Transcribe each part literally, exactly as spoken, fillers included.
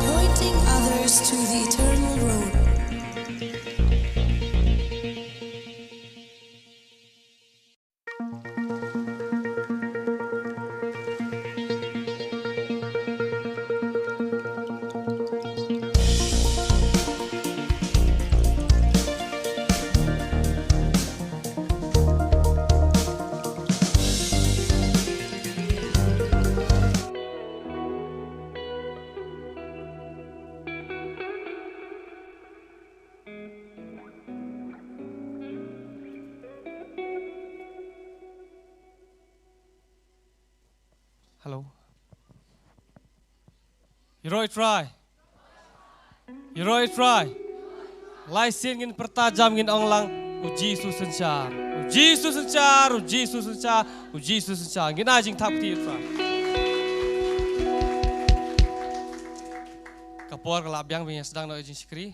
Pointing others to the eternal road. Hello. Ïaroh ïa u Trai. Ïaroh ïa u Trai. Lai sien ngin pyrta jam, ngin ong lang, "U Jisu synshar. U Jisu synshar, u Jisu synshar, u Jisu synshar." Ngin ai jingthap kti ïa u Trai. Ka por ka la biang, ba ngin ïa sdang noh ïa ka jingshakri.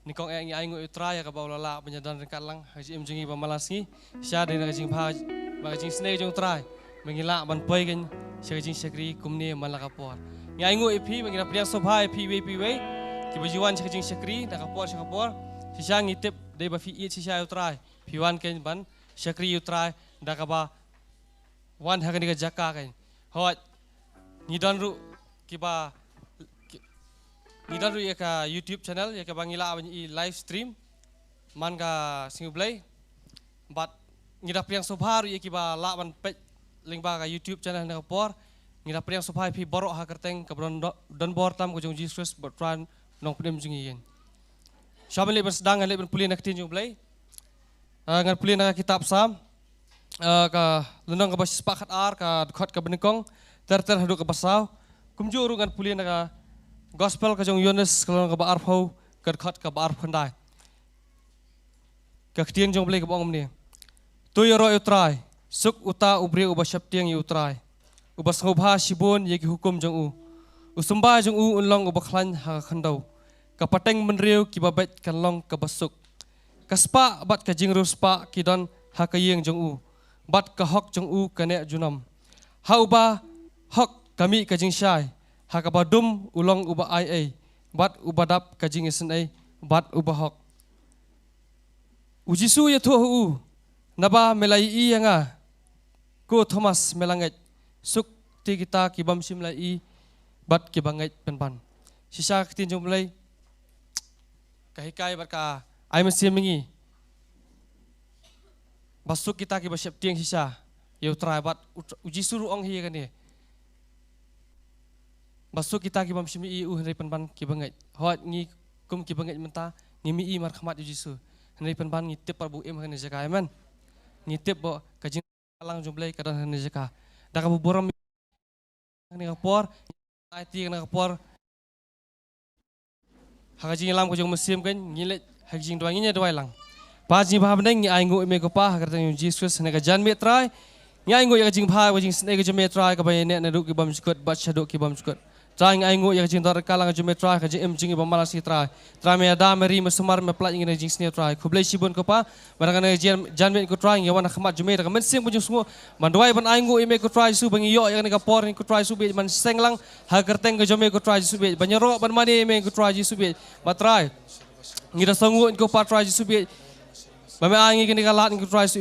Nyngkong eh ngi ainguh ïa u Trai ïa kaba u la lah ban ïadon ryngkat lang ha ka jingim jong ngi ba man la sngi. Shisha dei na ka jingbha bad ka jingsnei jong u Trai ba ngi lah ban poi kein sha ka jingshakri kumne man la ka por. Ngi ainguh ïa phi ba ngi da pdiang sngewbha ïa phi iwei pa iwei kiba ju wan sha ka jingshakri na ka por sha ka por. Shisha ngi tip dei ba phi ïeit shisha ïa u Trai, phi wan kein ban shakri ïa u Trai da kaba wan ha kane ka jaka kein. Hooid, ngi don ruh kiba, ki-, ngi don ruh ïa ka YouTube channel ïa kaba ngi lah ban ïohi live stream man ka sngi U Blei. Bad ngi da pdiang sngewbha ruh ïa kiba lah ban peit lyngba ka YouTube channel na ka por. Ngi da pdiang sngewbha ïa phi baroh ha kyrteng kaba don, don bor tam ka jong u Jisu Khrist bad u Trai Nongpynim jong ngi. Shuwa ban leit ban sdang, ngan leit ban pule na ka ktien jong U Blei. Ah, ngan pule na ka kitab Salm, ah, ka lynnong kaba shispah khatar, ka dkhot kaba nyngkong ter ter haduh kaba saw. Kumjuh ruh ngan pule na ka Gospel ka jong u Ïoannis, ka lynnong kaba arphew, ka dkhot kaba arphew khyndai. Ka ktien jong U Blei kaba ong kumne: To ïaroh ïa u Trai, suk uta u briew uba sheptieng ïa u Trai, uba sngewbha shibun ïa ki hukum jong u. U symbai jong u un long uba khlaiñ ha ka khyndew. Ka pateng bynriew kiba beit kan long kaba suk. Ka spah bad ka jingriewspah ki don ha ka ïing jong u, bad ka hok jong u ka neh junom. Ha uba hok ka mih ka jingshai, ha kaba dum u long uba ai ei, bad uba dap ka jingisynei bad uba hok. U Jisu u ïathuh ha u: Naba me la ïohi ïa nga, ko Thomas, me la ngeit. Suk te kita ki bym shym la ïohi bad kiba ngeit pynban. Shisha ka ktien jong U Blei ka hikai bad ka ai mynsiem ïa ngi ba suk kita kiba sheptieng shisha ïa u Trai, bad u, u Jisu ruh u ong hi ïa kane ba suk kita ki bym shym ïohi ïa u hynrei pynban kiba ngeit. Hooid, ngi kum kiba ngeit mynta ngim ïohi markhmat ïa u Jisu, hynrei pynban ngi tip pat ba u im ha kane ka jaka. Amen. Ngi tip ba ka jingïalang jong U Blei ka don ha kane ka jaka. Da kaba burom ha kane ka por, ai ti ha kane ka por. Ha ka jingïalam ka jong u Mynsiem kein, ngin leit ha ka jingduwai, ngin ïa duwai lang. Pa jong ngi ba ha bneng, ngi ainguh ïa me ko Pa ha ka kyrteng jong u Jisu Khrist, ha kane ka janmiet Trai. Ngi ainguh ïa ka jingbha, ka jingsnei ka jong me Trai, kaba ïaineh naduh ki bymjukut bad shaduh ki bymjukut. Trai, ngi ainguh ïa ka jingdon ryngkat lang ka jong me Trai, ka jingim jong ngi ba man la sngi Trai. Trai, me ïada, me ri, me sumar, me pynlait ïa ngi na ka jingsneng Trai. Khublei shibun ko Pa, ba na kane ka jan-, janmiet ko Trai, ngi wan ha khmat jong me da ka mynsiem ka jingsngew ban duwai ban ainguh ïa me ko Trai Jisu, ba ngi ïoh ïa kane ka por ko Trai Jisu, ba man seng lang ha ka kyrteng ka jong me ko Trai Jisu, ba ngi ïaroh ban mane ïa me ko Trai Jisu. Ba Trai, ngi da sngewnguh ko Pa Trai Jisu, ba me ai ngi kane ka lad ko Trai Jisu.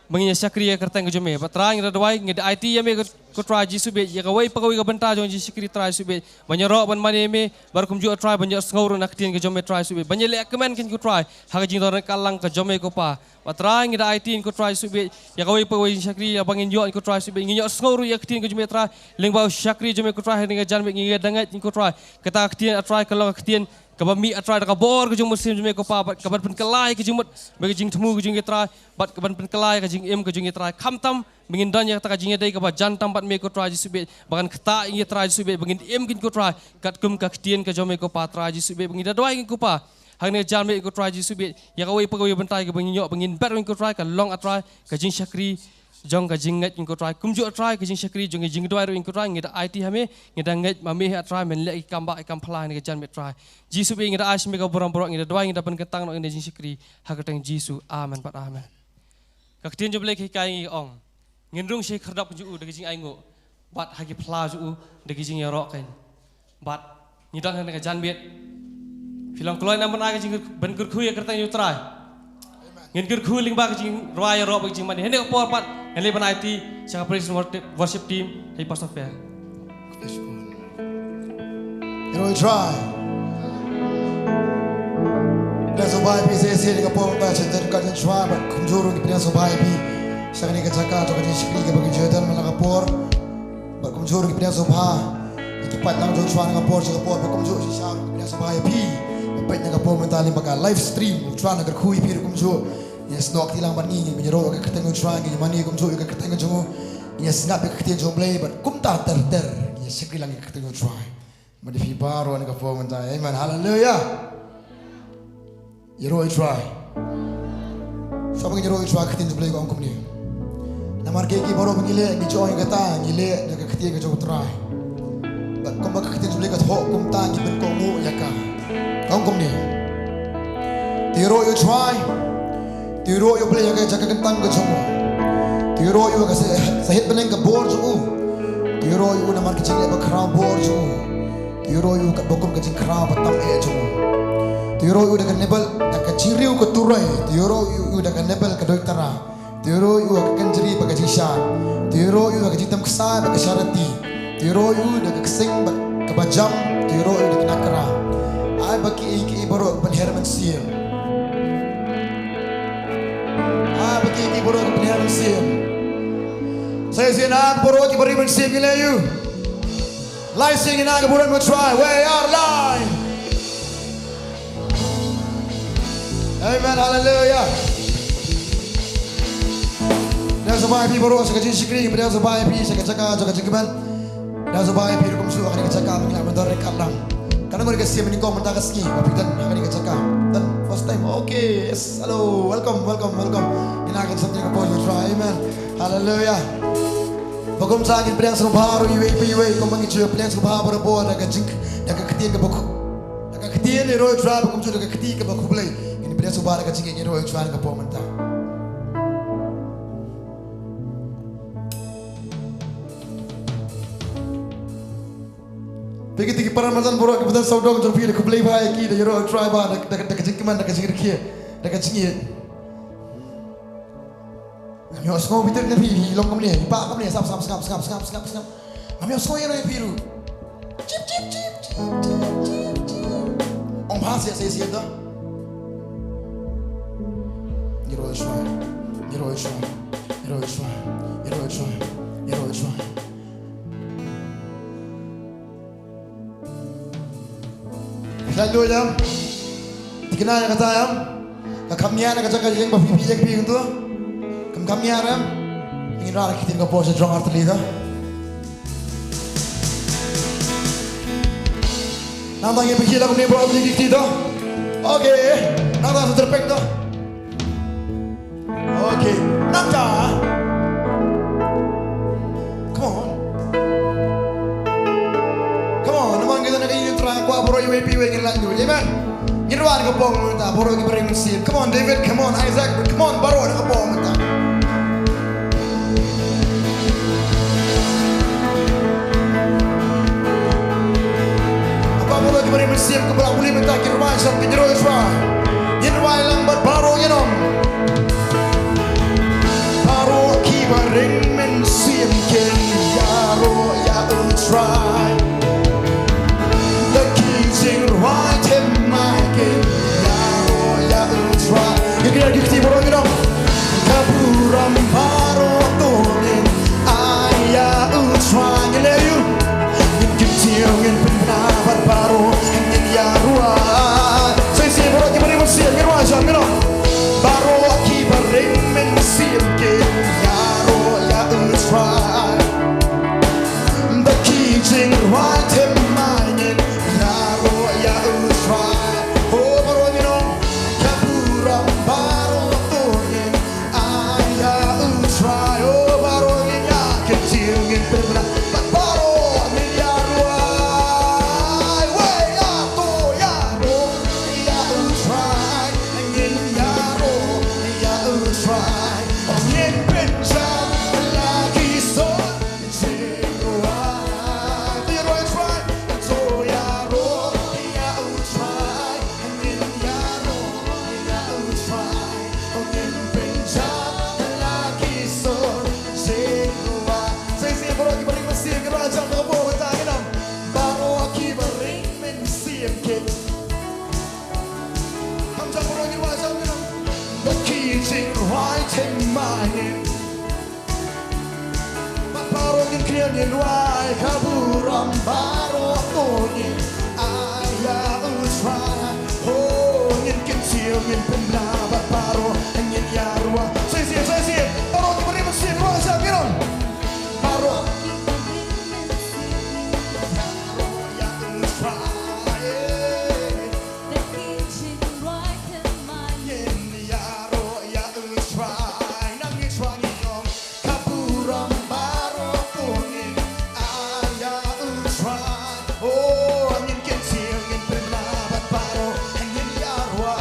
ba ngin ïa shakri ïa ka kyrteng ka jong me. Bad Trai, ngi da duwai, ngi da aiti ïa me ko Trai Jisu bad ïa kawei pa kawei ka bynta jong ka jingshakri Trai Jisu bad ban ïaroh ban mane ïa me, bad kumjuh Trai ban ïohsngew ruh na ka ktien ka jong me Trai Jisu bad ban ïaleh kmen kein ko Trai ha ka jingdon ryngkat lang ka jong me ko Pa. Bad Trai, ngi da aiti ko Trai Jisu bad ïa kawei pa kawei jingshakri ïa ba ngin ïoh ko Trai Jisu bad ngin ïohsngew ruh ïa ka ktien ka jong me Trai, lyngba u shakri jong me ko Trai, ha kane ka janmiet ngi da ngeit ko Trai, kata ka ktien A Trai ka long ka ktien kaba mih A Trai da ka bor ka jong u Mynsiem jong me ko Pa, bad kaban pynkylla ïa ka jingmut bad ka jingthmu ka jong ngi Trai, bad kaban pynkylla ïa ka jingim ka jong ngi Trai. Khamtam ba ngin don ïa kata ka jingïadei kaba jan tam bad me ko Trai Jisu bad ba kan ktah ïa ngi Trai Jisu bad ba ngin im kein ko Trai katkum ka ktien ka jong me ko Pa Trai Jisu bad ba ngin da duwai kein ko Pa. Ha kane ka janmiet ko Trai Jisu bad ïa kawei pa kawei bynta kaba ngin ïoh ba ngin bet ruh ko Trai ka long A Trai ka jingshakri jong ka jingngeit ko Trai, kumjuh A Trai ka jingshakri jong ka jingduwai ruh ko Trai, ngi da aiti ha me, ngi da ngeit ma me A Trai men leh ki kam bah ki kam phylla ha kane ka janmiet Trai. Jisu bad ngi da ai sha me ka burom baroh, ngi da duwai, ngi da pynkyntang noh ïa kane ka jingshakri ha ka kyrteng Jisu. Amen bad amen. Ka ktien jong U Blei ka hikai ngi ong, ngin rung sha ki khyrdop jong u da ka jingainguh, bad ha ki phylla jong u da ka jingïaroh kein. Bad ngi don ha kane ka janmiet, phi long kloi namar ka jingkyrkhu ïa ka kyrteng jong U Trai. Ngin kyrkhu lyngba ka jingrwai ïaroh bad ka jingmane. Ha kane ka por pat ngan leit ban aiti sha ka praise and worship, worship team, ha i Pastor Fair. Ïaroh U Trai. Pdiang sngewbha ïa phi sa shisien ha kane ka por mynta sha ka ktien U Trai bad kumjuh ruh ngi pdiang sngewbha ïa phi sha kane ka jaka jong ka jingshakri kaba ngi ju ïadon man la ka por. Bad kumjuh ruh ngi pdiang sngewbha ïa ki paidlang jong U Trai na ka por sha ka por bad kumjuh shisha ruh ngi pdiang sngewbha ïa phi ba peit na ka por mynta lyngba ka live stream. U Trai un kyrkhu ïa phi ruh kumjuh. Ngin ïasnoh kti lang bad ngi, ngin ïaroh ïa ka kyrteng U Trai, ngin ïamane kumjuh ïa ka kyrteng jong u. Ngin ïasngap ïa ka ktien jong U Blei bad kumta ter ter ngin ïashakri lang ïa ka kyrteng U Trai. Bad ïa phi baroh ha kane ka por mynta. Amen. Haleluya. Ïaroh U Trai. Sngap, ba ngin ïaroh U Trai, ka ktien jong U Blei ka ong kumne. Namar kiei kiei baroh ba ngi leh, ngi ju ong ïa kata, ngi leh da ka ktien ka jong U Trai. Bad kumba ka ktien jong U Blei ka thoh kumta ngi pynkohnguh ïa ka. Ka ong kumne. To ïaroh ïa U Trai. To ïaroh ïa U Blei ha ka jaka kyntang ka jong u. To ïaroh ïa u ha ka sah-, sahit bneng ka bor jong u. To ïaroh ïa u namar ka jingleh bakhraw bor jong u. To ïaroh ïa u katba kum ka jingkhraw ba tam eh jong u. To ïaroh ïa u da ka Baibl, da ka jingrwai ka turoi. To ïaroh ïa u da ka Baibl ka doitara. To ïaroh ïa u ha ka kynjri bad ka jingshad. To ïaroh ïa u ha ka jingtem ksai bad ka charity. To ïaroh ïa u da ka ksing bad kaba jam. To ïaroh ïa u da ka nakra. Ai ba kiei kiei baroh ban her mynsiem. Ai ba kiei kiei baroh ban her mynsiem. Sa shisien, ai baroh kiba ri mynsiem ngi leh ïa u. Lai sien ngi na ka burom U Trai, we are live. Amen, hallelujah. Pdiang sngewbha ïa phi baroh sha ka jingshakri, pdiang sngewbha ïa phi sha ka jaka jong ka jingkmen. Pdiang sngewbha ïa phi ruh kumjuh ha kane ka jaka ba ngi la mynta ryngkat lang. Kane ka dei ka sien ba nyngkong mynta ka sngi ba phi don ha kane ka jaka. Don first time. Okay, yes. Hello, welcome, welcome, welcome. Ngi na ka jingshakri ka burom U Trai. Amen. Hallelujah. Ba kumta ngin pdiang sngewbha ruh iwei pa iwei kumba ngi ju pdiang sngewbha barabor da ka jing, da ka ktien kaba khublei. Da ka ktien ïaroh U Trai bad kumjuh da ka kti kaba khublei. Ngin pdiang sngewbha da ka jingïaroh U Trai ha kane ka por mynta. Phi ki, phi ki para marjan baroh kiba don sawdong jong phi, da khublei bha ïa ki, da ïaroh U Trai bha da, da, da ka jingkmen, da ka jingrakhe, da ka jingïeit. Ngam ïohsngew bitar na phi, phi long kumne, phi bah kumne, sngap, sngap, sngap. Ngam ïohsngew ïa phi ruh. Chip, chip, chip. Ong bha shisha shisha to. Ïaroh U Trai, ïaroh U Trai, ïaroh U Trai, ïaroh U Trai, ïaroh U Trai. Haleluya. Thikna ïa kata em. Ka kham ïa na ka jaka ïeng ba phi phi ïeng phi tu. Kam kham ïa em. Ngin rah ki ktien ka por sha jrong artylli to. Nangta ngin pynkhih lang kumne baroh ki kti to. Okay. Nangta sa tyrpeng to. Okay, nangta. Come on. Come on, namar ngi don ha ka ïing Trai, kwah baroh iwei pa iwei ngin lait lut. Amen. Ngin rwai na ka por mynta, baroh kiba ri mynsiem. Come on, David, come on, Isaac, come on, baroh na ka por mynta. Haba baroh kiba ri mynsiem kiba la pule mynta ki rwai sha ka ïing Trai. Ngin rwai lang bad baroh ngin ong. Ba ring mynsiem kin ïaroh ïa U Trai. Da ki jingrwai thymmai kin ïaroh ïa U Trai. Ngi kren ki kti baroh ngi ong. Ka burom baroh to ngin ai ïa U Trai. Ngi leh ïa u. Ngin kyntiew ngin pynbna bad baroh ngin ïaroh. Sa shisien baroh kiba ring mynsiem ngin rwai sha ngi ong. Baroh kiba ring mynsiem kin ïaroh ïa U Trai. Da ki jingrwai thymmai ngin ïaroh ïa U Trai. Ho baroh ngi ong. Ka burom baroh to ngin ai ïa U Trai. Ho baroh ngin ïa kyntiew ngin pynbna. Bad baroh ngin ïaroh. Wei ïa to ïaroh ïa U Trai. Ngin ïaroh ïa U Trai. Ngin pynjam la ki sor. Jingrwai. To ïaroh ïa U Trai. To ïaroh ïa U Trai. Ngin ïaroh ïa U Trai. Ngin pynjam la ki sor. Jingrwai. Sa shisien baroh kiba ring mynsiem, ngi rwai jam na ka bor mynta, ngi ong. Baroh kiba ring mynsiem kin. Kham jam baroh ngi rwai jam, ngi ong. Ba ki jingrwai thymmai ngin. Bad baroh ngin kren ngin rwai ka burom baroh to ngin ai ïa U Trai. Ho ngin kyntiew ngin pynbna bad baroh ngin ïaroh. Sa shisien, sa shisien. Baroh kiba ring mynsiem rwai sa ngi ong. Baroh. Ïaroh ïa U Trai. Ngin ïaroh ïa U Trai, nang ngi Trai ngi ong, ka burom baroh to ngin ai ïa U Trai. Oh, ngin kyntiew ngin pynbna bad baroh, ngin ïaroh.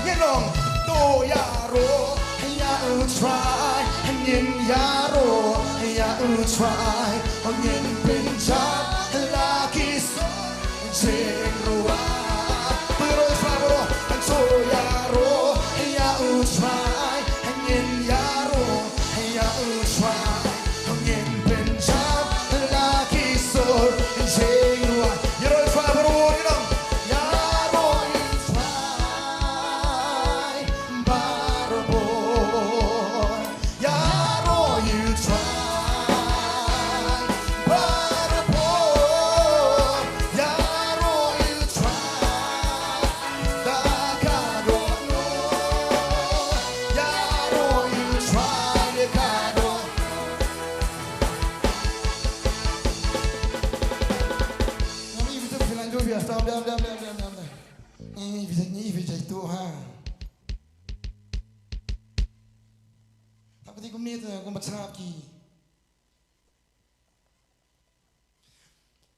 Ngin ong, to ïaroh ïa U Trai, ngin ïaroh ïa U Trai. Oh, ngin pynjam la ki sor. Jingrwai. To ïaroh ïa U Trai baroh. To ïaroh ïa U Trai. Ngin ïaroh ïa U Trai. Ngin pynjam la ki sor. Jingrwai. Ïaroh ïa U Trai baroh. Ïaroh ïa U Trai. Baroh. Ïaroh ïa U Trai baroh. Ïaroh ïa U Trai da ka dohnud. Ïaroh ïa U Trai da ka dohnud. Ngam ïohi ba phi la ïohi ïa, tam, tam, tam. Ngi ïohi, ngi ïohi ïa tu ha. Thap kti kumne te kum ba thap ki.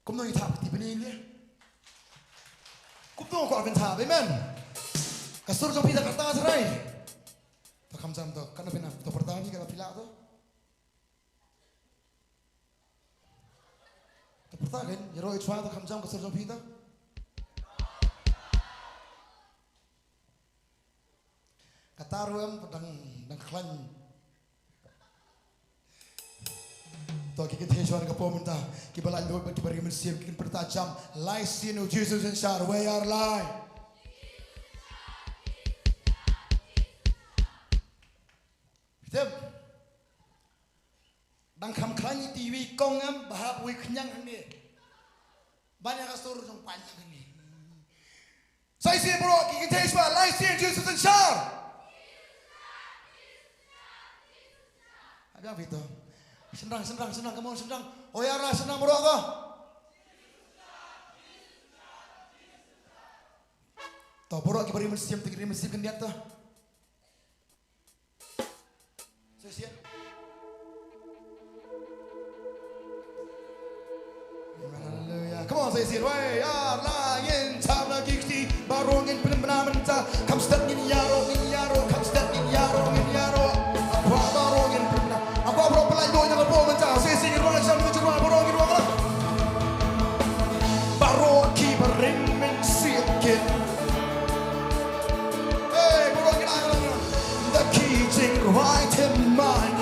Kumno ngi thap kti bniah leh. Kumno ko phin thap, amen. Ka sur jong phi da kata trai. To kham jam to, katno phin ap, to pyrta ni ka la phi lah to. To pyrta kan, ïaroh ïa U Trai to kham jam ka sur jong phi to. Kata ruh em dang, dang khlaiñ. To ki kynthei shuwa ka por mynta, kiba laitluid bad kiba ring mynsiem kin pyrta jam, Lai Sien U Jisu Synshar, wei ar lai. Phi tip. Dang kham khlaiñ ïa iwei i kong em, ba hap wei khñiang hangne. Ban ïa ka sur jong paiñ hangne. Sa shisien baroh, ki kynthei shuwa, Lai Sien Jisu Synshar. Hap ïa phi to. Shynrang, shynrang, shynrang, come on, shynrang. Wei ar lai, shynrang baroh to. To baroh kiba ring mynsiem, te ki ring mynsiem khyndiat to. Sa shisien. Amen, hallelujah. Come on, sa shisien. Wei ar lai, ngin cham la ki kti, baroh ngin pynbna mynta. Kham stet ngin ïaroh, ngin ïaroh, kham stet ngin ïaroh, ngin ïaroh. Hapoh baroh ngin pynbna. Hapoh baroh pynlait noh ïa ka por mynta. Sa shisien ngin rwai jam, ngin rwai, baroh ngin rwai. Baroh kiba ring mynsiem kin. Hey, baroh ngin ai, baroh ngin ai. Da ki jingrwai thymmai.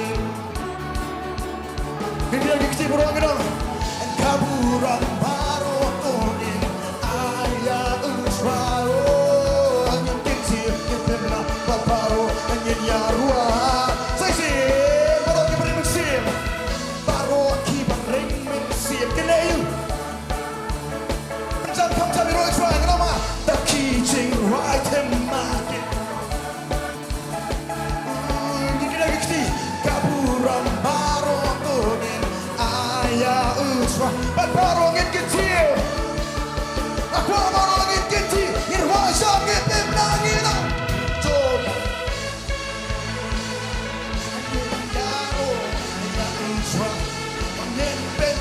Ai them ma ki. Ngi kren ki kti, ka burom baroh to ngin ai ïa u Trai. Bad baroh ngin kynti. Nga kwah baroh ngin kynti. Ngin rwai sha ngin pynbna ngin ïa. To. Ngin ïaroh ïa u Trai. Ngin pyn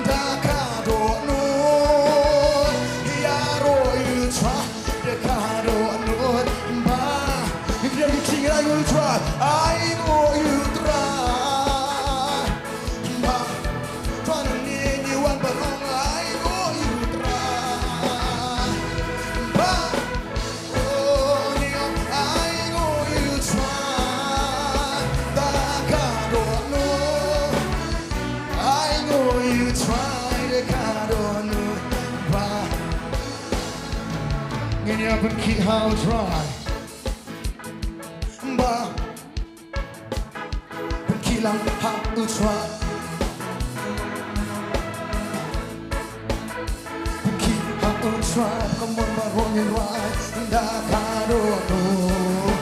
Da ka dohnud ïaroh ïa u Trai, da ka dohnud ba. Ngi kren ki ktien, ai nguh ïa u Trai, ai nguh ïa u Trai. Ba, Trai, ngi ngi wan ban ong ai nguh ïa u Trai. Ba, ngin ïa pynkhiah ha u Trai. Ba, pynkhiah lang ha u Trai. Ki ha u Trai, come on, baroh ngin rwai da ka dohnud.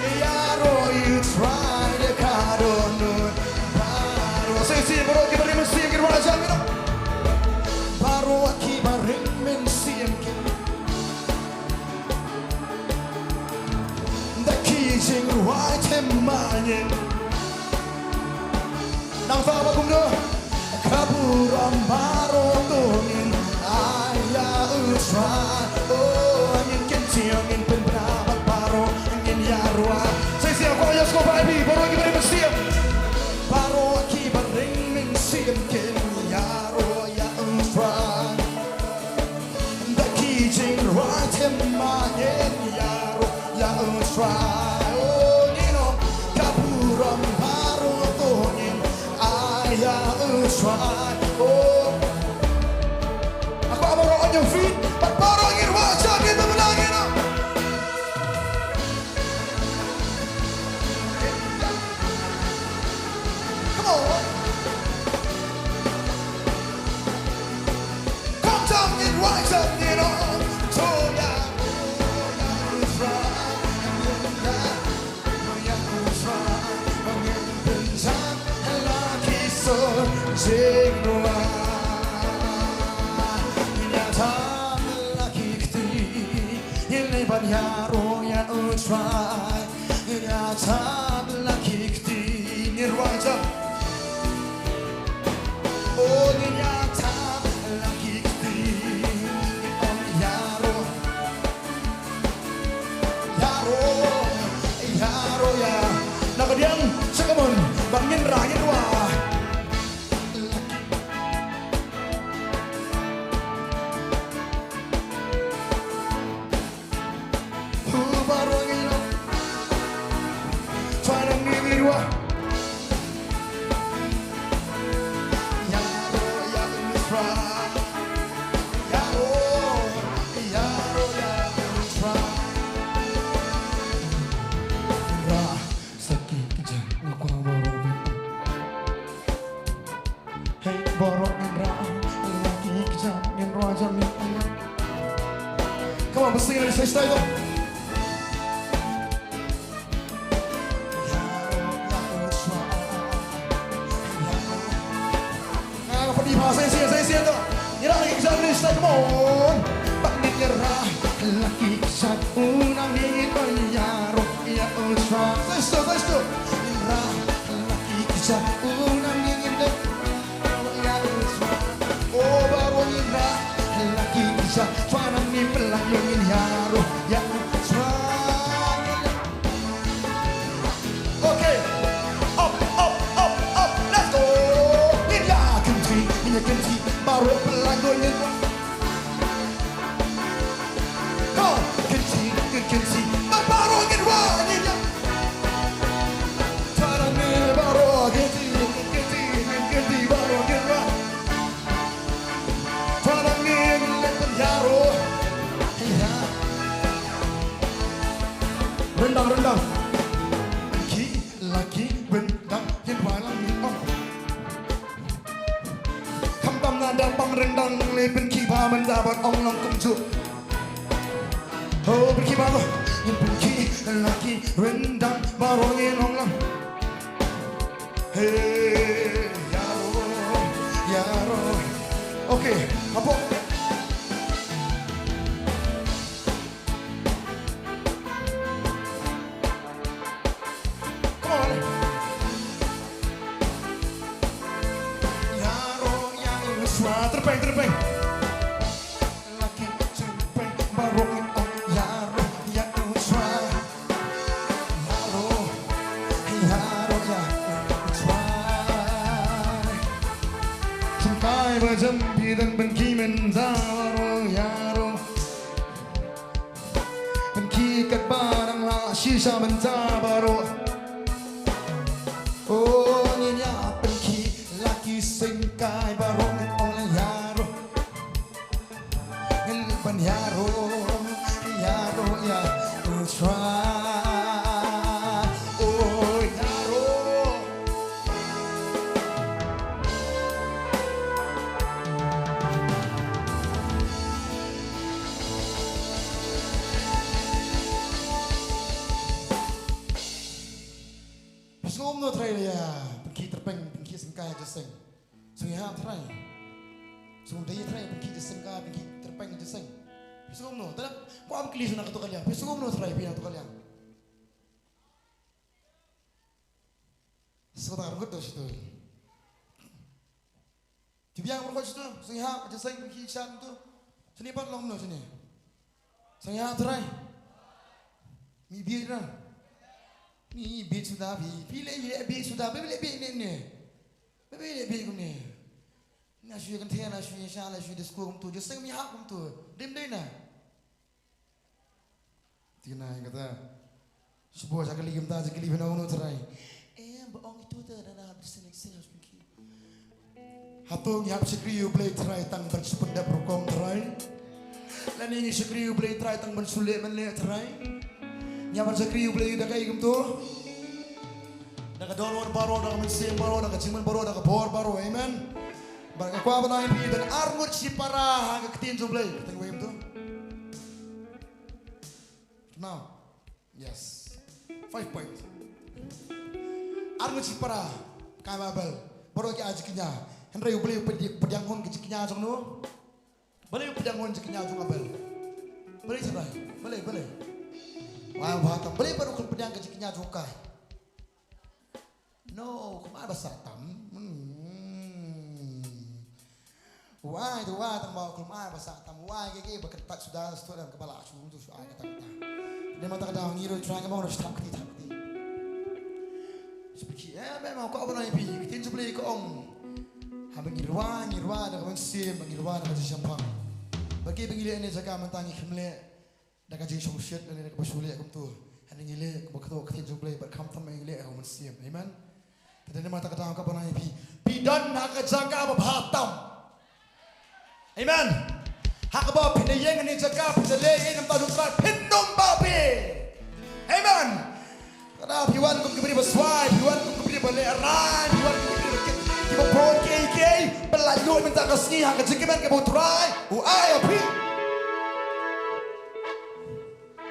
Ïaroh ïa u Trai da ka dohnud. Baroh, sngewsih baroh kiba ring mynsiem, ki rwai sha ngi noh. Baroh kiba ring mynsiem ki. Da ki jingrwai them ma ngin. Nangta ba kumno? Ka burom baroh to ngin ai ïa u Trai. Oh, ngin kyntiew, ngin pynbna bad baroh ngin ïaroh. Sa shisien ko ïa sngewbha ïa phi baroh kiba ring mynsiem. Baroh kiba ring mynsiem kin ïaroh ïa u Trai. Da ki jingrwai them ma ngin ïaroh ïa u Trai. Oh, ngin ong ka burom baroh to ngin ai ïa u Trai. Oh. Nga kwah baroh on your feet, bad baroh ngin rwai sha ngin pynbna ngin ong. Come on. Come down and rise up, you know. To ya, ya, ya, ya, ya, ya, ya, ya, ya, ya, ya, ya, ya, ya, la ki so jing wa. Ïa tam la ki kti, ïa lei ban ïaroh ïa u Trai. Ïa tam la ki kti, ngin rwai jam. Oh, ïa tam la ki kti, ngin ïaroh. Ïaroh, ïaroh, ïa. Na ka diang, sa ka mon, ba ngin rah, ngin rwai. Hu baroh ngin ong. Trai nang ni ni rwai. Ïaroh, ïaroh, Trai. Ïaroh, ïaroh, ïaroh, Trai. Rah, sa ki kjat, nga kwah baroh ngin. Hey, baroh ngin rah, la ki kjat, ngin rwai jam ngin. Come on, let's sing it, let's stay up. Ah, padi pa, sa shisien, sa shisien to. Ïa la ki kjat, let's stay, come on. Bad ngin ïa rah, la ki kjat, u nang ngin ïaroh ïa u Trai. Sa shisien, sa shisien. Ngin rah, la ki kjat, u nang ngin ïaroh. Okay. Up, up, up, up. Let's go. Ngin ïa kynti, ngin ïa kynti. Baroh pynlait, ngin Tam na da pang ryndang le pynkhih ba mynta bad ong lang kumjuh. Ho pynkhih baroh, ngin pynkhih la ki ryndang baroh ngin ong lang. Hey, ïaroh, ïaroh. Okay, hapoh. Come on. Ïaroh, ïaroh, swa, tyrpeng, tyrpeng. La ki tyrpeng baroh ngin ong ïaroh, ïaroh, swa. Ïaroh, ïaroh, ïaroh, swa. Jingkai ba jam phi don ban ki mynta baroh, ïaroh. Pynkhih katba dang lah shisha mynta baroh. Oh, ngin ïa pynkhih la ki seng kai baroh ngin ong la ïaroh. Ngin ban ïaroh, ïaroh, ïaroh, try. Oh, ïaroh. Phi sngewbha no Trai ïa pynkhih tyrpeng, pynkhih seng kai jingïaseng. Sngewbha Trai. Sngewbha Trai pynkhih jingïaseng kai, pynkhih tyrpeng jingïaseng. Phi sngewbha no, tang kwah ban kylli shuh na kato ka liang. Phi sngewbha no Trai, phi na kato ka liang. Sngewbha ruh to shuh to. Ki biang ruh shuh to, sngewbha jingïaseng pynkhih shan to. Shane pat long no shane. Sngewbha Trai. Mi bieit ra. Mi bieit suda phi. Phi leh, leh bieit suda, phi leh bieit ne ne. Phi leh bieit kumne. Na shu ïa kynthei, na shu ïa sha, na shu ïa disco kumto. Jingïaseng mi hap kumto. Dim dei na. Tina ïa kata. Shu buh sha kali kumta, sha kali phi na ong no Trai. Em, ba ong ito te na na hap jingïaseng, jingïaseng hap shu pynkhih. Hato ngi hap shakri U Blei Trai tang ban shu pyndep rukom Trai? Lane ngi shakri U Blei Trai tang ban shu leh man leh Trai? Ngi hap ban shakri U Blei da kaei kumto? Da ka dohnud baroh, da ka mynsiem baroh, da ka jingmut baroh, da ka bor baroh. Amen. Bad nga kwah ban ong ïa phi don ar ngut shipara ha ka ktien jong U Blei. Ka teng wei kumto. Now. Yes. Five points. Ar ngut shipara, kai Baibl. Baroh ki ai jingkñia. Hynrei U Blei u pdi-, pdiang hun ki jingkñia jong no. Balei u pdiang hun jingkñia jong Abel? Balei Trai? Balei, balei? Wai, wai, tam. Balei pat u khlem pdiang ki jingkñia jong Kain? No, kumba ba sah tam. Hmm. Wai, tu wai, tang ba u khlem ai ba sah tam. Wai, ke, ke, ba kyntat suda, suda, kaba lah shu, tu shu ai kata, kata. Namar kata ka daw ngi ruh Trai ka bang ruh shu thap kti, thap kti. Shu pynkhih, eh, ba ma ka ba nai phi, ka ktien jong U Blei ka ong. Haba ngi rwai, ngi rwai da ka mynsiem, ba ngi rwai da ka jingshemphang. Ba ki ba ngi leh ne jaka mynta ngi khlem leh da ka jingsngewsih lane da kaba shu leh kumto. Hynrei ngi leh kumba kata ka ktien jong U Blei bad khamtam ngi leh ha ka mynsiem. Amen. Te dei namar kata ka daw ka ba nai phi, phi don ha ka jaka ba bha tam. Amen. Ha kaba phin ïeng ha kane ka jaka, phin leh ïa ka ktien jong U Trai, phin ym bah beh. Amen. Kata phi wan kum ki briew ba swai, phi wan kum ki briew ba lehraiñ, phi wan kum ki briew ba kit, kiba bun kiei kiei ba la ïoh mynta ka sngi ha ka jingkmen kaba U Trai u ai ïa phi.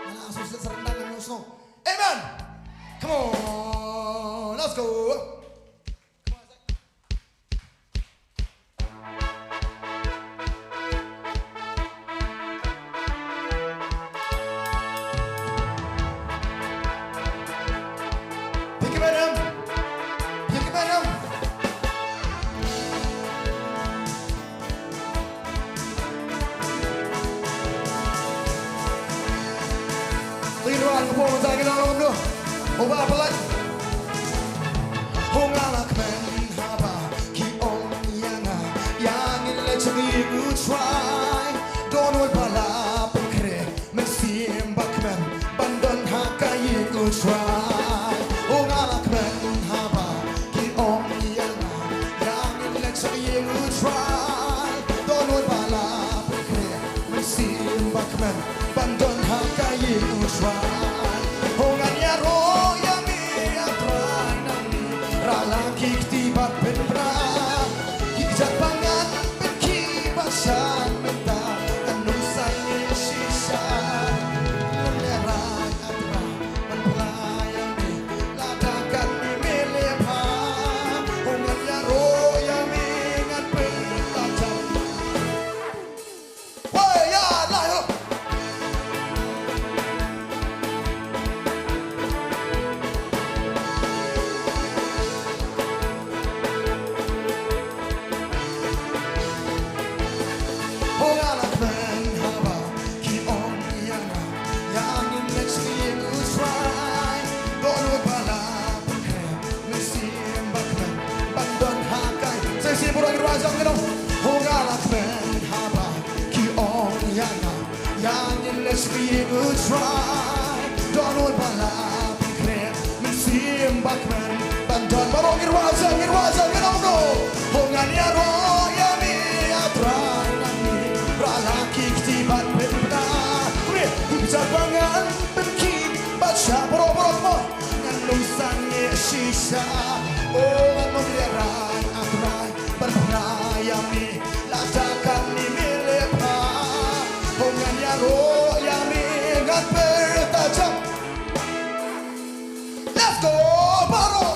Nga la sngewsih sa ryndang, nga sngewsih. Amen. Come on, let's go. Pick him up. Pick him up. Tyrwa ka pom sa ki nong no. Uba palat. Ho nga la kmen haba ki ong ïa nga, ïa ngin leit shong ïing U Trai. Don oi ba la pynkhreh mynsiem ba kmen ban don ha ka ïing U Trai. Ho nga la kmen haba ki ong ïa nga, ïa ngin leit shong ïing U Trai. Don oi ba la pynkhreh mynsiem ba kmen ban don ha ka ïing U Trai. Ho ngan ïaroh ïa me A Trai, nang ra la ki kti bad pynbna, ki kjat ba ngan pyn Ho nga la kmen haba ki ong ïa nga, ïa ngin leit shim ïing u Trai. Don uwei ba la pynkhreh mynsiem ba kmen ban don. Baroh ngin wad sha, ngin wad sha, ngin ong no. Ho ngan ïaroh ïa me, A Trai, ngan ïa rah la ki kti bad pynbna. Kumne, ki kjat ba ngan pynkhih bad shah. Baroh, baroh, baroh. Ngan ym sangeh shisha. O ngan ym lehrain, A Trai, ban phla ïa me. Lada kane me leh pha, ho ngan ïaroh ïa me, ngan pyrta jam. Let's go, baroh.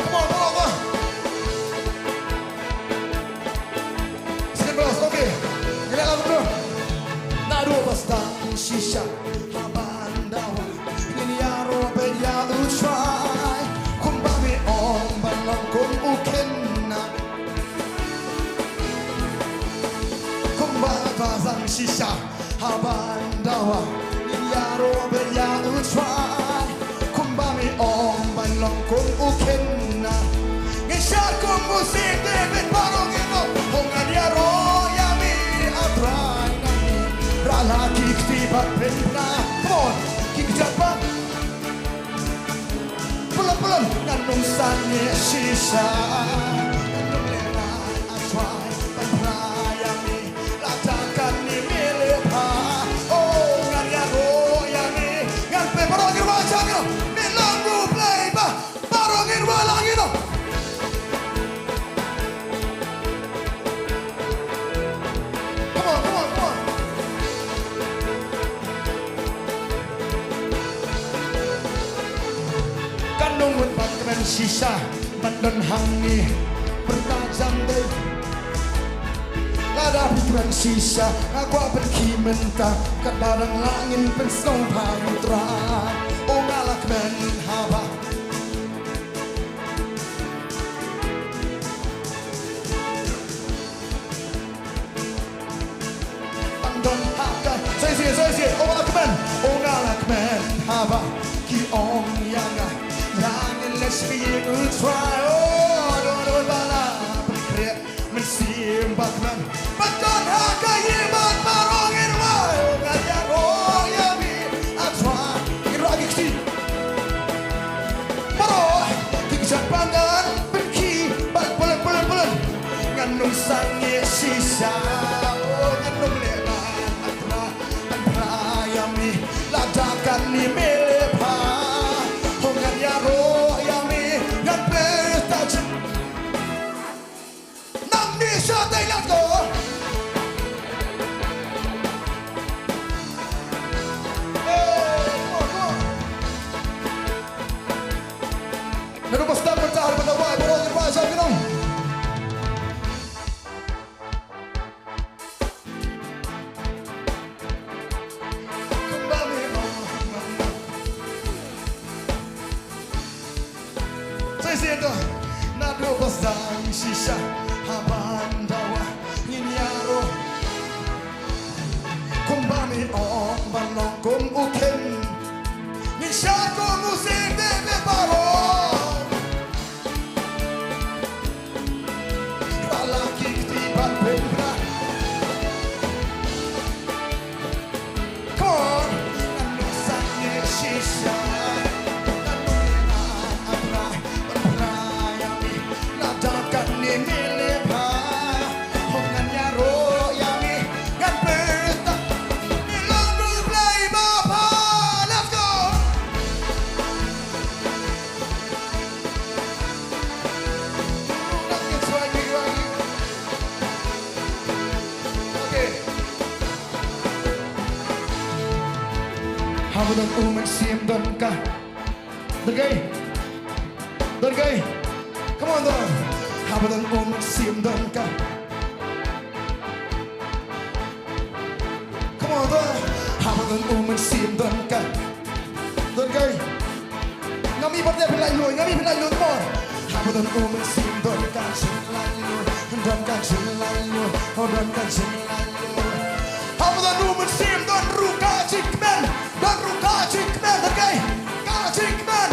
Come on, come on, come on. Second verse, okay. Ngi leh lang kumno? Naduh ba sdang shisha haban dawa, ngin ïaroh beit ïa u Trai. Kumba me ong ban long kum u khynnah. Kumba ba sdang shisha haban dawa, ngin ïaroh beit ïa u Trai. Kumba me ong ban long kum u khynnah. Ngin shad kum u Syiem David, baroh ngin ong. Ho ngan ïaroh ïa me, A Trai, ngan ïa rah la ki kti bad pynbna. Come on, ki kjat ba. Pulun, pulun. Ngan ym sangeh shisha. Ngan ym lehrain, A Trai, ban phla ïa me. Lada kane me leh pha, oh, ngan ïaroh ïa me. Ngan pyn, baroh ngin wad sha, ngin ong, me long U Blei ba, baroh ngin wad lang, ngin ong. Come on, come on, come on. Kan ym mut ban kmen shisha ban don hangne. Pyrta jam dei. Lada phi kmen shisha, nga kwah pynkhih mynta. Katba dang lah ngin pynsngewbha ïa U Trai. O nga la kmen haba Ban don ha ka. Sa shisien, sa shisien. O nga la kmen, o nga la kmen haba ki ong ïa nga, ïa ngin leit shim ïing U Trai. O don, don ba la pynkhreh mynsiem ba kmen ban don ha ka ïing, ban baroh ngin wai. O nga ïaroh ïa me, A Trai. Ngin rah ki kti. Baroh ki kjat ba ngan pynkhih, ban pulun, pulun, pulun. Ngan ym sangeh shisha, oh, ngan ym leh ban, A Trai, ban phla ïa me. Lada kane me leh pha, oh, ngan ïaroh ïa me, ngan pyrta jam. Nangne shatei, let's go. Hey, come on, come on. Naduh ba sdang mynta, ha ba da wai, baroh ngin wai sha, ngin ong. Kumba me ong. Sa shisien to, naduh ba sdang shisha, ha ban dawa, ngin ïaroh. Kumba me ong ban long kum u khynnah, ngin shad kum u syiem, me baroh. Ba la ki kti ban pynbna. Come on. Ngan ym sangeh shisha, ngan ym leh ban, A Trai, ban phla ïa me. Lada kane me leh pha, oh, ngan ïaroh ïa me, ngan pyrta me long U Blei ba pha. Let's go. Okay. Haba don u Mynsiem don ka. Don kaei? Don kaei? Come on, don. Haba don u Mynsiem don ka. Come on, don. Haba don u Mynsiem don ka. Don kaei? Ngam i pat de pynlait lui, ngam i pynlait lui, come on. Haba don u Mynsiem don ka jinglaitluid, don ka jinglaitluid, oh, don ka jinglaitluid. Haba don u Mynsiem don ruh ka jingkmen, don ruh ka jingkmen, don kaei? Ka jingkmen.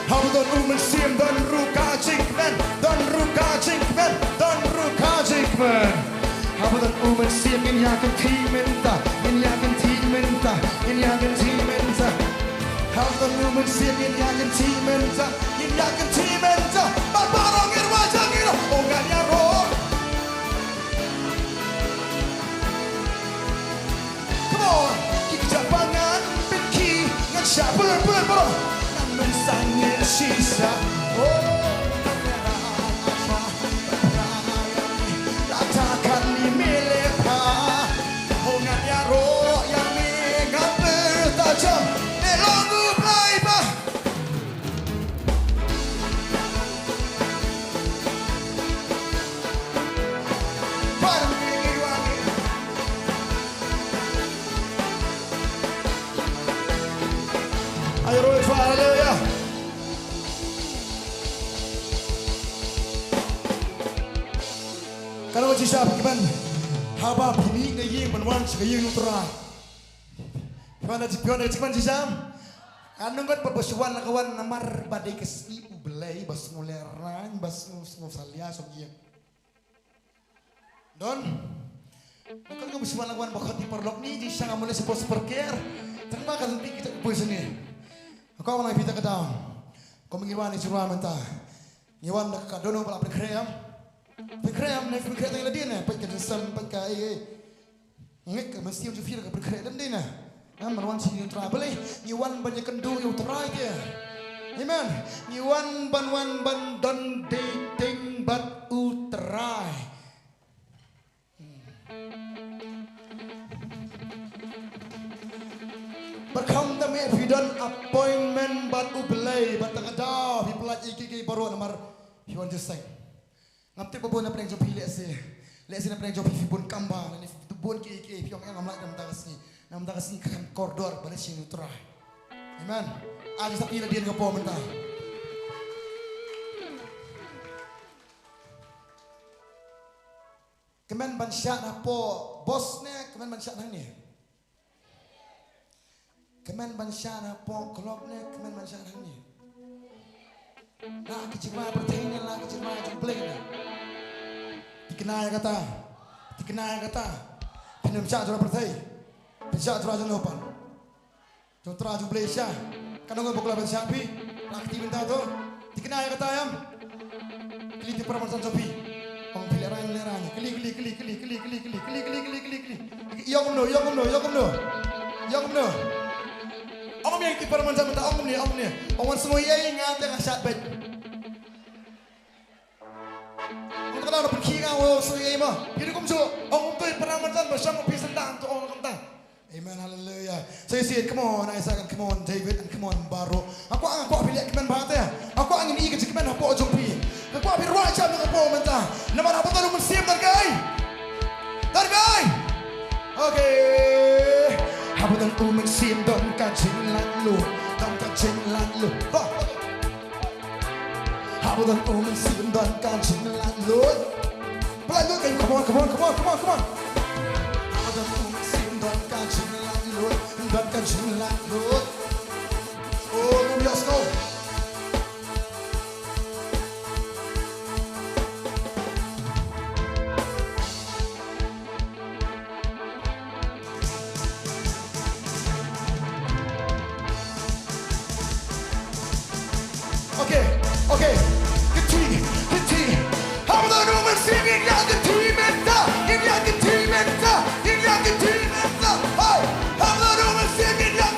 Haba don U Mynsiem, don ruh ka jingkmen, don ruh ka jingkmen, don ruh ka jingkmen. Haba don U Mynsiem ngin ïa kynti mynta, ngin ïa kynti mynta, ngin ïa kynti mynta. Haba don U Mynsiem ngin ïa kynti mynta, ngin ïa kynti mynta. Bad baroh ngin wan jong ngi, oh ngan ïaroh. Come on, ki kjat ba ngan pynkhih, ngan shah pynlut pynlut baroh. Ngan mynsang ïa shisha. Oh, ngan ïarap ïa sha. Lada kane me leh bha, oh ngan ïaroh ïa me, ngan pyrta jam. Me long U Blei bah. Haleluya. Kan ong shisha phi kmen, haba phi mih na ïing ban wan sha ka ïing U Trai. Phi wan da phi wan da phi kmen shisha. Kan ong ngut ba shu wan la ka wan namar ba dei ka sngi U Blei ba sngew lehraiñ ba sngew sngew salia sha ïing. Don. Ba ka ngi ba shu wan la ka wan ba khot ïa paralok ni jingshisha ngam leh sha por sha por ker. Tang ba ka lynti kita ka poi sha ngi. Ka ong na phi ta ka daw. Ko ngi wan ni shu wan mynta. Ngi wan da ka dohnud ba la pynkhreh ïa. Pynkhreh ïa ne pynkhreh tang ïa lade ne, peit ka jingsem, peit ka ei ei. Ngeit ka mynsiem jong phi ka pynkhreh lem dei na. Em, ban wan sha U Trai balei ngi wan ban ïakynduh ïa U Trai te. Amen. Ngi wan ban wan ban don dating bad U Trai. Bad khamtam eh phi don appointment bad U Blei, bad ta ka daw phi pyllait ïa kiei kiei baroh namar phi wan jingïaseng. Ngam tip ba bun na pdeng jong phi lehse, lehse na pdeng jong phi phi bun kam bha, lane phi bun kiei kiei, phi ong em ngam lah na mynta ka sngi, na mynta ka sngi kan kordor ba leh sha U Trai. Amen. Ai sa phi la dien ka por mynta. Kmen ban shah na poh bos ne kmen ban shah nangne? Kmen ban shah na poh club ne kmen ban shah nangne? La ka jingrwai pyrthei ne la ka jingrwai jong Blei ne? Thikna ïa kata. Thikna ïa kata. Phin ym shah jrong pyrthei. Phin shah jrong jong u pan. Jong Trai jong Blei sha. Kan ong ba khlem ban shah phi. Lak ti mynta to. Thikna ïa kata ïam. Kylli ti para marjan jong phi. Ong phi lehraiñ lehraiñ. Kylli kylli kylli kylli. Ïong kumno, ïong kumno, ïong kumno. Ïong kumno. Ong ym ïa ti para marjan mynta ong kumne, ong kumne. Ong wan sngew ïa nga te nga shah beit. Ong kata na pynkhih nga ong sngew ïa ma. Phi ruh kumjuh. Ong kumto i para marjan ba shong phi sendang to ong kumta. Amen, hallelujah. So you see it, come on, Isaac, and come on, David, and come on, baroh. Nga kwah, nga kwah phi leh kmen bha te. Nga kwah ngin ïohi ka jingkmen hapoh jong phi. Nga kwah phi rwai jam na ka por mynta. Namar haba don u mynsiem don kaei? Don kaei? Okay. Haba don u mynsiem don ka jinglaitluid. Don ka jinglaitluid. Bah. Haba don u mynsiem don ka jinglaitluid. Laitluid, come on, come on, come on, come on, come on. Haba don u mynsiem don ka jinglaitluid, don ka jinglaitluid. Oh, let's go. Okay, okay. Kynti, kynti. Haba don u mynsiem ngin ïa kynti mynta. Ngin ïa kynti mynta. Ngin ïa kynti mynta. Hey, haba don u mynsiem ngin ïa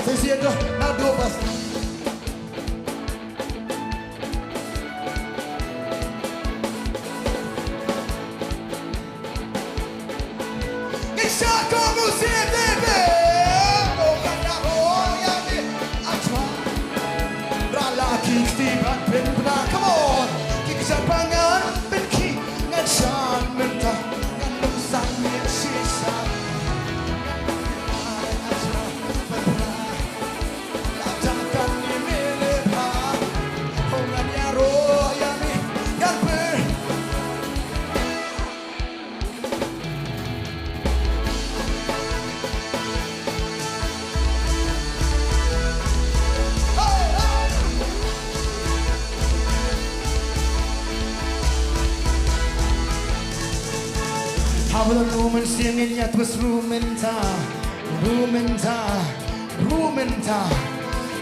Sisi ento, naduh pas. Ngin sa kohnguh sien, baby. Oh, kan da, oh, ïa, ni. Achwa. Ra la ki kti bad pynbna, come on. Ki kjat ba ngan pynkhih, ngan shad mynta, ngan ym sangeh shisha. Ngan pynbna, pynbna. La jaka ni mele bha. Ho ngan ïaroh ïa mi, ngan pyn- Haba don u Mynsiem ngin ïa twist ruh mynta, ruh mynta, ruh mynta.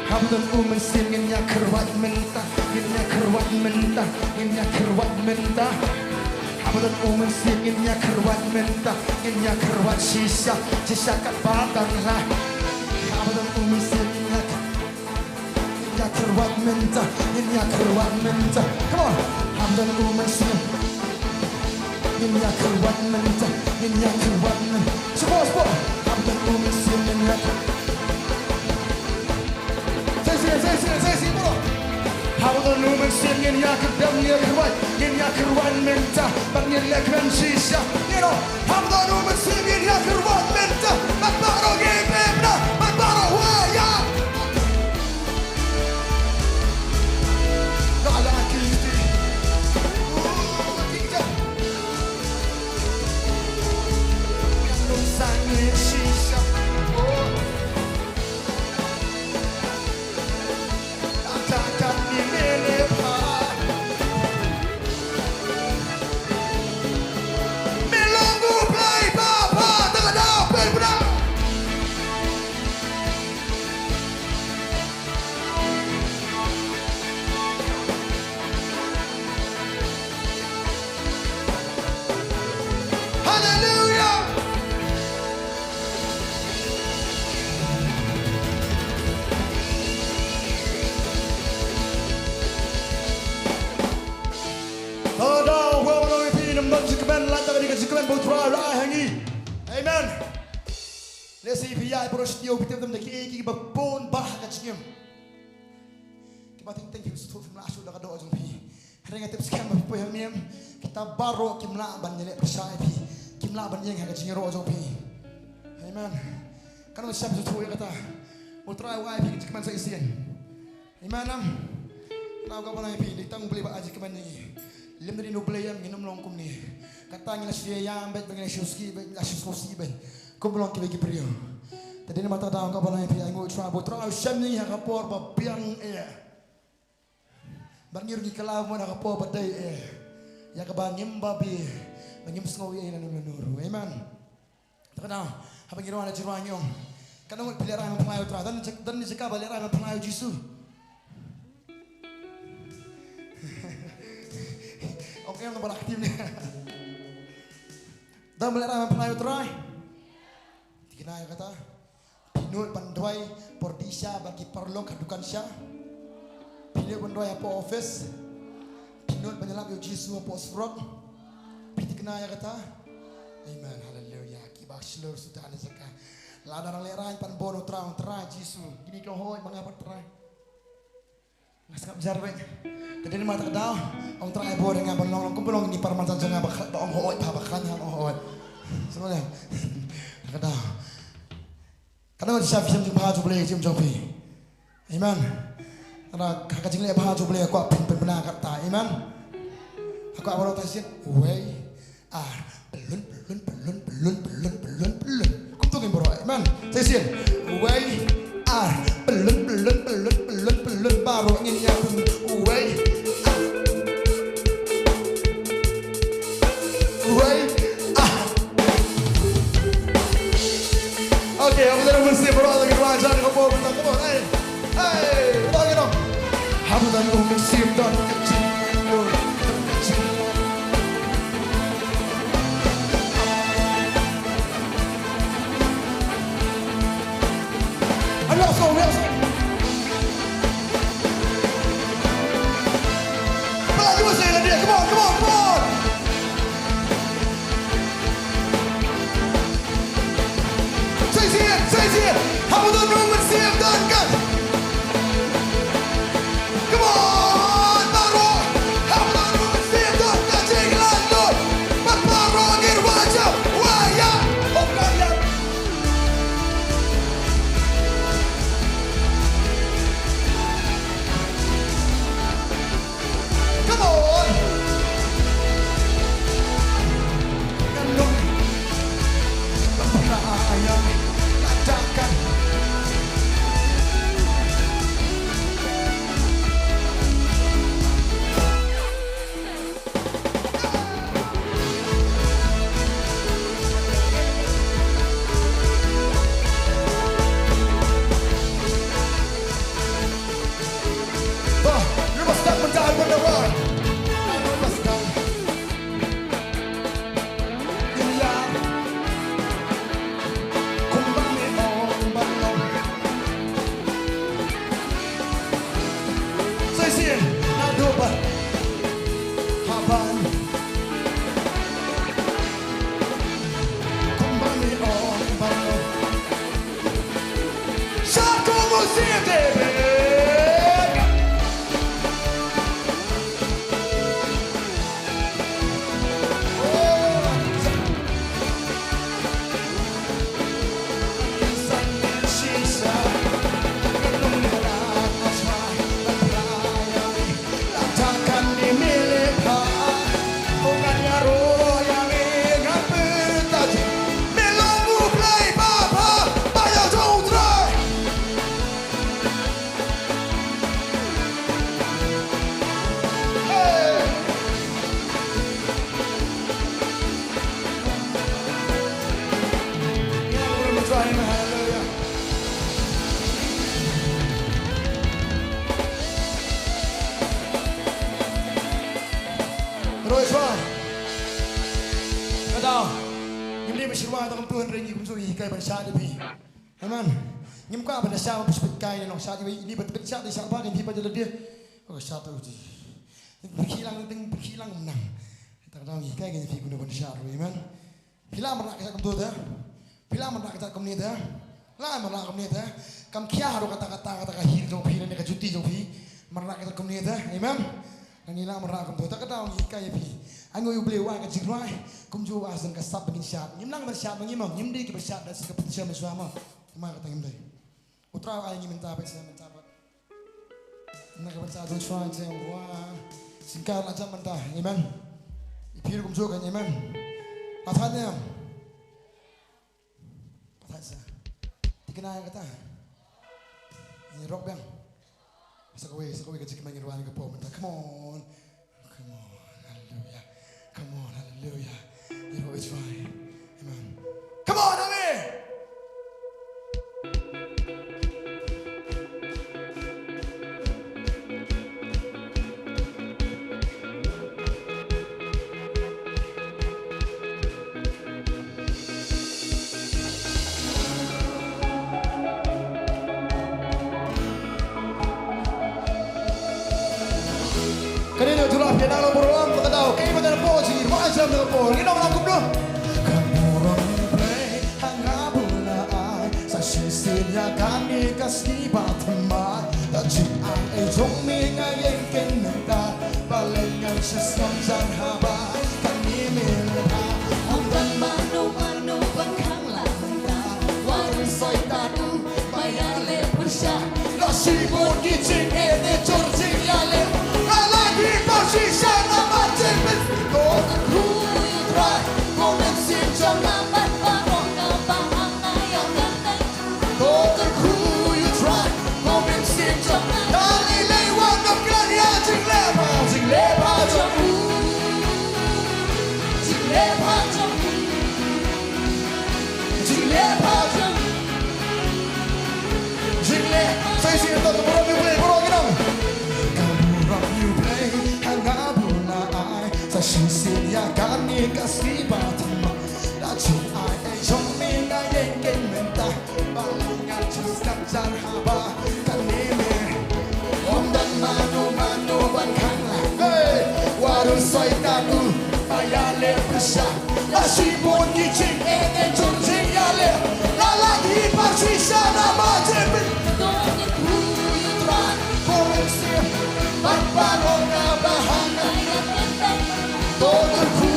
Haba don u Mynsiem ngin ïa kyrwat mynta, ngin ïa kyrwat mynta, ngin ïa kyrwat mynta. Haba don u Mynsiem ngin ïa kyrwat mynta, ngin ïa kyrwat shisha, shisha katba tang la. Haba don u Mynsiem ngin ïa, ngin ïa kyrwat mynta, ngin ïa kyrwat mynta. Come on. Haba don u Mynsiem ngin ïa kyrwat mynta, ngin ïa kyrwat mynta. Shu bos, bos. Haba don u Mynsiem ngin ïa, say, say, say, say, say, say, bro. Haba don u Mynsiem ngin ïa kyrwat, ngin ïa kyrwat, ngin ïa kyrwat mynta, bad ngin leh kmen shisha. You know, haba don u Mynsiem ngin ïa kyrwat mynta, bad baroh ngin pynbna, bad baroh wa ïa. Haleluya. Lada uwei u nongpynim don jingkmen, lada ka dei ka jingkmen ba U Trai u la ai ha ngi. Amen. Lehse phi ïaid baroh shi taïew, phi tip dem da kiei kiei kiba bun bha ha ka jingim. Kiba teng teng phi sngewthuh phim lah shuh da ka doh jong phi. Hynrei nga tip skhem ba phi poi ha niam, kita baroh kim lah ban ïaleh pyrshah ïa phi, kim lah ban ïeng ha ka jingïaroh jong phi. Amen. Katno shisha phi sngewthuh ïa kata? U Trai u ai phi ka jingkmen sa shisien. Amen, em? Nga kwah ban ong ïa phi, dei tang U Blei ba ai jingkmen ïa ngi. Lym da dei U Blei, em, ngin ym long kumne. Kata ngi la shu ïam beit, ba ngi la shu sngewsih beit, la shu sngewsih beit. Kum long kiwei ki briew. Te dei namar kata nga kwah ban ong ïa phi, ai nguh U Trai ba U Trai u shem ïa ngi ha ka por ba biang eh. Bad ngi ruh ngi kylla bamon ha ka por ba dei eh. Ïa kaba ngim babe, ba ngim sngew ei ei lano lano ruh. Amen. Te ka daw, haba ngi rwai na jingrwai ngi ong, katno ngut phi lehraiñ ban pynlait ïa U Trai? Don, don jaka ba lehraiñ ban pynlait ïa U Jisu? Ok, ong ba la ktien ne. Don ba lehraiñ ban pynlait ïa U Trai? Thikna ïa kata. Phi nud ban duwai por dih sha bad ki paralok ha dukan sha. Phi nud ban duwai hapoh office. Phi nud ban ïalap ïa U Jisu hapoh surok. Phi thikna ïa kata. Amen. Haleluya. Kiba shlur suda ne jaka. Lada nang lehraiñ pan bun U Trai, ong Trai Jisu, kine ki hooid ma nga pat Trai. Nga sngap jar beit. Te dei namar kata ka daw, ong Trai bun ïa nga ban long, long kum ban long kine ki parmansan jong nga ba khlaiñ, ba ong hooid, ba, ba khlaiñ ong hooid. Sngewbha. Ka daw. Katno shisha phi shem jingbha jong U Blei ha ka jingim jong phi? Amen. Ka, ka jingleh bha jong U Blei ka kwah phin pynbna katta. Amen. Ka kwah baroh, sa shisien. Wei, ar, pyllun, pyllun, pyllun. Kumto ngin baroh. Amen. Sa shisien. Wei, ar, pyllun, pyllun, pyllun, pyllun, pyllun. Baroh ngin ïa pyn-, wei, ar. Wei, ar. Okay, I'm gonna sing for all the good ones. Come on, come on, hey. Hey, bring it on. Habu dan um siem don. Let's go, let's go. Come on, come on, come on. Sa shisien, sa shisien. Habu don um siem don kan. Come on, baroh. Habu don um siem don kan, jinglan don. Bad baroh ngin wan sha. Wei, ar. Oh, God, yeah. Come on. Roi shuwa. Ka daw. Ngim dei ban shu rwai tang kumto hynrei ngi kumjuh ngi hikai ban shad ïa phi. Amen. Ngim kwah ban da shad ban pynshah kai ne nong shad ïa phi. Ini ban pynshah dei shad ba ngin phi ba jala dia. Ko shad tu ji. Pynkhih lang ding, pynkhih lang nang. Ta ka daw ngi hikai ngi phi kumno ban shad ruh. Amen. Phi lah ban rah ka jait kumto te. Phi lah ban rah ka jait kumne te. Lah ban rah kumne te. Kam khia ruh kata, kata, kata ka heel jong phi ne ka juti jong phi. Ban rah ka jait kumne te. Amen. Ngi lah ban rah kumto te, ka daw ngi hikai ïa phi. Ai ngi U Blei wai ka jingrwai. Kumjuh wai shen ka sap ba ngin shad. Ngim nang ban shad ba ngi mo. Ngim dei ki ba shad da shen ka pynshah mynshuwa mo. Ma kata ngim dei. U Trai ai ngi mynta ba shen mynta ba. Na ka bynta don shuwa jong wa. Sngewbha la jam mynta. Amen. I phi ruh kumjuh kan, amen. Pathat ne em? Pathat sa. Thikna ïa kata. Ngi rok biang. Sa kawei, sa kawei ka jingkmen ngi rwai ka por mynta. Come on. Come on, hallelujah. Come on, hallelujah. Ngi rwai. Amen. Come on, amen. Kane dei u jurap ïa nang long burom, ka daw, kaei ba dei na pdeng jingïaid jam na ka por, ngi ong nang kumno. Ka burom Blei ha nga bun la ai, sa shisien ïa kane ka sngi ba thymmai, da jingai ei jong me nga ïeng kynta, balei ngan shu sngewsih haba kane me la ai. Ym don mano mano ban khang la mynta, wat ri soi ta du, ba ïaleh pyrshah, la shibun ki jingeh. Shisien ïa kane ka sngi ba thymmai, la jong ai ei jong me nga ïeng kein mynta. Ba la ngan shu skhem jar haba kane me. Ym don mano mano ban khang lang. Hey! Wat u Soitan u ba ïaleh pyrshah. La shibun ki jingeh ne jong jingïaleh. La lait hi ba shisha na ma jingpyn. Ko Mynsiem, bad baroh kaba ha nga. To kyrkhu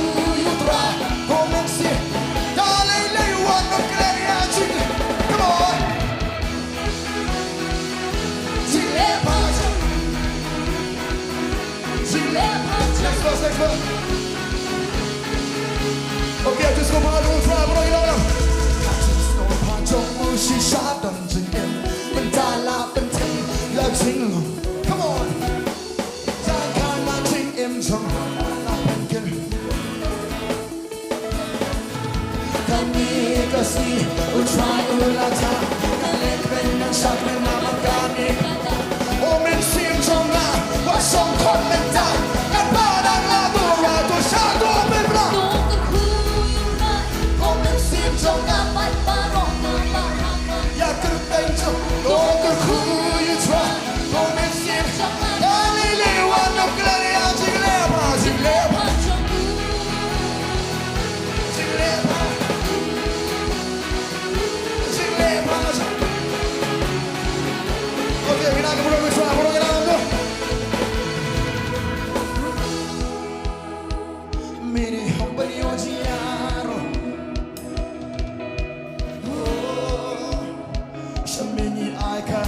ïa u Trai, ko Mynsiem. Dang lei lei wan nym kren ïa jing. Come on. Jingleh pyrshah. Jingleh pyrshah. Next verse, next verse. Okay, just go pyrshah, bro, you know. Just go pyrshah, shisha don jingim. Mynta la pynthei la jinglong. Come on. Jang kane jingim jong la pynkylla. Kane ka sngi u Trai u la jah. Ngan leh kren ngan shakri namar kane. O Mynsiem jong nga, wat shong khop mynta. Ngan pat nang la dur, wat dur sha dur pynbna. Ko Mynsiem jong nga, bad baroh kaba ha nga. Ïa kyrteng jong, to kyrkhu ïa u Trai. Ko Mynsiem. Dang lei lei wan nym kren ïa jingleh pyrshah, jingleh pyrshah. Jingleh pyrshah. Jingleh pyrshah. Okay, we now can put on the try, put on the line, go. Mini hong ban ïoh jia ro. Sha mini ai ka.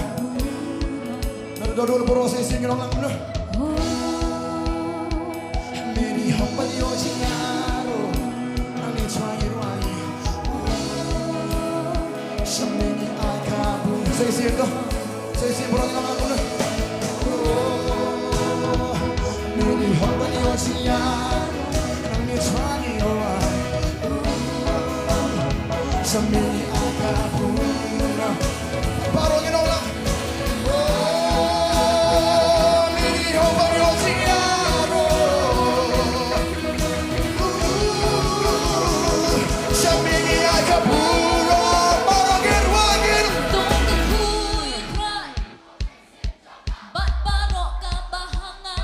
Na da dul bro se sing long lang na. Mini hong ban ïoh jia ro. Ani chwa i rwai. Sha mini ai ka bu. Se sing to. Sing sing bro, nang aku na. Mini hong ban ïoh jia, nang ni chwa ni ïoh ai. Sha mini ai ka bu na. Baroh ngi nong la. Mini hong ban ïoh jia ro. Sha mini ai ka bu ro. Baroh ngi rwai ngi. Bad baroh kaba ha nga.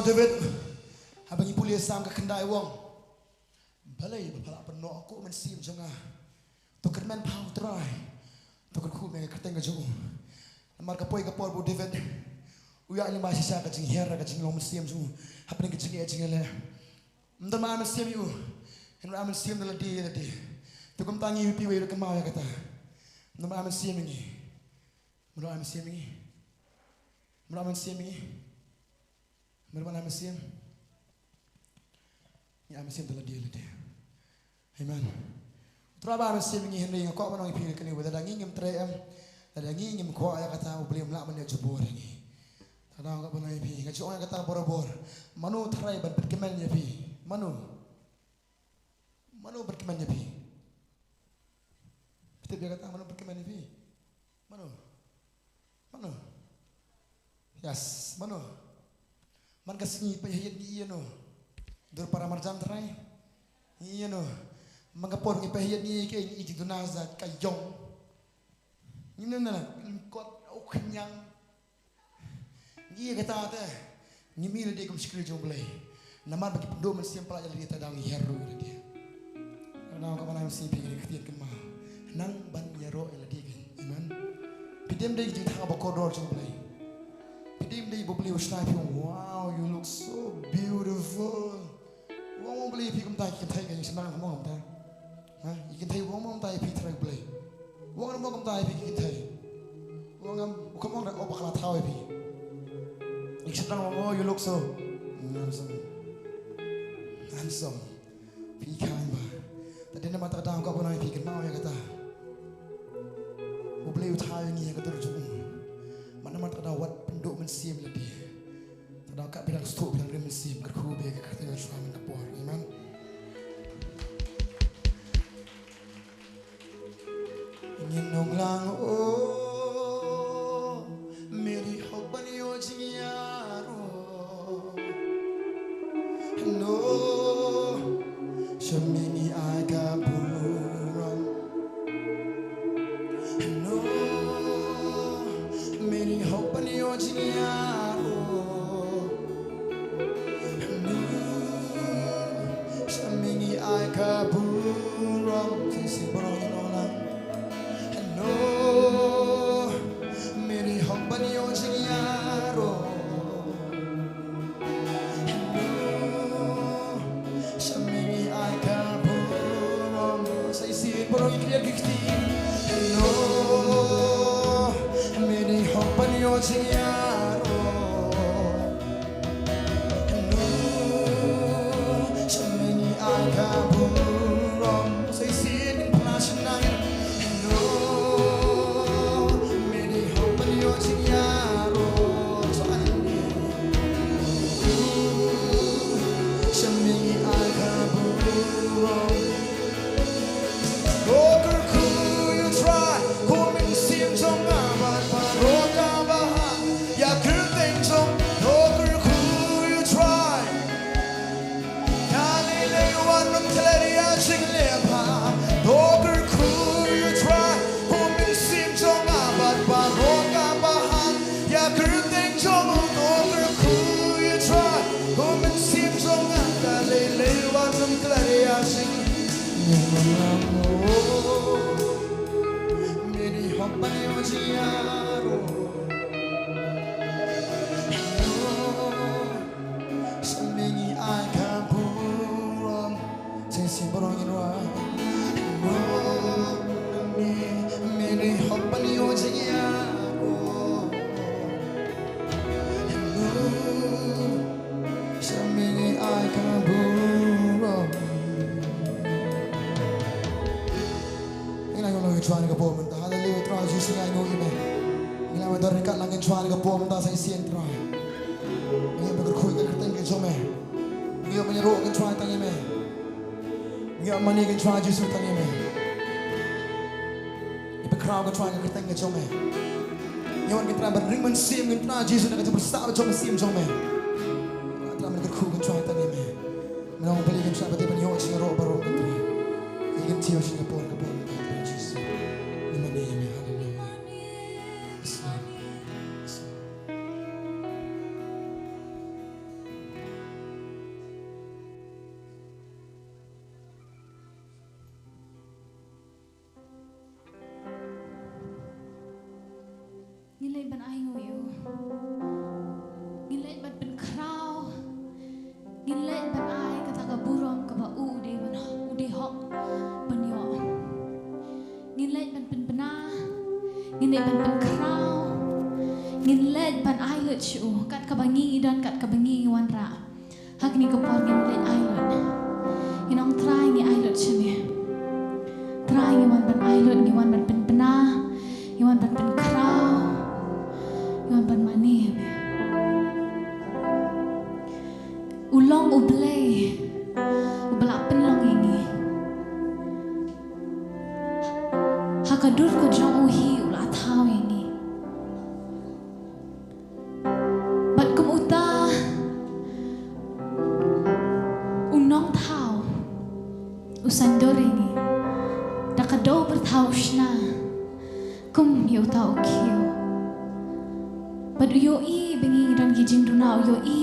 David, haba ngi pule Salm ka khyndai u ong, balei ba pha la pynnoh ko mynsiem jong nga? To kyrmen bha ha u Trai, to kyrkhu me ka kyrteng ka jong u. Namar ka poi ka por ba u David u ïaid lyngba shisha ka jinghiar, ka jinglong mynsiem jong u hapdeng ka jingeh jingïaleh. Ym don ba ai mynsiem ïa u, hynrei ai mynsiem da lade ïa lade. Te kumta ngi, phi, wei ruh kynmaw ïa kata. Ym don ba ai mynsiem ïa ngi. Mano ai mynsiem ïa ngi? Mano ai mynsiem ïa ngi? Mano ai mynsiem? Ngi ai mynsiem da lade lade. Amen. U Trai ba ai mynsiem ïa ngi, hynrei nga kwah ban ong ïa phi kane, whether lada ngi ngim trei em, lada ngi ngim kwah ïa kata, U Blei um lah ban ïoh jubor ïa ngi. Te nga kwah ban ong ïa phi, nga ju ong ïa kata barabor. Mano u trai ban pynkmen ïa phi? Mano? Mano ban pynkmen ïa phi? Phi tip ïa kata, mano ban pynkmen ïa phi? Mano? Mano? Yes, mano? Man ka sngi peit ha ïing ngi ïohi noh. Dur para marjan trai. Ngi ïohi noh. Man ka por ngi peit ha ïing ngi ïohi, ngi ïohi duna za ka ïong. Ngi ïohi noh, ngi kot, oh, khñiang. Ngi ïa kata te ngim i lade kum shakri jong U Blei. Namar ba ki pynduh mynsiem palat ïa lade, te dang ngi hiar ruh ïa lade. Nang ka manang si phi, ki ktien kynmaw. Nang ban ïaroh ïa lade kein. Amen. Phi dei ym dei ki jingthaw ba kordor jong U Blei. Phi dei ym dei ba U Blei u shna ïa phi, wow, you look so beautiful. Ong U Blei ïa phi kumta, ki kynthei, ka ïing shnang mo kumta. Ha, ki kynthei, ong mo kumta ïa phi, Trai Blei. Ong mo kumta ïa phi, ki kynthei. Ong am, u kam ong da, oh, bakla thaw ïa phi. Ïing shnang, ong, oh, you look so handsome. Handsome. Phi khan ba. Te dei namar kata ka daw ka bun ïa phi, kynmaw ïa kata. U Blei u thaw ïa ngi ha ka dur jong u. Namar kata ka daw wat pynduh mynsiem lade. Te dang ka biang stuk, biang rim mynsiem, kyrkhu bad ka kyrteng U Trai man ka por. Amen. Ngin ong lang, oh, me dei hok ban ïoh jingïaroh. Noh, sha me ngi ai ka burom. Noh, me dei hok ban ïoh jingïaroh. Noh, sha me ngi ai ka burom. Shisien baroh ngin ong lang. Noh, me dei hok ban ïoh jingïaroh. Sha me ngi ai ka burom. Sa shisien baroh ngi khriat ki kti. Noh, me dei hok ban ïoh jingïaroh. Noh, sha me ngi ai ka burom. Sa shisien ngin phla sha nang. Noh, me dei hok ban ïoh jingïaroh. Sha me ngi ai ka burom. To kyrkhu ïa U Trai, ko mynsiem jong nga bad baroh kaba hap ïa ka kyrteng jong u. To kyrkhu ïa U Trai. Ka lei lei wat nym klet ïa ka jingleh bha. To kyrkhu ïa U Trai, ko mynsiem jong nga bad baroh kaba hap ïa ka kyrteng jong u. To kyrkhu ïa U Trai, ko mynsiem jong nga. Ka lei lei wat nym klet ïa ka jingleh bha. Me dei hok ban ïoh jingïaroh. Sha me ngi ai ka burom. Shisien baroh ngin rwai. Me, me dei hok ban ïoh jingïaroh. Sha me ngi ai ka burom. Ngi la ïoh long ïa U Trai ha kane ka por mynta. Haleluia, Trai Jisu, ngi ainguh ïa me. Ngi la wan don ryngkat lang ïa U Trai ha kane ka por mynta, sa shisien, Trai. Ngi ïoh ban kyrkhu ïa ka kyrteng ka jong me. Ngi ïoh ban ïaroh ïa ka, Trai, tang ïa me. Ngi ïoh ban mane ïa ka, Trai Jisu, tang ïa me. Ngi pynkhraw ïa ka, Trai, ïa ka kyrteng ka jong me. Ngi wan, Trai, ban ring mynsiem, Trai Jisu, na ka jingpyrsad jong mynsiem jong me. Trai, ban kyrkhu ïa ka, Trai, tang ïa me. Ngi ong, Blei, kin sa ba te ban ïoh jingïaroh baroh, Trai. Ïa kin sa ïoh jingïaroh baroh, Trai Jisu. Ngi mane ïa me, haleluia. Yes, Lord. Yes, Lord. Ban ai nguh ïa u. Ngin leit ban pynkhraw. Ngin leit ban ai kata ka burom kaba u dei ban, u dei hok ban ïoh. Ngin leit ban pynbna. Ngin leit ban pynkhraw. Ngin leit ban ai lut sha u kat kaba ngi ngi don, kat kaba ngi ngi wanrah. Ha kane ka por ngin leit ai lut. Ngin ong Trai ngi ai lut sha me. Trai ngi wan ban ai lut, ngi wan ban pynbna, ngi wan ban pynkhraw, ngi wan ban mane ïa me. U long U Blei uba la pynlong ïa ngi. Ha ka dur ka jong u hi u la thaw ïa ngi. Bad kum uta u nongthaw u saiñdur ïa ngi da ka dew pyrthaw u shna kum ïa uta u khiew. Bad u ïohi ba ngi don ki jingduna, u ïohi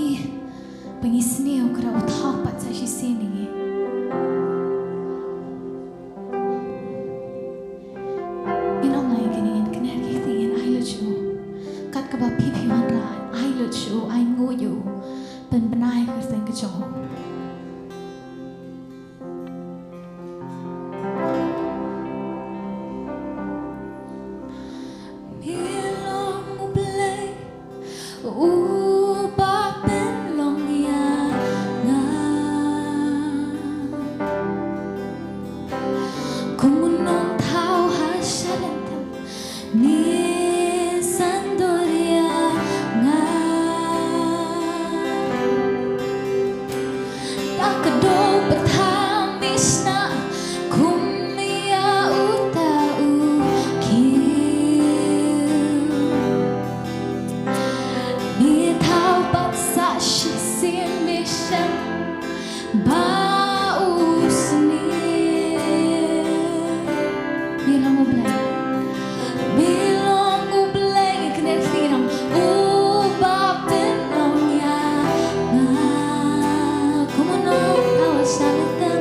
ba ngi sniew, u kyrpad, u thaw pat sa shisien ïa ngi. Ngin ong lai kane, ngin kner ki kti, ngin ai lut sha u. Kat kaba phi phi wanrah, ai lut sha u, ai nguh ïa u. Pynbna ïa ka kyrteng ka jong u. Me long U Blei uba pynlong ïa nga kum u nongthaw ha shalynter, me saiñdur ïa nga. Da ka dew pyrthaw me shna kum ïa uta u khiew. Me thaw pat sa shisien, me shem ba u sniew. Me long U Blei. Me long U Blei, kane ka dei uba pynlong ïa nga. Kum u nongthaw ha shalynter,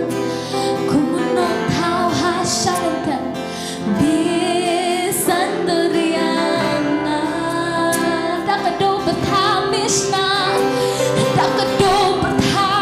kum u nongthaw ha shalynter, me saiñdur ïa nga. Da ka dew pyrthaw me shna, da ka dew pyrthaw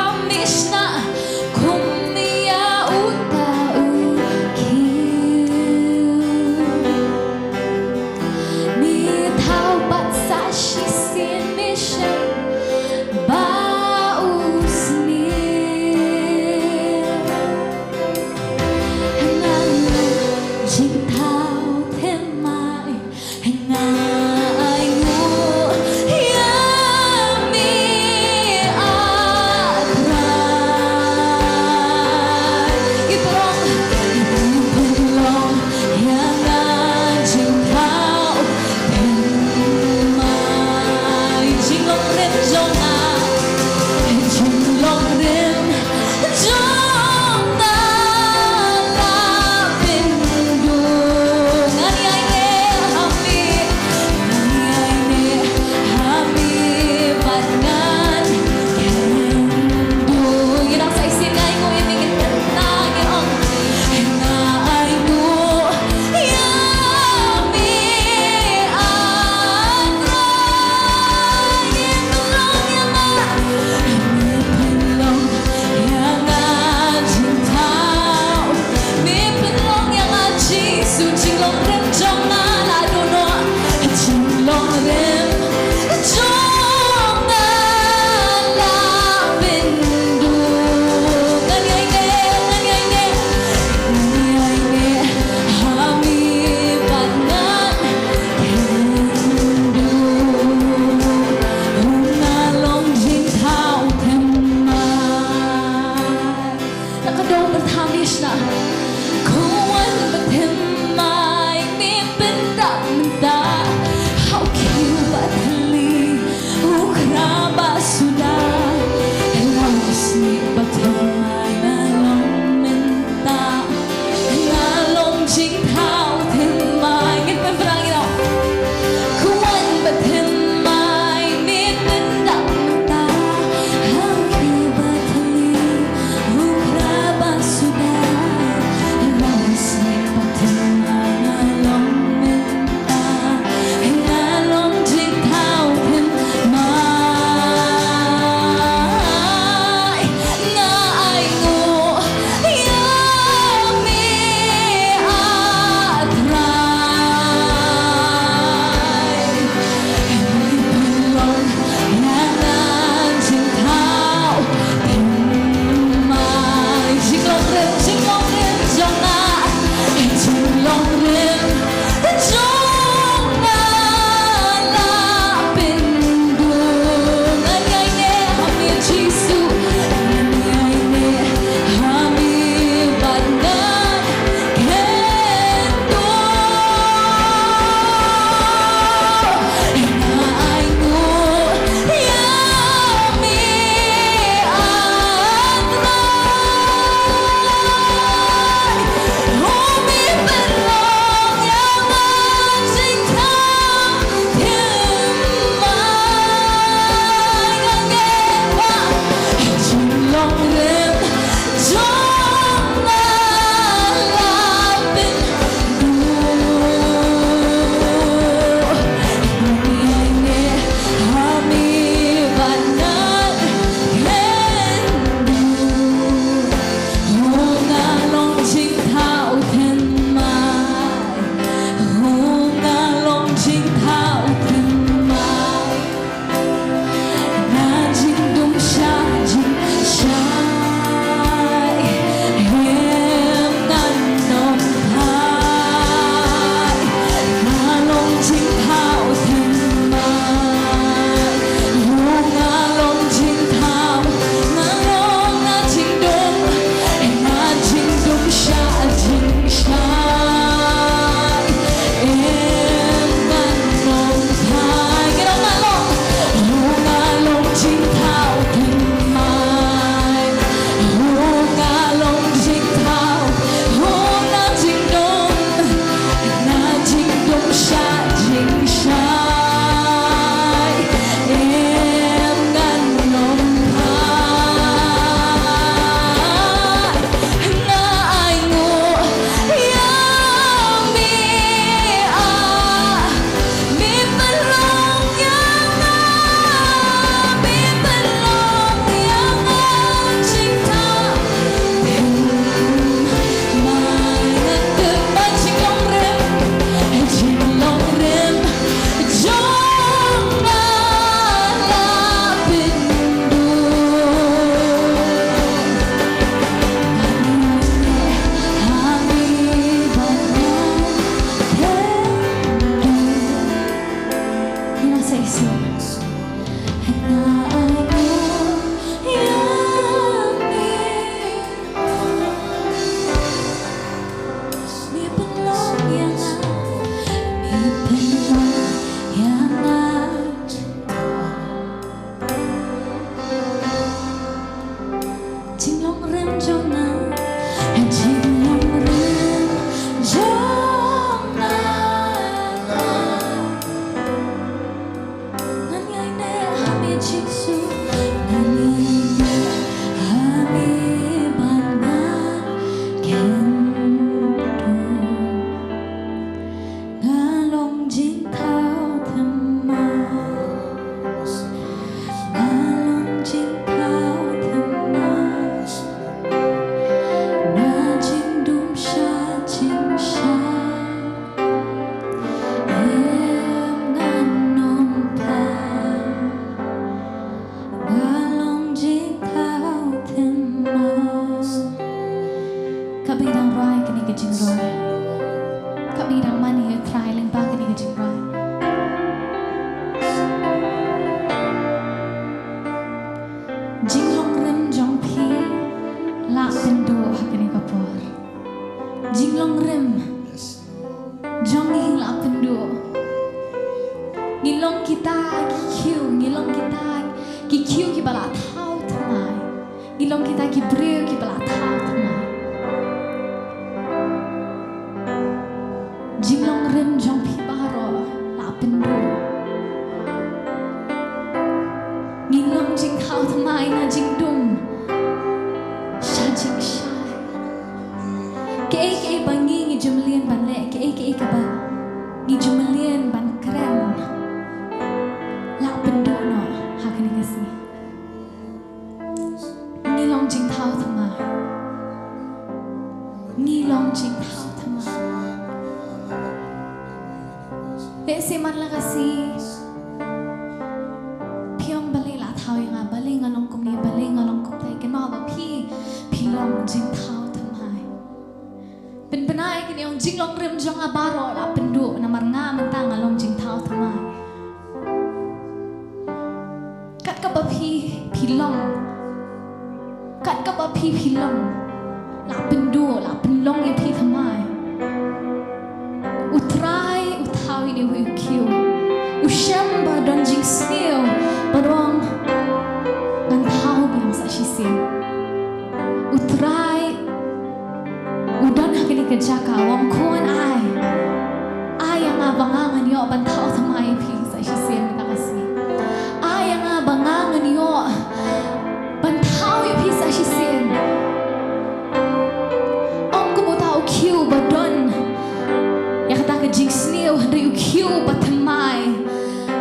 Ngi long kita ki khiew, ngi long kita ki khiew kiba la thaw thymmai. Ngi long kita ki briew kiba la thaw thymmai. Jinglong rim jong phi baroh la pynduh. Ngi long jingthaw thymmai na jingdum sha jingshai. Kaei kaei ba ngi ngi ju mlien ban leh, kaei kaei kaba ngi ju mlien ban kren, la pynduh noh ha kane ka sngi. Ngi long jingthaw thymmai. Ngi long jingthaw thymmai. Lehse man la ka sngi phi ong, balei la thaw ïa nga, balei nga long kumne, balei nga long kumta. Kynmaw ba phi, phi long jingthaw thymmai. Pynbna ïa kane, ong, jinglong rim jong nga baroh la pynduh namar nga mynta nga long jingthaw thymmai. Kat kaba phi, phi long, kat kaba phi, phi long, la pynduh, la pynlong ïa phi thymmai. U Trai u thaw ïa une u khiew. U shem ba don jingsniew, ba don, ngan thaw biang sa shisien. U Trai u don ha kane ka jaka, u ong, khun, ai, ai ïa nga ba nga ngan ïoh ban thaw thymmai ïa phi sa shisien mynta ka sngi. Ai ïa nga ba nga ngan ïoh ban thaw ïa phi sa shisien. Ym kum uta u khiew ba don ïa kata ka jingsniew, hynrei u khiew ba thymmai,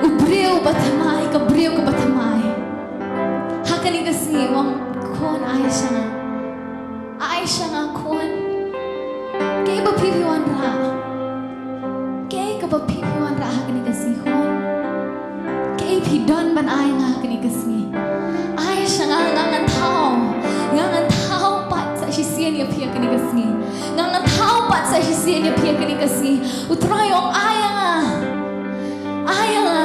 u briew ba thymmai, ka briew kaba thymmai. Ha kane ka sngi u ong, khun, ai sha nga. Ai sha nga, khun. Kaei ba phi, phi wanrah? Kaei kaba phi, phi wanrah ha kane ka sngi, khun? Kaei phi don ban ai nga ha kane ka sngi? Ai sha nga, nga ngan thaw. Nga ngan thaw pat sa shisien ïa phi ha kane ka sngi. Nga ngan thaw pat sa shisien ïa phi ha kane ka sngi. U Trai u ong, ai ïa nga. Ai ïa nga.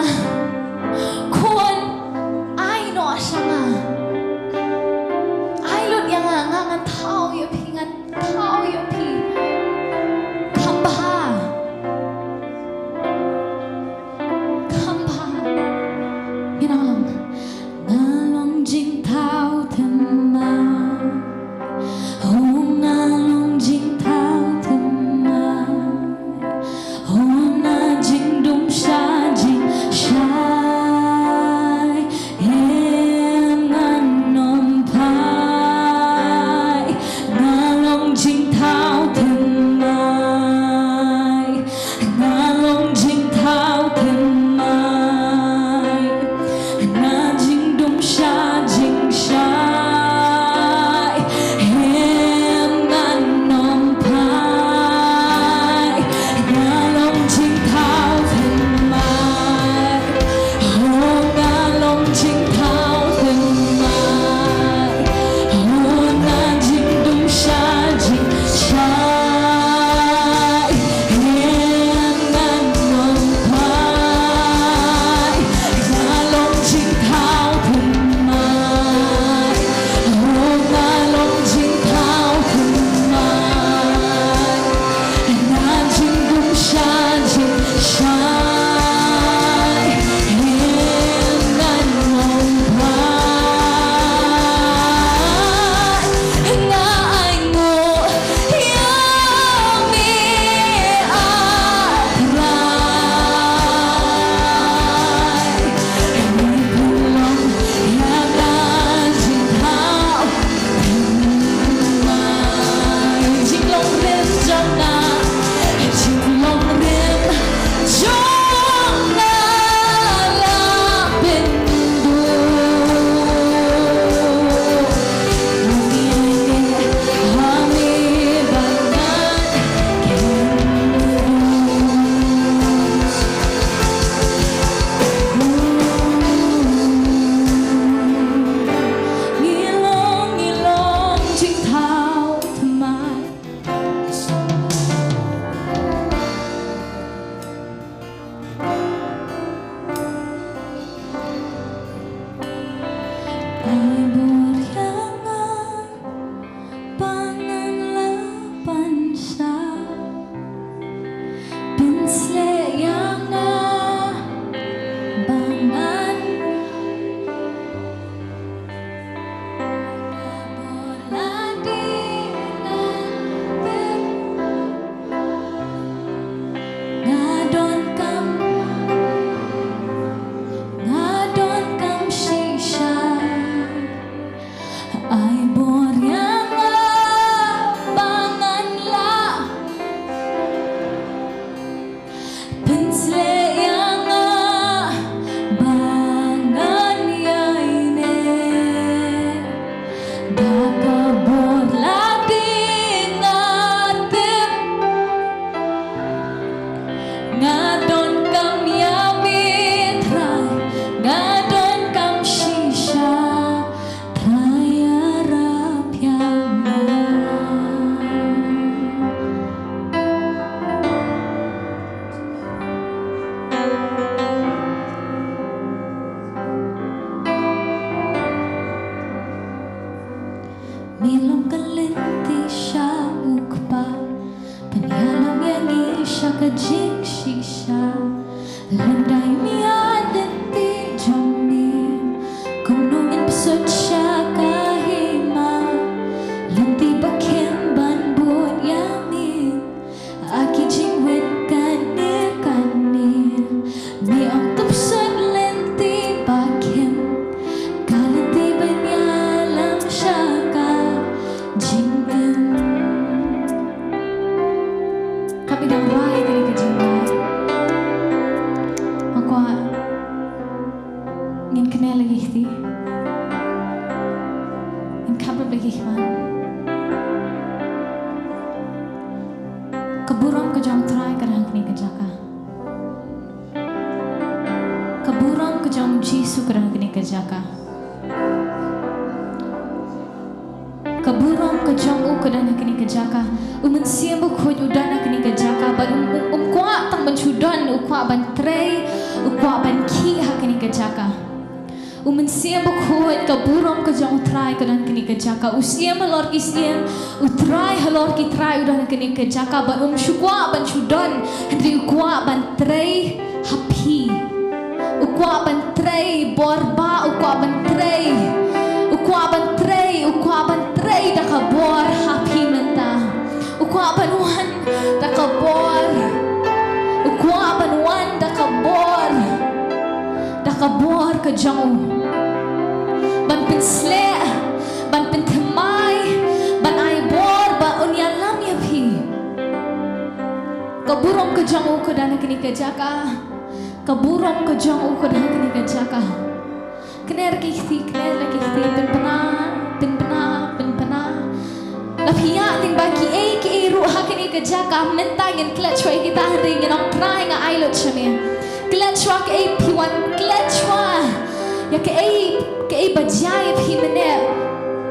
Khun, ai noh sha nga. Ai lut ïa nga, nga ngan thaw ïa phi, ngan thaw ïa phi. Kham bha. Kham bha. Ngin ong lang. Nga long jingthaw thymmai. Oh, nga long jingthaw thymmai. Oh, Lynti ïa lynti jong me, kumno ngin pynshoi sha ka hima. Lynti ba khim ban bud ïa me, ha ki jingwit kane kane. Me ong to pynshoi lynti ba khim, ka lynti ban ïalam sha ka jingim. Ka bynta rai kane ka jingrai. Nga kwah ngin kynmaw lagi kti. Ngin khap lagi khmat. Ka burom ka jong Trai ka dang ha kane ka jaka. Ka burom ka jong Jisu ka dang ha kane ka jaka. Ka burom ka jong u ka don ha kane ka jaka. U Mynsiem Bakhuid u don ha kane ka jaka. Bad um, um, um kwah tang ban shu don, u kwah ban trei, u kwah ban khih ha kane ka jaka. U Mynsiem Bakhuid, ka burom ka jong u Trai ka don ha kane ka jaka. U Siem halor ki siem, u Trai halor ki trai u don ha kane ka jaka. Bad um shu kwah ban shu don, hynrei u kwah ban trei ha phi. U kwah ban trei bor ba, u kwah ban trei. U kwah ban trei, u kwah ban trei da ka bor ha phi mynta. U kwah ban wan da ka bor. U kwah ban wan da ka bor. Da ka bor ka jong u. Ban pynsleh, ban pynthymmai, ban ai bor ba un ïalam ïa phi. Ka burom ka jong u ka don ha kane ka jaka. Ka burom ka jong u ka don ha kane ka jaka. Kner ki kti, kner la ki kti, pynpna, pynpna, pynpna. La phi ïa tang ba kiei kiei ruh ha kane ka jaka mynta ngin klet shuwa ïa kita, hynrei ngin ong Trai nga ai lut sha me. Klet shuwa kaei phi wan klet shuwa. Ïa kaei, kaei ba jia ïa phi mynne.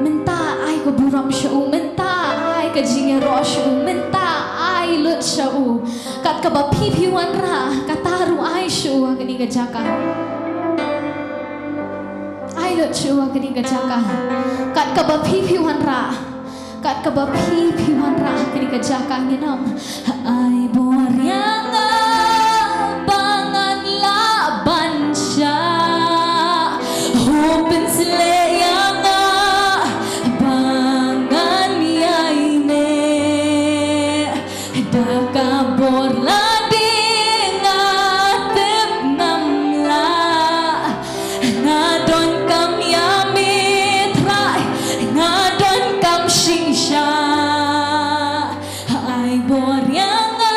Mynta ai ka burom sha u, mynta ai ka jingïaroh sha u, mynta ai lut sha u. Kat kaba phi phi wanrah, kata ruh ai sha u ha kane ka jaka. Ai lut sha u ha kane ka jaka. Kat kaba phi phi wanrah. Kat kaba phi phi wanrah ha kane ka jaka ngin ong. Ai bor ïa nga ba ngan lah ban shah. Hooid pynsleh ïa nga ba ngan ïaineh. Da ka bor lade nga tip ngam lah. Nga donkam ïa me Trai, nga donkam shingsha. Ai bor ïa nga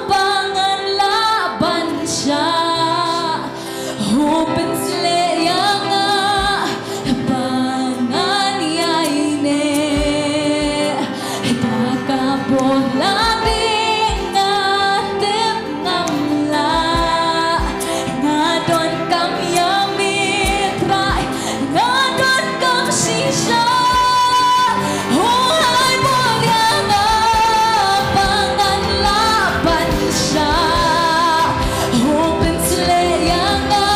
ba ngan lah ban shah. Hooid pynsleh ïa nga ba ngan ïaineh. Da ka bor lade nga tip ngam lah. Nga donkam ïa me Trai, nga donkam shingsha. Ho ai bor ïa nga ba ngan lah ban shah. Hooid pynsleh ïa nga.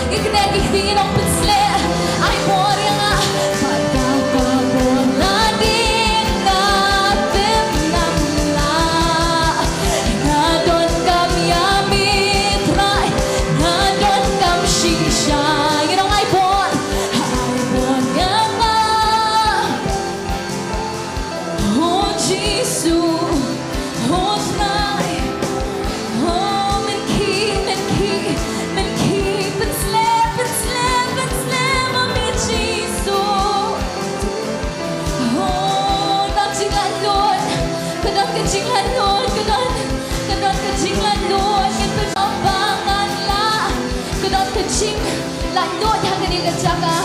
Ngin kynmaw ki kti, ngin ong pynsleh. Ai bor ïa nga. Ba da ka bor lade nga tip ngam lah. Nga donkam ïa me Trai, nga donkam shingsha. Ngin ong ai bor. Ai bor ïa nga. Oh Jisu, oh Trai, oh men khih, men khih, men khih, pynsleh, pynsleh, pynsleh ma me Jisu. Oh, ka jinglaitluid, ka don ka jinglaitluid, ka don, ka don ka jinglaitluid, ngin pynpaw ba ngan lah, ka don ka jinglaitluid ha kane ka jaka.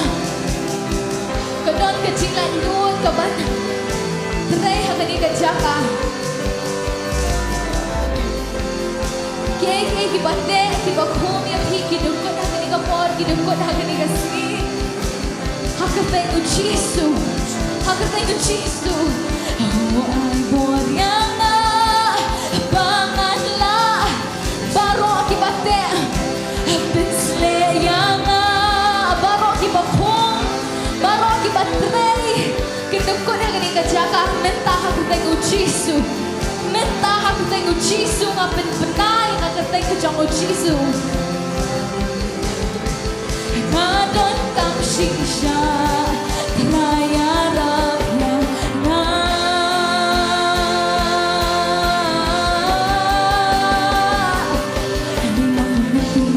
Ka don ka jinglaitluid kaban trei ha kane ka jaka. Kiei kiei kiba teh kiba khum ïa phi, ki dang kut ha kane ka por, ki dang kut ha kane ka sngi. Ha ka kyrteng u Jisu. Ha ka kyrteng u Jisu. Oh ai bor ïa nga ba ngan lah. Baroh kiba teh, pynsleh ïa nga. Baroh kiba khum, baroh kiba trei, ki dang kut ha kane ka jaka mynta ha ka kyrteng u Jisu. Mynta ha ka kyrteng u Jisu nga pynbna ïa ka kyrteng Oh Jisu. Nga donkam shisha, Trai ïarap ïa nga. Ïa nga ka jing,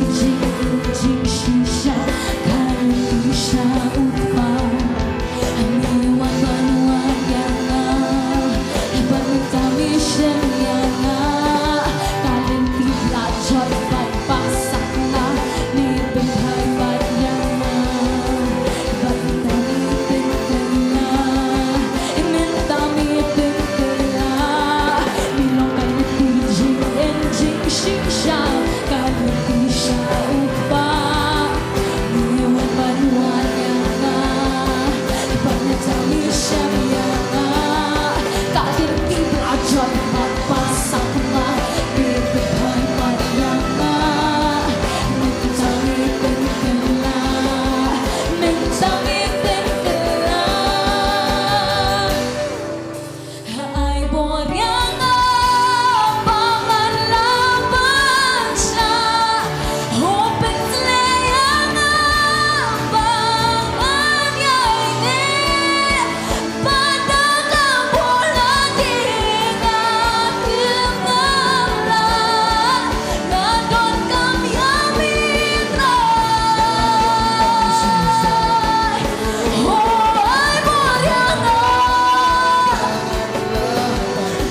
jingshisha ka lynti sha u Kpa. Me wan ban wad ïa nga, ban tang ïa shem ïa nga. Ka lynti la jot ban pass ha nga, me pynphai pat ïa nga. Ban tang ïa pynkylla, me tang ïa pynkylla. Me long ka lynti jingim jingshisha, ka lynti sha u Kpa. Ai bor ïa nga ba ngan lah ban shah. Ho pynsleh ïa nga ba ngan ïaineh. Ba da ka bor la dei nga kim ngam lah. Nga donkam ïa me Trai. Ho ai bor ïa nga.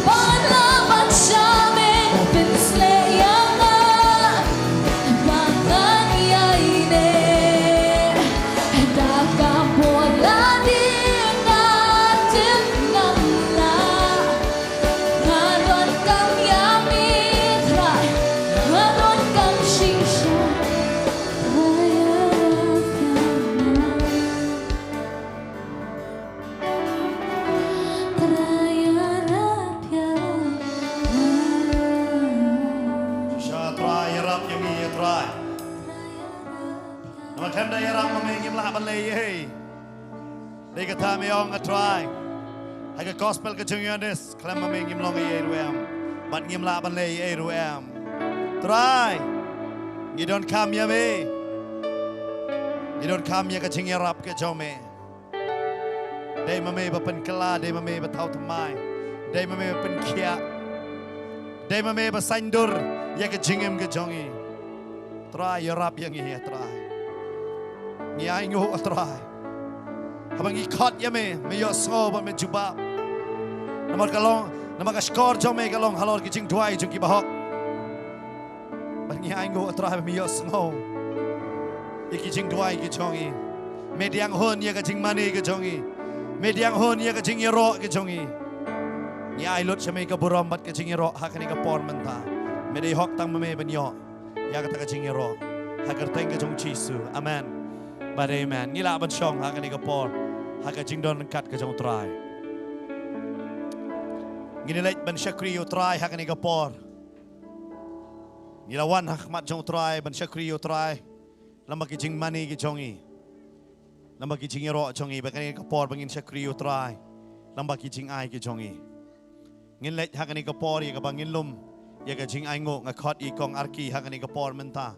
Ban lah ban shah, me pynsleh ïa nga ba ngan ïaineh. Da ka bor la dei nga kim ngam lah. Nga donkam ïa me Trai, nga donkam shisha. Trai ïarap ïa nga. Trai ïarap ïa nga. Shisha Trai ïarap ïa ngi ïa Trai. Namar khlem da ïarap ma me ngim lah ban leh ei ei. Dei kata me ong, a Trai, ha ka gospel ka jong u Ïoannis, khlem ma me ngim long ei ei ruh em. Bad ngim lah ban leh ei ei ruh em. Trai, ngi donkam ïa me. Ngi donkam ïa ka jingïarap ka jong me. Dei ma me ba pynkylla, dei ma me ba thaw thymmai, dei ma me ba pynkhiah, dei ma me ba saiñdur ïa ka jingim ka jong ngi. Trai, ïarap ïa ngi, a Trai. Ngi ainguh, a Trai. Haba ngi khot ïa me, me ïohsngew bad me jubab. Namar ka long, namar ka shkor jong me ka long halor ki jingduwai jong ki bahok. Bad ngi ainguh, a Trai, ba me ïohsngew ïa ki jingduwai ki jong ngi. Me pdiang hun ïa ka jingmane ka jong ngi. Me pdiang hun ïa ka jingïaroh ka jong ngi. Ngi ai lut sha me ka burom bad ka jingïaroh ha kane ka por mynta. Me dei hok tang ma me ban ïoh ïa kata ka jingïaroh. Ha ka kyrteng ka jong u Jisu. Amen. Bad amen. Ngi lah ban shong ha kane ka por ha ka jingdon ryngkat ka jong u Trai. Ngin ïa leit ban shakri ïa u Trai ha kane ka por. Ngi la wan ha khmat jong u Trai ban shakri ïa u Trai lyngba ki jingmane ki jong ngi, lyngba ki jingïaroh jong ngi. Bad kane ka por ba ngin shakri ïa u Trai lyngba ki jingai ki jong ngi. Ngin leit ha kane ka por ïa kaba ngin lum ïa ka jingainguh. Nga khot ïa i Kong Arki ha kane ka por mynta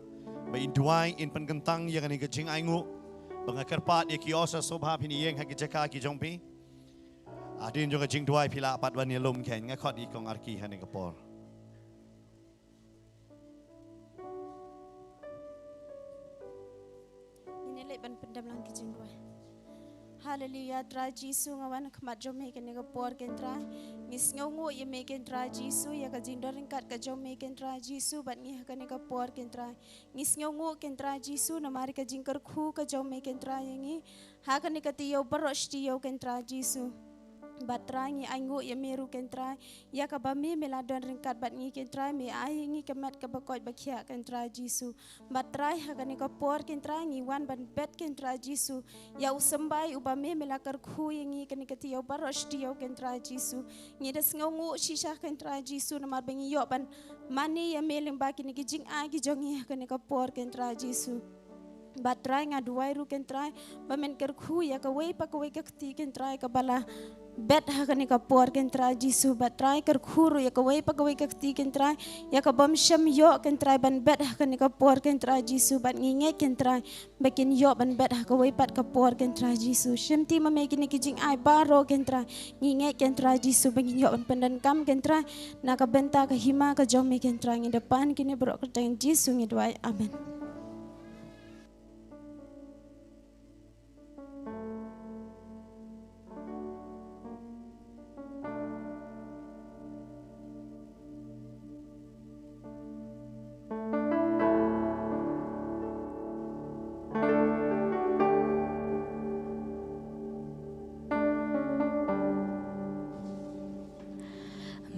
ba in duwai, in pynkyntang ïa kane ka jingainguh. Ba nga kyrpad ïa ki, u sa sngewbha phin ïeng ha ki jaka ki jong phi. Hadien jong ka jingduwai phi lah pat ban ïalum keiñ. Nga khot ïa i Kong Arki ha kane ka por. Ngin ïa leit ban pyndem lang ki jingduwai. Haleluya, Trai Jisu, nga wan ha khmat jong me kane ka por, keiñ Trai. Ngi sngewnguh ïa me, keiñ Trai Jisu, ïa ka jingdon ryngkat ka jong me, keiñ Trai Jisu, bad ngi ha kane ka por, keiñ Trai. Ngi sngewnguh, keiñ Trai Jisu, namar ka jingkyrkhu ka jong me, keiñ Trai, ïa ngi ha kane ka taïew baroh shi taïew, keiñ Trai Jisu. Bad Trai, ngi ainguh ïa me ruh, keiñ Trai, ïa kaba me, me la don ryngkat bad ngi, keiñ Trai. Me ai ïa ngi ka met kaba koit ba khiah, keiñ Trai Jisu. Bad Trai, ha kane ka por, keiñ Trai, ngi wan ban bet, keiñ Trai Jisu, ïa u symbai uba me, me la kyrkhu ïa ngi kane ka taïew baroh shi taïew, keiñ Trai Jisu. Ngi da sngewnguh shisha, keiñ Trai Jisu, namar ba ngi ïoh ban mane ïa me lyngba kine ki jingai ki jong ngi ha kane ka por, keiñ Trai Jisu. Bad Trai, nga duwai ruh, keiñ Trai, ba men kyrkhu ïa kawei pa kawei ka kti, keiñ Trai, kaba la bet ha kane ka por, ko Trai Jisu, bad Trai kyrkhu ruh ïa kawei pa kawei ka kti, ko Trai, ïa ka bym shym ïoh, ko Trai, ban bet ha kane ka por, ko Trai Jisu, bad ngi ngeit, ko Trai, ba kin ïoh ban bet ha kawei pat ka por, ko Trai Jisu. Shimti ma me kine ki jingai baroh, ko Trai, ngi ngeit, ko Trai Jisu, ba ngin ïoh ban pyndonkam, ko Trai, na ka bynta ka hima ka jong me, ko Trai. Ngi da pan kine baroh ha ka kyrteng Jisu ngi duwai. Amen.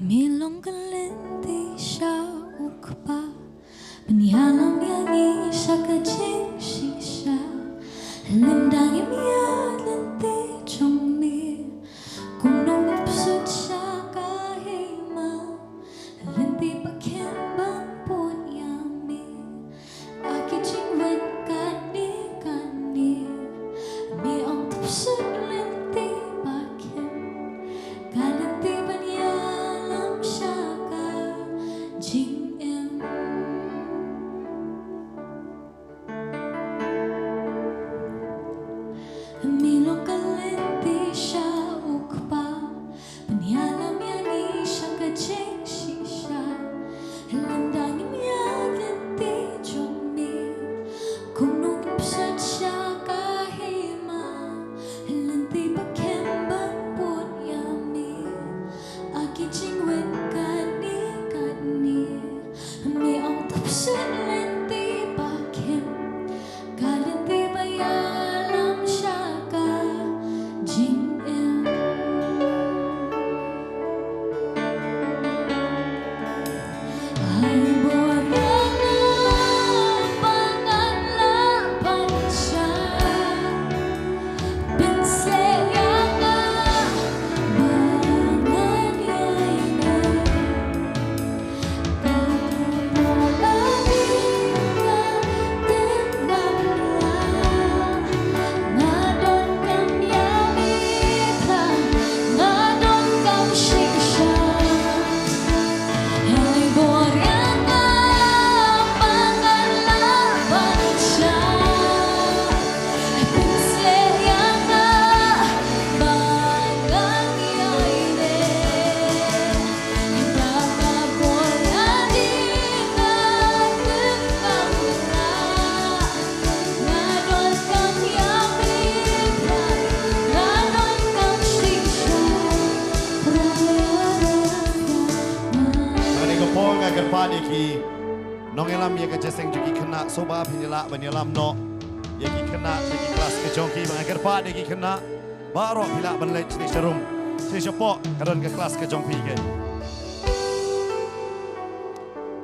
Me long ka lynti sha u Kpa, ban ïalam ïa ngi sha ka jingshisha. Lymda ngim ïaid lynti jong me, kumno ngin pyrshah sha ka hima. Lynti ba khim ban bud ïa me, ha ki jingwit katne katne. Me ong to pyrshah lynti ba khim, ka lynti ban ïalam sha ka jingim. Me long ka lynti sha u Kpa, ban ïalam ïa ngi sha ka jingshisha. Lymda ngim ïaid lynti jong me, kumno ngin pyrshah sha ka hima. Lynti ba khim ban bud ïa me, ha ki jingwit katne katne. Me ong to pyrshah lynti ba khim, ka lynti ba ïalam sha ka jingim. Hai bor ïa nga ba ngan lah ban shah. Pynsngewthuh ïa nga ba ngan ïai neh. Ka por ba dei ka tip ba nga, nga donkam ïa me Trai, nga donkam shisha. Hai bor ïa nga ba ngan lah ban shah. Pynsngewthuh ïa nga ba ngan ïai neh. Ba ka bor ïa ngi, nga tip ba nga, nga donkam ïa me Trai, nga donkam shisha. Ïa kane ka por nga kyrpad ïa ki nongïalam ïa ka jingïaseng jong ki khynnah, sngewbha phin ïa lah ban ïalam noh ïa ki khynnah, ïa ki klas ka jong ki, ba nga kyrpad ïa ki khynnah baroh phi lah ban leit sha rum, sha shapoh ka don ka klas ka jong phi. Kane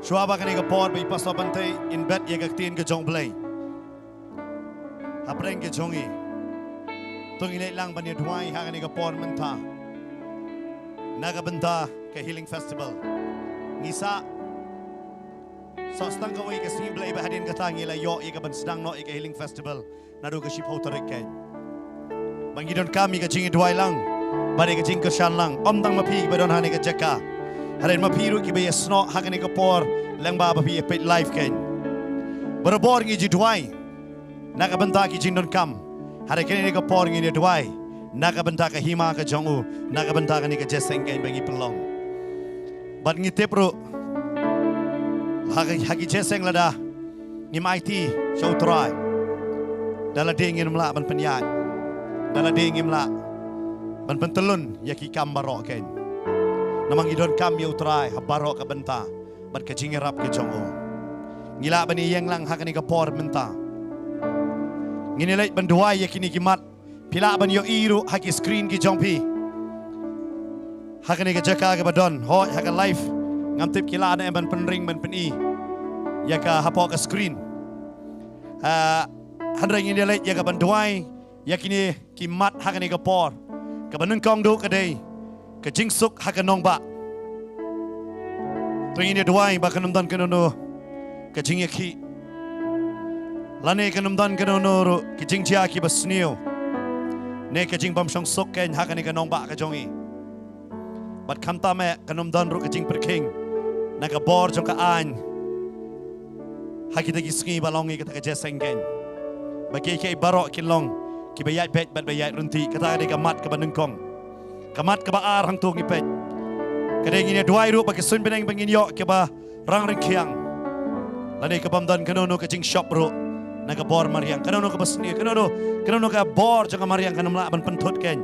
shuwa ba kane ka por ba i Pastor Bantei in bet ïa ka ktien ka jong U Blei hapdeng ka jong i, to ngin leit lang ban ïa duwai ha kane ka por mynta na ka bynta ka Healing Festival. Ngi sa sot tang kawei ka sngi Blei, ba hadien kata ngi la ïoh ïa ka ban sdang noh ïa ka Healing Festival naduh ka shiphew tarik. Kane ba ngi donkam ïa ka jingïaduwai lang bad ïa ka jingkyrshan lang, ym tang ma phi ba don ha kane ka jaka, hynrei ma phi ruh kiba ïasnoh ha kane ka por lyngba ba phi ïa peit live. Kane barabor ngi ju duwai na ka bynta ki jingdonkam, hynrei kane ka por ngin ïa duwai na ka bynta ka hima ka jong u, na ka bynta kane ka jingïaseng kane ba ngi pynlong. Bad ngi tip ruh ha ki, ha ki jingïaseng lada ngim aiti sha U Trai, da lade ngim lah ban pynïaid, da lade ngim lah ban pyntyllun ïa ki kam baroh. Kane namar ngi donkam ïa U Trai ha baroh ka bynta bad ka jingïarap ka jong u. Ngi lah ban ïeng lang ha kane ka por mynta. Ngin ïa leit ban duwai ïa kine ki mat. Phi lah ban ïohi ruh ha ki screen ki jong phi ha kane ka jaka kaba don, hooid, ha ka live. Ngam tip ki lah ne em ban pynring ban pyni ïa ka hapoh ka screen. Ah, hynrei ngin ïa leit ïa ka ban duwai ïa kine ki mat ha kane ka por. Kaba nyngkong duh ka dei ka jingsuk ha ka nongbah. To ngin ïa duwai ba kan ym don kano kano ka jingïakhih, lane kan ym don kano kano ruh ki jingjia kiba sniew. ne ka jingbymshong suk kein ha kane ka nongbah ka jong i. Bad khamtam eh kan ym don ruh ka jingpyrkhing na ka bor jong ka aiñ ha kita ki sngi ba long i kata ka jingïaseng kein. Ba ki, ki baroh kin long kiba ïaid beit bad ba ïaid ryntih. Kata ka dei ka mat kaba nyngkong. Ka mat kaba ar hangto ngi peit ka dei ngin ïa duwai ruh ba ki suiñ bneng ba ngin ïoh kiba rangryngkhiang. Lane ka bym don kano kano ka jingshop ruh na ka bor mariang, kano kano kaba sniew, kano kano, kano kano ka bor jong ka mariang kan ym lah ban pynthut kein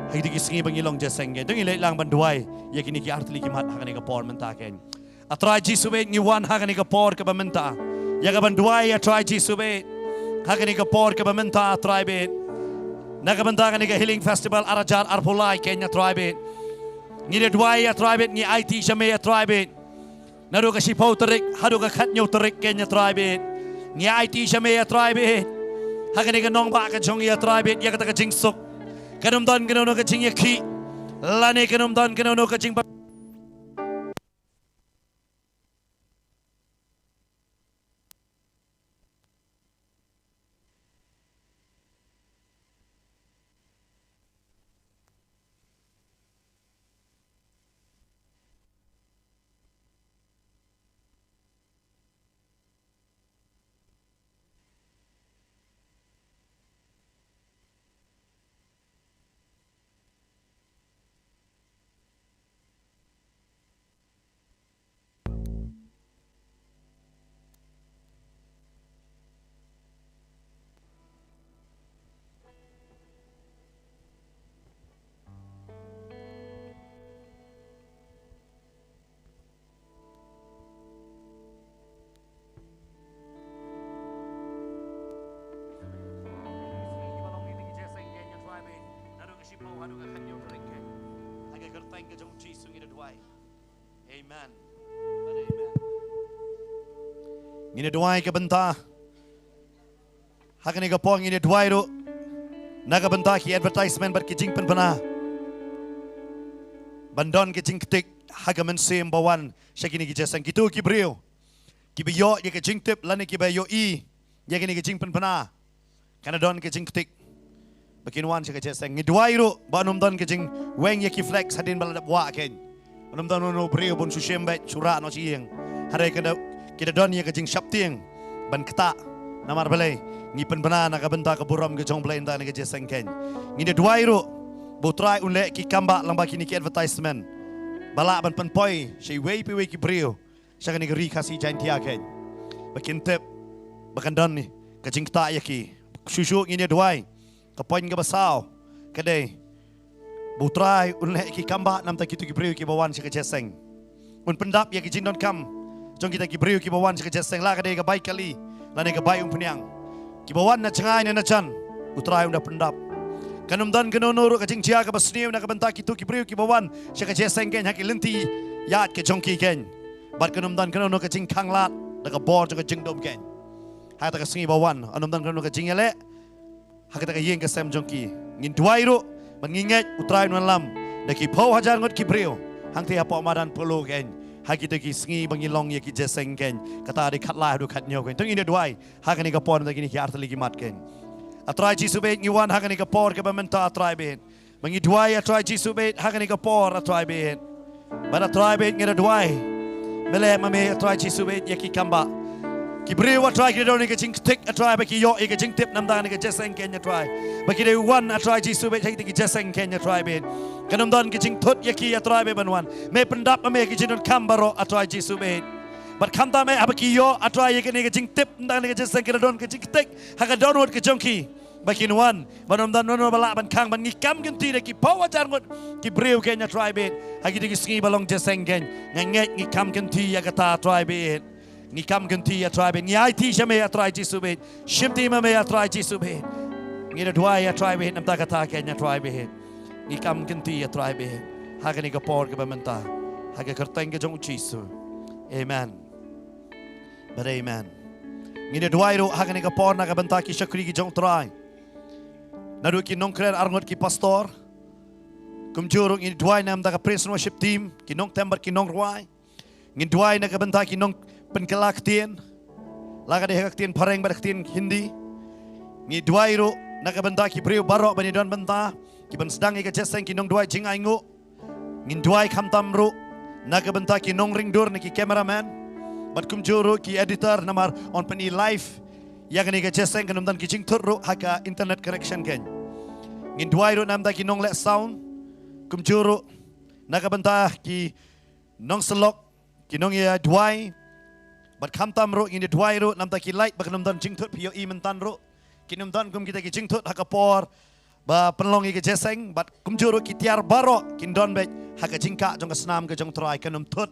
ha kita ki sngi ba ngi long jingïaseng kein. To ngin leit lang ban duwai ïa kine ki artylli ki mat ha kane ka por mynta kein. A Trai Jisu beit, ngi wan ha kane ka por kaba mynta ïa kaban duwai, a Trai Jisu beit, ha kane ka por kaba mynta, a Trai beit, na ka bynta kane ka Healing Festival ar hajar arphew lai kein, a Trai beit. Ngi da duwai, a Trai beit, ngi aiti sha me, a Trai beit, naduh ka shiphew tarik haduh ka khathynñiew tarik kein, a Trai beit. Ngi aiti sha me, a Trai beit, ha kane ka nongbah ka jong i, a Trai beit, ïa kata ka jingsuk. Kan ym don kano kano ka jingïakhih lane kan ym don kano kano ka jing Amen. Amen. Ngin ïa duwai ka bynta. Ha kane ka por ngin ïa duwai ruh na ka bynta ki advertisement bad ki jingpynbna ban don ka jingktik ha ka mynsiem ba wan sha kine ki jingïaseng. Kito ki briew kiba ïoh ïa ka jingtip lane kiba ïohi ïa kane ka jingpynbna, kan da don ka jingktik ba kin wan sha ka jingïaseng. Ngi duwai ruh ba un ym don ka jingweng ïa ki flex hadien ba la dep wah kein. Un ym don uno uno u briew ban shu shim beit shu rah noh sha ïing. Hynrei kan da, ki da don ïa ka jingsheptieng ban ktah. Namar balei? Ngi pynbna na ka bynta ka burom ka jong U Blei na ka jingïaseng kein. Ngin da duwai ruh ba U Trai un leh ki kambah lyngba kine ki advertisement ba lah ban pynpoi sha iwei pa iwei ki briew sha kane ka ri Khasi Jaintia kein, ba kin tip ba kan don ka jingktah ïa ki. Shuh shuh ngin ïa duwai ka point kaba saw ka dei ba U Trai un leh ki kambah na ka bynta kito ki briew kiba wan sha ka jingïaseng. Un pyndap ïa ki jingdonkam jong kita ki briew kiba wan sha ka jingïaseng, la ka dei ka bai kali lane ka bai umphniang. Kiba wan na jngai ne na jan, U Trai un da pyndap. Kan ym don kano kano ruh ka jingjia kaba sniew na ka bynta kito ki briew kiba wan sha ka jingïaseng kein ha ki lynti ïaid ka jong ki kein. Bad kan ym don kano kano ka jingkhanglad da ka bor jong ka jingdum kein. Ha kata ka sngi ba wan, kan ym don kano kano ka jingïaleh ha kata ka ïing ka sem jong ki. Ngin duwai ruh ban ngin ngeit U Trai un wallam da ki phew hajar ngut ki briew hangtei hapoh madan Polo kein ha kito ki sngi ba ngi long ïa ki jingïaseng kein. Kata dei khatlai haduh khathynñiew kein. To ngin ïa duwai ha kane ka por na kine ki artylli ki mat kein. A Trai Jisu beit, ngi wan ha kane ka por kaba mynta, a Trai beit, ba ngi duwai, a Trai Jisu beit, ha kane ka por, a Trai beit. Bad a Trai beit, ngi da duwai, me leh ma me, a Trai Jisu beit, ïa ki kambah. Ki briew, a Trai, ki da don ïa ka jingktik, a Trai, ba ki ïoh ïa ka jingtip na ka bynta kane ka jingïaseng kein, a Trai, ba ki dei wan, a Trai Jisu beit, ha kine ki jingïaseng kein, a Trai beit. Kan ym don ka jingthut ïa ki, a Trai beit, ban wan. Me pyndap ma me ïa ki jingdonkam baroh, a Trai Jisu beit. Bad khamtam eh haba ki ïoh, a Trai, ïa kane ka jingtip na ka bynta kane ka jingïaseng, ki da don ka jingktik ha ka dohnud ka jong ki ba kin wan. Bad ym don uno uno ba lah ban khang, bad ngi kam kynti da ki phew hajar ngut ki briew kein, a Trai beit, ha kito ki sngi ba long jingïaseng kein. Nga ngeit ngi kam kynti ïa kata, a Trai beit. Ngi kam kynti, a Trai beit. Ngi aiti sha me, a Trai Jisu beit. Shimti ma me, a Trai Jisu beit. Ngi da duwai, a Trai beit, na ka bynta kata kein, a Trai beit. Ngi kam kynti, a Trai beit, ha kane ka por kaba mynta, ha ka kyrteng ka jong U Jisu. Amen. Bad amen. Ngin da duwai ruh ha kane ka por na ka bynta ki shakri ki jong U Trai. Naduh ki nongkren arngut, ki pastor, kumjuh ruh ngin duwai na ka bynta ka praise and worship team, ki nongtem bad ki nongrwai. Ngin duwai na ka bynta ki nongpynkylla ktien, la ka dei ha ka ktien Phareng bad ka ktien Hindi. Ngin duwai ruh na ka bynta ki briew baroh ban ïadon bynta, ki ban sdang ïa ka jingïaseng, ki nongduwai jingainguh. Ngin duwai khamtam ruh na ka bynta ki nongringdur ne ki cameraman, bad kumjuh ruh ki editor, namar yn pyni live ïa kane ka jingïaseng, kan ym don ki jingthut ruh ha ka internet connection kein. Ngin duwai ruh na ka bynta ki nongleh sound, kumjuh ruh na ka bynta ki nongsyllok, ki nongïaduwai, bad khamtam ruh ngin ïaduwai ruh na ka bynta ki light, ba kan ym don jingthut, phi ïohi mynta ruh kin ym don kum kita ki jingthut ha ka por ba pynlong ïa ka jingïaseng, bad kumjuh ruh ki tiar baroh kin don beit ha ka jingkah jong ka snam ka jong U Trai, kan ym thut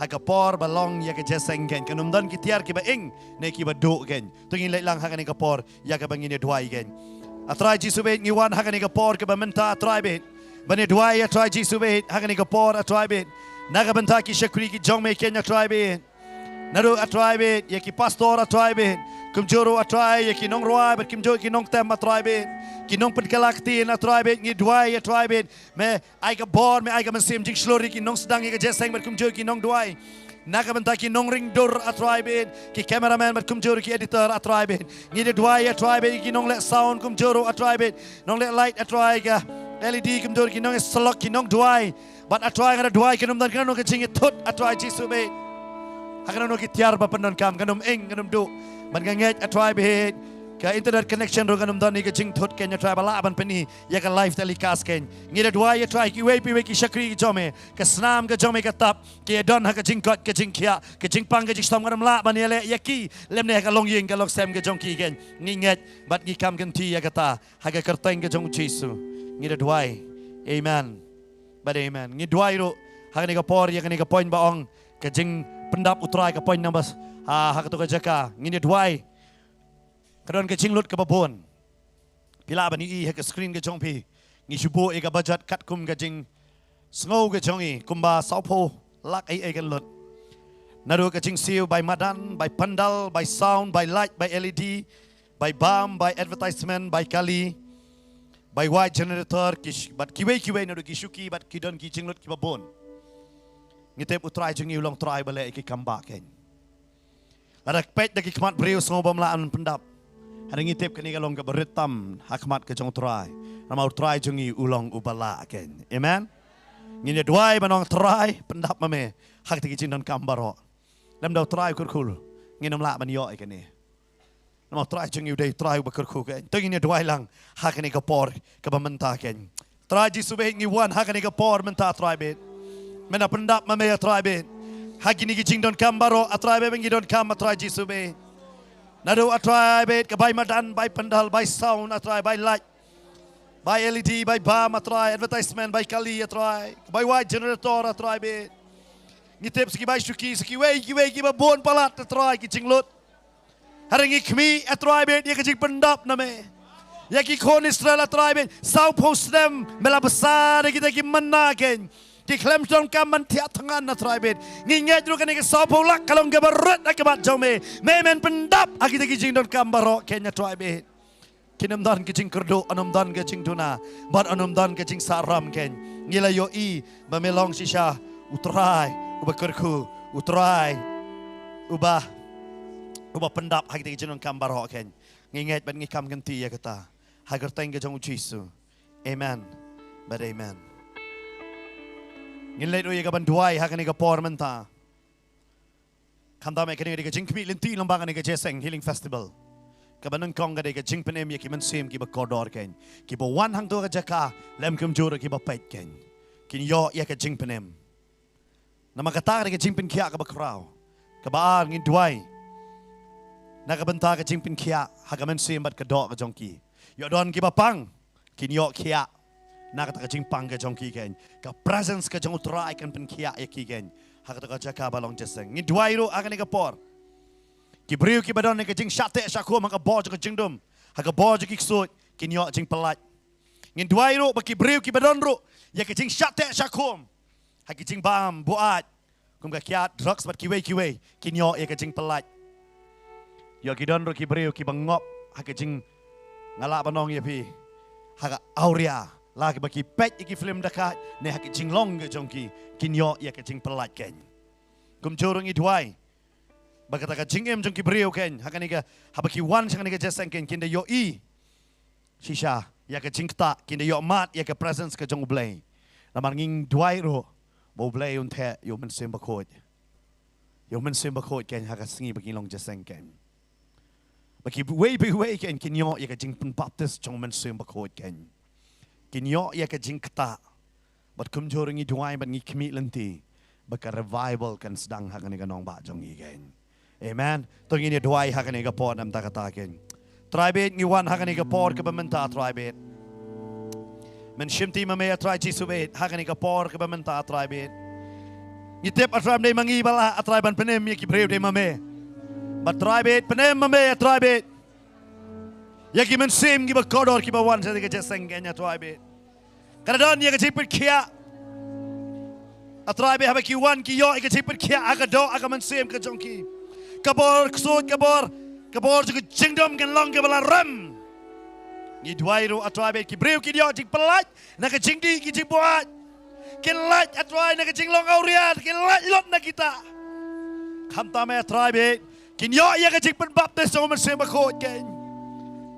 ha ka por ba long ïa ka jingïaseng kein, kan ym don ki tiar kiba ing ne kiba duh kein. To ngin leit lang ha kane ka por ïa kaba ngin ïaduwai kein. A Trai Jisu beit, ngi wan ha kane ka por kaba mynta, A Trai beit, ban ïaduwai, A Trai Jisu beit, ha kane ka por, A Trai beit, na ka bynta ki shakri ki jong me kein, A Trai beit. Naduh, A Trai beit, ïa ki pastor, A Trai beit, kumjuh ruh, A Trai, ïa ki nongrwai, bad kumjuh ki nongtem, A Trai beit, ki nongpynkylla ktien, A Trai beit, ngi duwai, A Trai beit, me ai ka bor, me ai ka mynsiem jingshlur ïa ki nongsdang ïa ka jingïaseng, bad kumjuh ki nongduwai. Na ka bynta ki nongringdur, A Trai beit, ki cameraman, bad kumjuh ki editor, A Trai beit, ngi da duwai, A Trai beit, ki nongleh sound, kumjuh ruh, A Trai beit, nongleh light, A Trai, ka L E D, kumjuh ki nongsyllok, ki nongduwai. Bad A Trai, nga da duwai kan ym don kano kano ka jingïathut, A Trai Jisu beit, ha kano kano ki tiar ba pyndonkam, kan ym ing, kan ym duh. Bad nga ngeit, A Trai beit, ka internet connection ruh kan ym don ïa ka jingthut kein, A Trai, ba lah ban pyni ïa ka live telecast kein. Ngi da duwai, A Trai, kiwei pa kiwei ki shakri ki jong me, ka snam ka jong me ka tap, ki ïadon ha ka jingkoit ka jingkhiah, ka jingpang ka jingshitom, kan ym lah ban ïaleh ïa ki lymne ha ka longïing ka longsem ka jong ki kein. Ngi ngeit bad ngi kham kynti ïa kata ha ka kyrteng ka jong U Jisu ngi da duwai. Amen bad amen. Ngi duwai ruh ha kane ka por ïa kane ka point ba ong ka jingpyndap U Trai, ka point number, ha, ha kato ka jaka. Ngi da duwai. Ka don ka jinglut kaba bun. Phi lah ban ïohi ha ka screen ka jong phi. Ngi shu buh ïa ka budget katkum ka jingsngew ka jong ngi, kumba sawphew lak ei ei kan lut. Naduh ka jingsiew bai madan, bai pandal, bai sound, bai light, bai L E D, bai bam, bai advertisement, bai kali, bai wai generator, ki sh-, bad kiwei kiwei, naduh ki shuki, bad ki don ki jinglut kiba bun. Ngi tip U Trai jong ngi u long Trai ba leh ïa ki kam ba kein. Lada peit da ki khmat briew sngewbha ym lah ban pyndap. Hynrei ngi tip kane ka long kaba rit tam ha khmat ka jong U Trai. Namar U Trai jong ngi u long uba lah kein. Amen. Ngin ïa duwai ban ong, Trai, pyndap ma me ha kita ki jingdonkam baroh. Lymda U Trai u kyrkhu, ngin ym lah ban ïoh ïa kane. Namar U Trai jong ngi u dei U Trai uba kyrkhu kein. To ngin ïa duwai lang ha kane ka por kaba mynta kein. Trai Jisu beit, ngi wan ha kane ka por mynta, Trai beit. Me na pyndap ma me, Trai beit, ha kine ki jingdonkam baroh, Trai beit, ba ngi donkam, Trai Jisu beit. Naduh, Trai beit, ka bai madan, bai pandal, bai sound, Trai, bai light, bai L E D, bai bam, Trai, advertisement, bai kali, Trai, ka bai wai generator, Trai beit. Ngi tip sa ki bai shuki, sa kiwei kiwei kiba bun palat, Trai, ki jinglut. Hynrei ngi khmih, A Trai beit, ïa ka jingpyndap na me. Ïa ki khun Israel, A Trai beit, sawphew snem me la bsa da kita ki manna kein. Ki khlem donkam ban thiah thngan, A Trai beit. Ngi ngeit ruh kane ka sawphew lak ka long kaba rit ha khmat jong me. Me men pyndap ha kita ki jingdonkam baroh kein, A Trai beit. Kin ym don ka jingkyrduh, yn ym don ka jingduna, bad yn ym don ka jingsahram kein. Ngi la ïohi ba me long shisha U Trai uba kyrkhu, U Trai uba, uba pyndap ha kita ki jingdonkam baroh kein. Ngi ngeit bad ngi kham kynti ïa kata ha ka kyrteng ka jong U Jisu. Amen bad amen. Ngin leit ruh ïa ka ban duwai ha kane ka por mynta. Khamtam, ïa kane ka dei ka jingkhmih lynti lyngba kane ka Jingïaseng Healing Festival. Kaba nyngkong ka dei ka jingpynim ïa ki mynsiem kiba kordor kein, kiba wan hangto ka jaka, lem kumjuh ruh kiba peit kein. Kin ïoh ïa ka jingpynim. Namar kata ka dei ka jingpynkhiah kaba khraw. Kaba ar, ngin duwai na ka bynta ka jingpynkhiah ha ka mynsiem bad ka doh ka jong ki. Ïoh don kiba pang, kin ïoh khiah na kata ka jingpang ka jong ki kein. Ka presence ka jong U Trai kan pynkhiah ïa ki kein ha kata ka jaka ba long jingïaseng. Ngin duwai ruh ha kane ka por. Ki briew kiba don ka jingshah teh shah khum ha ka bor jong ka jingdum, ha ka bor jong ki ksuid, kin ïoh jingpyllait. Ngin duwai ruh ba ki briew kiba don ruh ïa ka jingshah teh shah khum ha ki jingbam buaid, kum ka kiad, drugs bad kiwei kiwei, kin ïoh ïa ka jingpyllait. Ïoh ki don ruh ki briew kiba ngop ha ka jing, nga lah ban ong ïa phi, ha ka awria, la kiba ki peit ïa ki film dakaid, ne ha ka jinglong ka jong ki, kin ïoh ïa ka jingpyllait kein. Kumjuh ruh ngi duwai ba kata ka jingim jong ki briew kein ha kane ka, haba ki wan sha kane ka jingïaseng kein, kin da ïohi shisha ïa ka jingktah, kin da ïoh mad ïa ka presence ka jong U Blei. Namar ngi duwai ruh ba U Blei un theh ïa U Mynsiem Bakhuid. Ïa U Mynsiem Bakhuid kein ha ka sngi ba ki long jingïaseng kein. Ba kiwei pa kiwei kein kin ïoh ïa ka jingpynbaptis jong U Mynsiem Bakhuid kein. Kin ïoh ïa ka jingktah. Bad kumjuh ruh ngi duwai bad ngi khmih lynti ba ka revival kan sdang ha kane ka nongbah jong ngi kein. Amen. To ngin ïa duwai ha kane ka por namar kata kein. Trai bad ngi wan ha kane ka por kaba mynta, Trai bad. Men shimti ma me, A Trai Jisu bad, ha kane ka por kaba mynta, Trai bad. Ngi tip, A Trai, ym dei ma ngi ba lah, A Trai, ban pynim ïa ki briew, dei ma me. Bad Trai bad, pynim ma me, A Trai bad, ïa ki mynsiem kiba kordor kiba wan sha ka jingïaseng kein, A Trai bad. Ka da don ïa ka jingpynkhiah, A Trai bad, haba ki wan ki ïoh ïa ka jingpynkhiah ha ka doh, ha ka mynsiem ka jong ki. Ka bor ksuid, ka bor, ka bor jong ka jingdum kan long kaba la rem. Ngi duwai ruh, A Trai bad, ki briew kin ïoh jingpyllait na ka jingdih, ki jingbuaid. Kin lait, A Trai, na ka jinglong awria, kin lait lut na kita. Khamtam, A Trai bad, kin ïoh ïa ka jingpynbaptis jong U Mynsiem Bakhuid kein.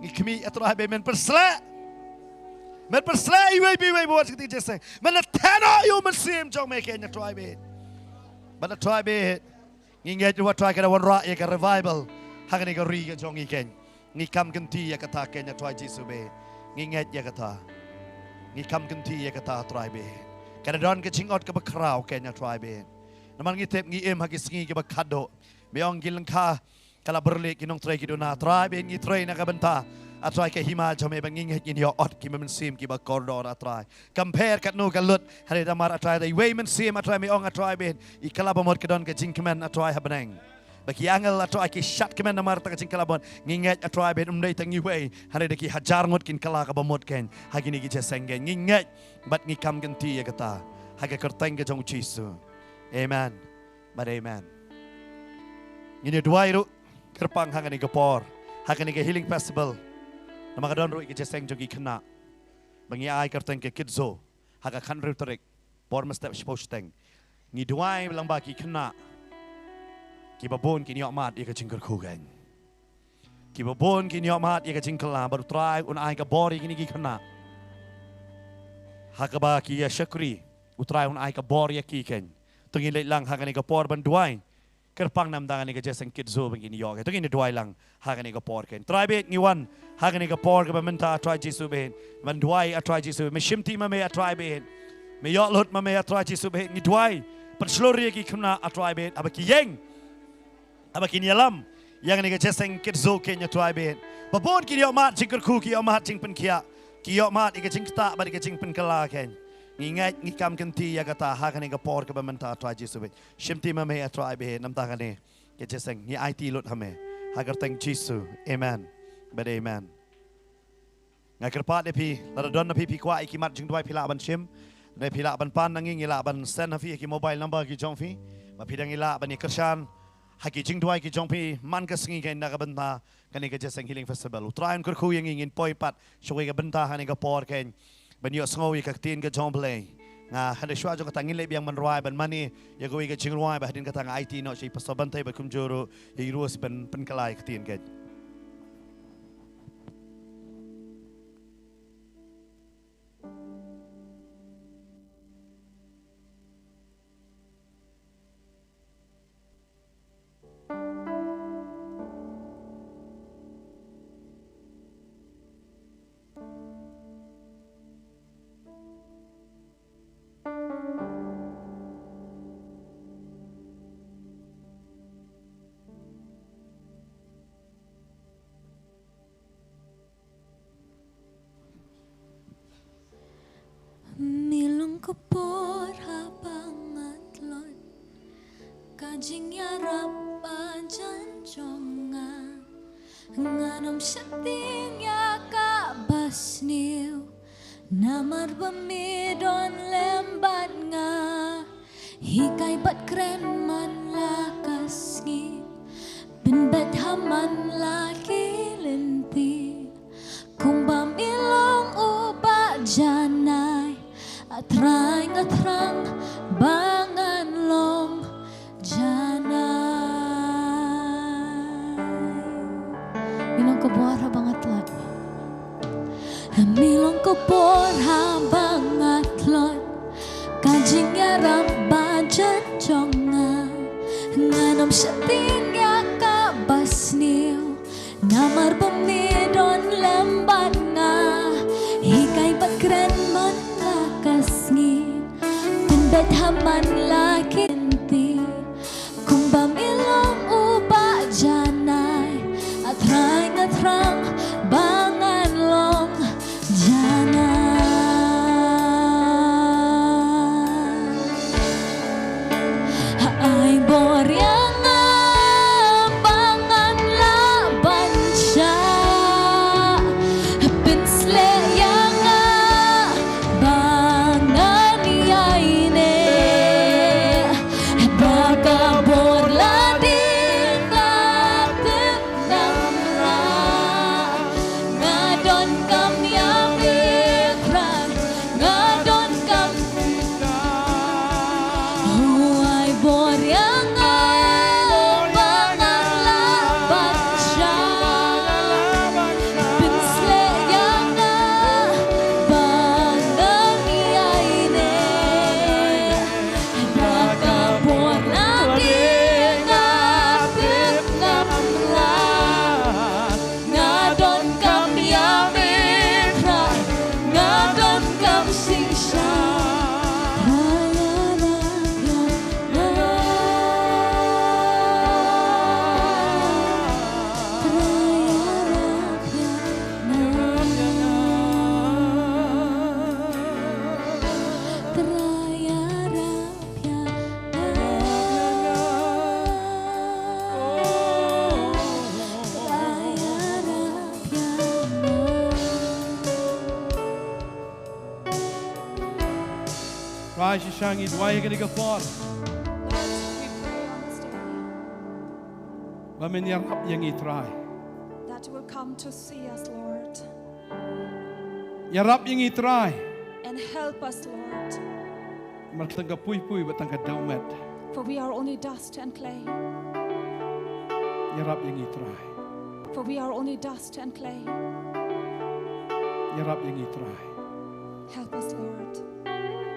Ngi khmih, A Trai bad, men pynsleh. Men pynsleh iwei pa iwei ba wan sha ka jingïaseng. Men la theh noh ïa U Mynsiem jong me kein, A Trai bad. Bad, A Trai bad, ngi ngeit ruh, A Trai, ka da wanrah ïa ka revival ha kane ka ri ka jong ngi kein. Ngi kam kynti ïa kata kein, A Trai Jisu bad. Ngi ngeit ïa kata. Ngi kam kynti ïa kata, A Trai bad. Ka da don ka jingot kaba khraw kein, A Trai bad. Namar ngi tip ngi im ha ki sngi kiba khatduh. Me ong ki lyngkha ka la byrlih, ki nongtrei ki duna, A Trai bad, ngi trei na ka bynta, A Trai, ka hima jong me, bad ngi ngeit ngin ïoh ot ki mynsiem kiba kordor, A Trai. Kam pher katno ka lut, hynrei namar, A Trai, da iwei i mynsiem, A Trai, me ong, A Trai bad, i kylla ba mut ka don ka jingkmen, A Trai, ha bneng. Ba ki angel, A Trai, ki shad kmen namar kata ka jingkylla ba mut. Ngi ngeit, A Trai bad, ym dei tang iwei, hynrei da ki hajar ngut kin kylla kaba mut kein ha kine ki jingïaseng kein. Ngi ngeit bad ngi kam kynti ïa kata ha ka kyrteng ka jong U Jisu. Amen bad amen. Ngin ïa duwai ruh kyrpang ha kane ka por, ha kane ka Healing Festival. Namar ka don ruh ïa ka jingïaseng jong ki khynnah ba ngi ai kyrteng ka Kids Zoo ha ka khathynriew tarik, por mynstep shiphew shiteng. Ngi duwai lyngba ki khynnah, kiba bun kin ïoh mad ïa ka jingkyrkhu kein. Kiba bun kin ïoh mad ïa ka jingkylla, bad U Trai un ai ka bor ïa kine ki khynnah. Ha kaba ki ïa shakri, U Trai un ai ka bor ïa ki kein. To ngin leit lang ha kane ka por ban duwai kyrpang namar kane ka jingïaseng Kids Zoo ba ngin ïoh. To ngin duwai lang ha kane ka por kein. Trai bad, ngi wan ha kane ka por kaba mynta, A Trai Jisu bad, ban duwai, A Trai Jisu bad. Me shimti ma me, A Trai bad. Me ïoh lut ma me, A Trai Jisu bad. Ngi duwai, pynshlur ïa ki khynnah, A Trai bad, haba ki ïeng, haba kin ïalam ïa kane ka jingïaseng Kids Zoo kein, A Trai bad. Ba bun kin ïoh mad jingkyrkhu, kin ïoh mad jingpynkhiah, kin ïoh mad ïa ka jingktah bad ïa ka jingpynkylla kein. Ngi ngeit, ngi kam kynti ïa kata ha kane ka por kaba mynta, A Trai Jisu bad. Shimti ma me, A Trai bad, namar kane ka jingïaseng ngi aiti lut ha me, ha ka kyrteng Jisu. Amen bad amen. Nga kyrpad ïa phi, lada don na phi phi kwah ïa ki mat jingduwai, phi lah ban shim. Lane phi lah ban pan na ngi, ngi lah ban send ha phi ïa ki mobile number ki jong phi, ba phi dang ïa lah ban ïa kyrshan ha ki jingduwai ki jong phi man ka sngi kein na ka bynta kane ka jingïaseng Healing Festival. U Trai un kyrkhu ïa ngi, ngin poi pat sha kawei ka bynta ha kane ka por kein ban ïohsngew ïa ka ktien ka jong U Blei. Nga, hynrei shuwa jong kata, ngin leit biang ban rwai, ban mane ïa kawei ka jingrwai, bad hadien kata nga aiti noh sha i Pastor Bantei bad kumjuh ruh ïa i Rose ban pynkylla ïa ka ktien kein. Me long ka bor haba nga tlot, ka jingïarap hajan jong nga. Ngan ym sheptieng ïa kaba sniew, namar ba me don lem bad nga. Hikai bad kren man la ka sngi, pynbeit ha man la ki lynti. Kumba me long uba janai, A Trai nga thrang ba ngan long janai. Me long ka bor haba nga tlot. Mi long ka por haba nga tlot, ka jingïarap ba jot jong nga. Ngan ym sheptieng ïa kaba sniew, namar ba mi don lem bad nga. Hikai bad kren man la ka sngi, pynbeit ha man la kynti. Kumba mi long uba janai, A Trai nga thrang ba ngan long janai. Ai bor ïa nga ba ngan lah ban shah, pynshlur ïa nga ba ngan ïaineh. Ba ka bor la dei nga tip ngam lah. Nga donkam ïa me Trai, nga donkam. Ai bor ïa nga ba ngan lah ban shah. Pynshlur ïa nga ba ngan ïaineh. Ba ka bor la dei nga tip ngam lah. Nga donkam ïa me Trai, nga donkam shisha. Trai, shisha ngi duwai ha kane ka por. Lord, we pray on this day ba men ïarap ïa ngi Trai. That you will come to see us, Lord. Ïarap ïa ngi Trai. And help us, Lord. Namar tang ka puipui bad tang ka dewmet. For we are only dust and clay. Ïarap ïa ngi Trai. For we are only dust and clay. Ïarap ïa ngi Trai. Help us, Lord.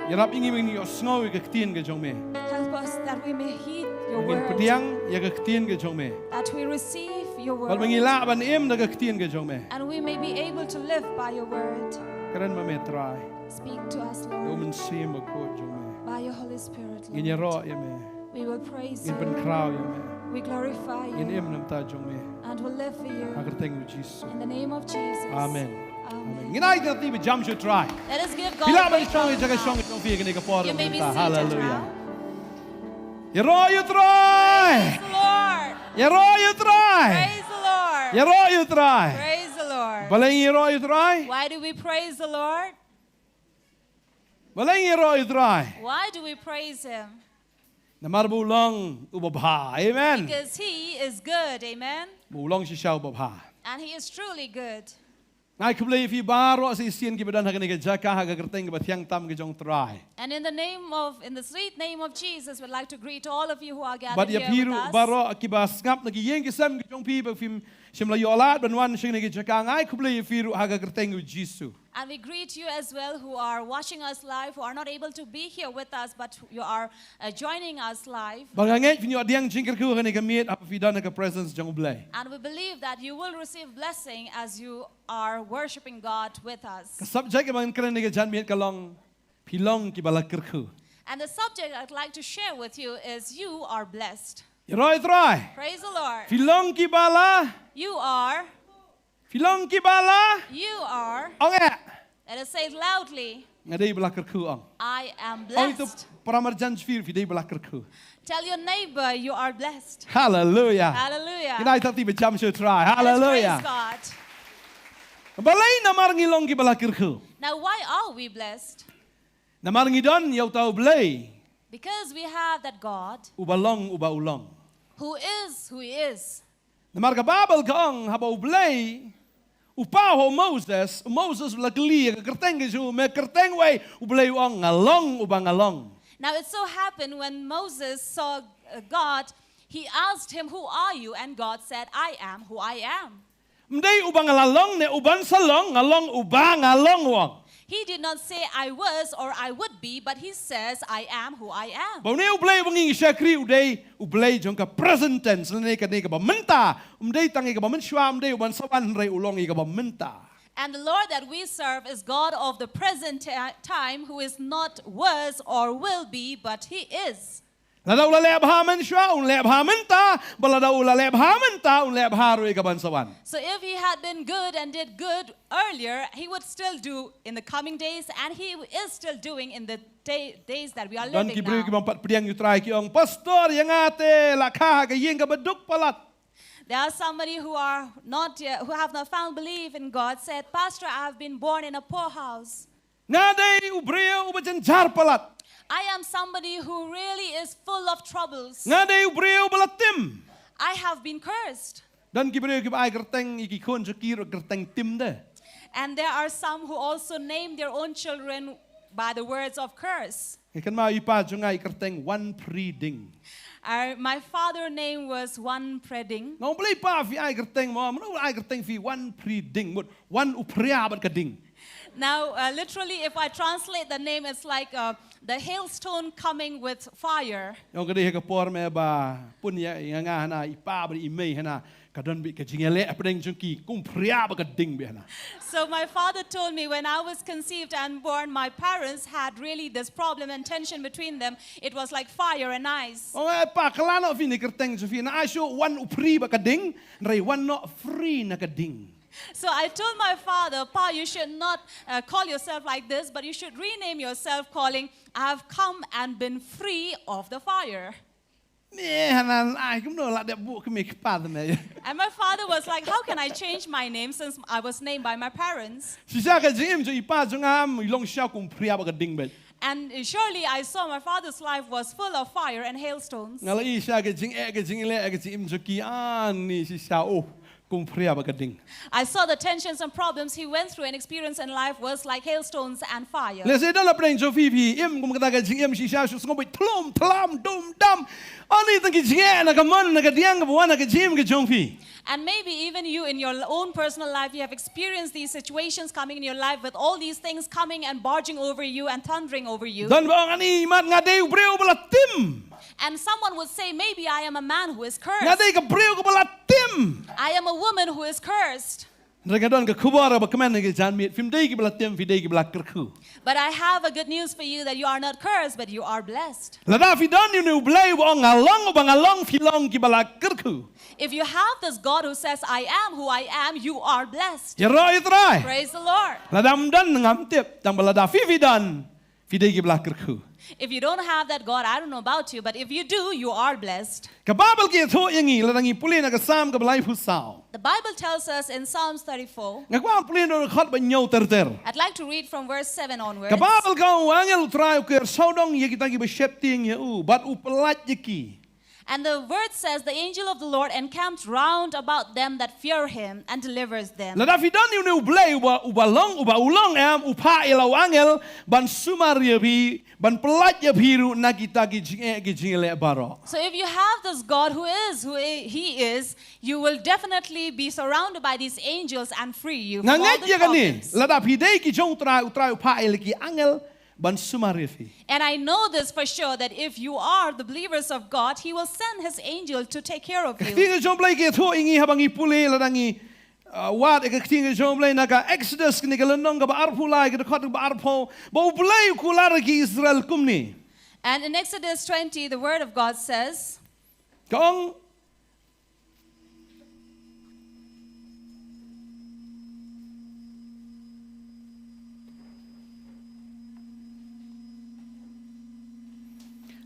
Ïarap ïa ngi ba ngin ïohsngew ïa ka ktien ka jong me. Help us that we may heed your word. Ba ngin pdiang ïa ka ktien ka jong me. That we receive your word. Bad ba ngin lah ban im da ka ktien ka jong me. And we may be able to live by your word. Kren ma me Trai. Speak to us, Lord. Da U Mynsiem Bakhuid jong me. By your Holy Spirit, Lord. Ngin ïaroh ïa me. We will praise you. Ngin pynkhraw ïa me. We glorify you. Ngin im na ka bynta jong me. And will live for you. Ha ka kyrteng U Jisu. In the name of Jesus. Amen. Amen. Amen. Ngin ai ka lynti ba jam sha U Trai. Let us give God a great clap of hands. Phi lah ban shong ïa ka jaka shong jong phi ha kane ka por. You may be seated now. Hallelujah. Ïaroh ïa U Trai. Praise the Lord. Ïaroh ïa U Trai. Praise the Lord. Ïaroh ïa U Trai. Praise the Lord. Balei ngi ïaroh ïa U Trai? Why do we praise the Lord? Balei ngi ïaroh ïa U Trai? Why do we praise him? Namar ba u long uba bha. Amen. Because he is good. Amen. Ba u long shisha uba bha. And he is truly good. Nga ai khublei ïa phi baroh sa shisien kiba don ha kane ka jaka ha ka kyrteng kaba thiang tam ka jong U Trai. And in the name of, in the sweet name of Jesus, we'd like to greet all of you who are gathered here with us. Bad ïa phi ruh baroh kiba sngap na ki ïing ki sem ki jong phi ba phim shym la ïoh lad ban wan sha kane ka jaka, nga ai khublei ïa phi ruh ha ka kyrteng U Jisu. And we greet you as well who are watching us live, who are not able to be here with us, but you are, uh, joining us live. Bad nga ngeit phin ïoh pdiang jingkyrkhu ha kane ka miet haba phi don ha ka presence jong U Blei. And we believe that you will receive blessing as you are worshiping God with us. Ka subject kaba ngin kren ha kane ka janmiet ka long, phi long kiba la kyrkhu. And the subject I'd like to share with you is, you are blessed. Ïaroh ïa U Trai. Praise the Lord. Phi long kiba la. You are. Phi long kiba la. You are. Ong eh. Let us say it loudly. Nga dei ba la kyrkhu ong. I am blessed. Ong ïa uto u para marjan jong phi, phi dei ba la kyrkhu. Tell your neighbor you are blessed. Hallelujah. Hallelujah. Ngin ai ka lynti ba jam sha U Trai. Let us praise God. Hallelujah. Balei namar ngi long kiba la kyrkhu? Now, why are we blessed? Namar ngi don ïa uta U Blei. Because we have that God. Uba long, uba u long. Who is, who he is. Namar ka Baibl ka ong haba U Blei u pau ha u Moses, u Moses u la kylli ha ka kyrteng ka jong u, me kyrteng uei? U Blei u ong, nga long uba nga long. Now it so happened when Moses saw, uh, God, he asked him, "Who are you?" And God said, "I am who I am." Ym dei uba nga la long ne uban sa long, nga long uba nga long, u ong. He did not say, "I was" or "I would be," but he says, "I am who I am." Ba une U Blei uba ngi shakri u dei U Blei jong ka present tense, lane kane kaba mynta. Ym dei tang ïa kaba mynshuwa, ym dei uban sa wan, hynrei u long ïa kaba mynta. And the Lord that we serve is God of the present ti- time, who is not was or will be, but he is. Lada u la leh bha mynshuwa, un leh bha mynta, bad lada u la leh bha mynta, un leh bha ruh ïa kaban sa wan. So if he had been good and did good earlier, he would still do in the coming days, and he is still doing in the day, days that we are Don living ki briew ki now. bym pat pdiang ïa U Trai, ki ong, "Pastor, ïa nga te la kha ha ka ïing kaba duk palat." There are somebody who are not yet, who have not found belief in God, said, "Pastor, I have been born in a poor house. Nga dei u briew uba jynjar palat. I am somebody who really is full of troubles. Nga dei u briew ba la tim." I have been cursed." Don ki briew kiba ai kyrteng ïa ki khun jong ki ruh kyrteng tim de. And there are some who also name their own children by the words of curse. Ngi kynmaw i pa jong nga i kyrteng Wan Phri Ding. Uh, my father name was Wan Phri Ding. Nga ong, "Balei pa phi ai kyrteng mo? Mano ba ai kyrteng phi Wan Phri Ding, mut wan u phria bad ka ding?" Now, uh, literally, if I translate the name, it's like uh, the hailstone coming with fire. Nga ong, "Ka dei ha ka por me ba pun ïa nga, nga hana, i pa bad i mei hana, ka don beit ka jingïaleh hapdeng jong ki, kum phria bad ka ding beit hana." So my father told me when I was conceived and born, my parents had really this problem and tension between them. It was like fire and ice. Nga ong, "Eh pa, kylla noh phi na kyrteng jong phi, na ai shuh Wan u Phri bad ka ding, hynrei wan noh free na ka ding." So I told my father, "Pa, you should not uh, call yourself like this, but you should rename yourself calling, 'I have come and been free of the fire.'" Me hana, ai kumno lah dep buh kmie kpa te me. And my father was like, "How can I change my name since I was named by my parents?" Shisha ka jingim jong i pa jong nga, i long shisha kum phria bad ka ding beit. And uh, surely I saw my father's life was full of fire and hailstones. Nga la ïohi shisha ka jingeh, ka jingïaleh, ka jingim jong ki, ani shisha, oh, kum phria bad ka ding. I saw the tensions and problems he went through and experienced in life was like hailstones and fire. Lehse don hapdeng jong phi, phi im kum kata ka jingim shisha, shu sngew beit thlum thlam dum dam. Ani tang ki jingeh na ka mon na ka diang kaba wan ha ka jingim ka jong phi. And maybe even you in your own personal life, you have experienced these situations coming in your life with all these things coming and barging over you and thundering over you. Don ba ong, "Ani mat, nga dei u briew ba la tim. And someone would say, "Maybe I am a man who is Nga cursed. dei ka briew kaba la tim." I am a woman who is cursed." Hynrei nga don ka khubor ba kmen ha ka janmiet, phim dei kiba la tim, phi dei kiba la kyrkhu. But I have a good news for you that you are not cursed, but you are blessed. Lada phi don ïa une U Blei uba ong, "Nga long uba nga long," phi long kiba la kyrkhu. If you have this God who says, "I am who I am," you are blessed. Ïaroh ïa U Trai. Praise the Lord. Lada ym don ngam tip, tang ba lada phi phi don, phi dei kiba la kyrkhu. If you don't have that God, I don't know about you, but if you do, you are blessed. Ka Baibl ka ïathuh ïa ngi, lada ngi pule na ka Salm kaba laiphew saw. The Bible tells us in Psalms thirty-four. Nga kwah pule na ka dkhot ba hynñiew ter ter. I'd like to read from verse seven onwards. Ka Baibl ka ong, u angel U Trai u ker sawdong ïa kita kiba sheptieng ïa u, bad u pyllait ïa ki. And the word says, "The angel of the Lord encamped round about them that fear him and delivers them." Lada phi don ïa une U Blei uba, uba long, uba u long em, u phah ïa la u angel ban sumar ïa phi, ban pyllait ïa phi ruh na kita ki jingeh ki jingïaleh baroh. So if you have this God who is who he is, you will definitely be surrounded by these angels and free you Nga from all ngeit the ïa kane, problems. Lada phi dei ki jong U Trai, U Trai u phah ïa la ki angel ban sumar ïa phi. And I know this for sure, that if you are the believers of God, he will send his angel to take care of Ka you. ktien ka jong U Blei ka ïathuh ïa ngi haba ngi pule, lada ngi, uh, wad ïa ka ktien ka jong U Blei na ka Exodus, kane ka lynnong kaba arphew lai, ka dkhot kaba arphew, ba U Blei u kular ïa ki Israel kumne. And in Exodus twenty, the word of God says, Ka ong,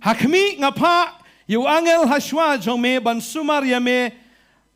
ha khmih nga phah ïa u angel ha shuwa jong me ban sumar ïa me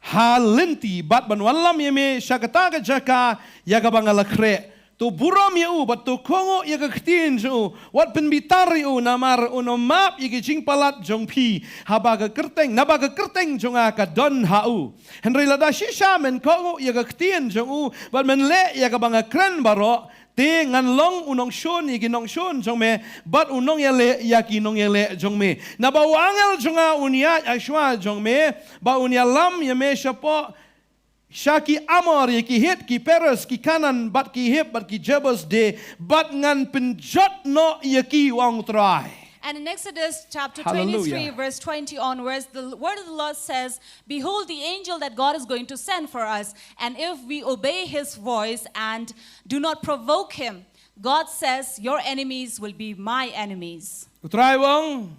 ha lynti, bad ban wallam ïa me sha kata ka jaka ïa kaba nga la khreh. To burom ïa u, bad to kohnguh ïa ka ktien jong u, wat pynbitar ïa u, namar un ym map ïa ki jingpalat jong phi haba ka kyrteng, naba ka kyrteng jong nga ka don ha u. Hynrei lada shisha men kohnguh ïa ka ktien jong u, bad men leh ïa kaba nga kren baroh, te ngan long u nongshun ïa ki nongshun jong me, bad u nongïaleh ïa ki nongïaleh jong me. Naba u angel jong nga un ïaid ha shuwa jong me, bad un ïalam ïa me shapoh sha ki Amor, ïa ki Hit, ki Peres, ki Kanaan, bad ki Hiv, bad ki Jebus de, bad ngan pynjot noh ïa ki, u ong U Trai. And in Exodus chapter Hallelujah. Twenty-three, verse twenty onwards, the l-, word of the Lord says, "Behold the angel that God is going to send for us, and if we obey his voice and do not provoke him, God says, your enemies will be my enemies." U Trai u ong,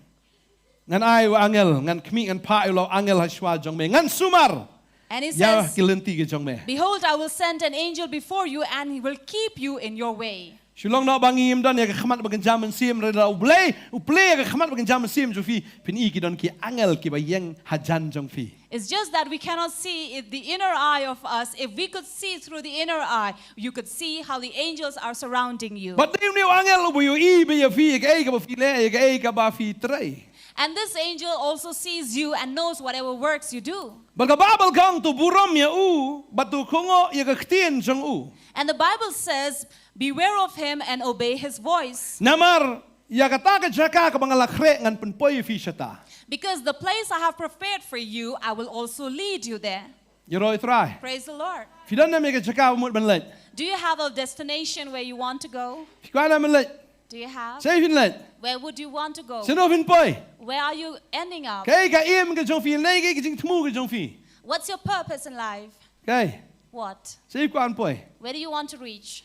ngan ai u angel, ngan khmih, ngan phah ïa u angel ha shuwa jong me, ngan sumar. And he ïa says, ki lynti ki jong me. "Behold, I will send an angel before you, and he will keep you in your way." Shu long noh ba ngim don ïa ka khmat ba kynja mynsiem, hynrei lada U Blei u plie ïa ka khmat ba kynja mynsiem jong phi, phin i ki don ki angel kiba ïeng hajan jong phi. It's just that we cannot see it, the inner eye of us. If we could see through the inner eye, you could see how the angels are surrounding you. Bad une u angel u ba ïohi bha ïa phi, ïa kaei kaba phi leh, ïa kaei kaba phi trei. And this angel also sees you and knows whatever works you do. Bad ka Baibl ka ong, to burom ïa u, bad to kohnguh ïa ka ktien jong u. And the Bible says, "Beware of him and obey his voice." Namar ïa kata ka jaka kaba nga la khreh ngan pynpoi ïa phi shata. Because the place I have prepared for you, I will also lead you there. Ïaroh ïa U Trai. Praise the Lord. Phi don ne em ïa ka jaka ba mut ban leit? Do you have a destination where you want to go? Phi kwah ne em ban leit? Do you have? Shaei phin leit? Where would you want to go? Shano phin poi? Where are you ending up? Kaei ka aim ka jong phi, ne kaei ka jingthmu ka jong phi? What's your purpose in life? Kaei? What? Shaei kwah ban poi? Where do you want to reach?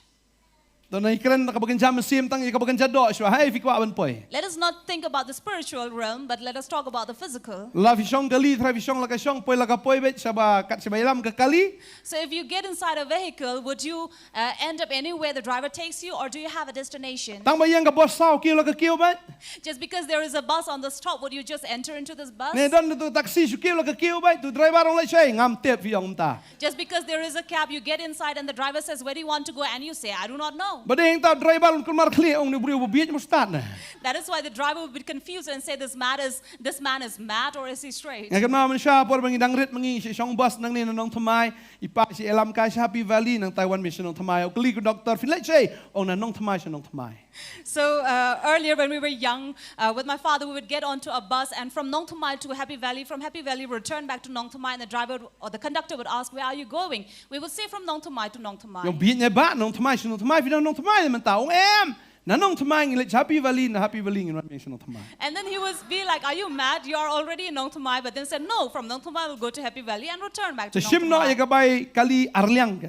To ngin kren kaba kynja mynsiem, tang ïa kaba kynja doh shuwa, haei phi kwah ban poi? Let us not think about the spiritual realm, but let us talk about the physical. Lada phi shong kali, trai phi shong la ka shong, poi la ka poi beit, shaba kat shaba ïalam ka kali. So if you get inside a vehicle, would you, uh, end up anywhere the driver takes you, or do you have a destination? Tang ba ïeng ka bus saw kiew la ka kiew beit. Just because there is a bus on the stop, would you just enter into this bus? Ne don tu taxi shu kiew la ka kiew beit, to driver u ong leit shaei, ngam tip, phi ong mynta. Just because there is a cab, you get inside and the driver says, "Where do you want to go?" And you say, "I do not know." Bad hangta u driver un kulmar khlieh, ong, une u briew ba bieit mo stad ne. That is why the driver would be confused and say, "This man is, this man is mad or is he straight?" Nga kynmaw mynshwa por ba ngi dang rit ma ngi, shu shong bus nangne na Nongthymmai, i pa shu ïalam kai sha Happy Valley, nangta wan mynshwa Nongthymmai. U kylli u doctor, "Phin leit shaei?" Ong, "Na Nongthymmai sha Nongthymmai." So, uh, earlier when we were young, uh, with my father, we would get onto a bus and from Nongthymmai to Happy Valley, from Happy Valley, we return back to Nongthymmai, and the driver would, or the conductor would ask, "Where are you going?" We would say, "From Nongthymmai to Nongthymmai." Ïa bieit ne bah, Nongthymmai sha Nongthymmai, phi don Nongthymmai mynta? Ong, "Em, na Nongthymmai ngin leit sha Happy Valley, na Happy Valley ngin wan mynshwa Nongthymmai." And then he would be like, "Are you mad? You are already in Nongthymmai." But then said, "No, from Nongthymmai we'll go to Happy Valley and return back to Nongthymmai." Te shim noh ïa ka bai kali ar liang ka.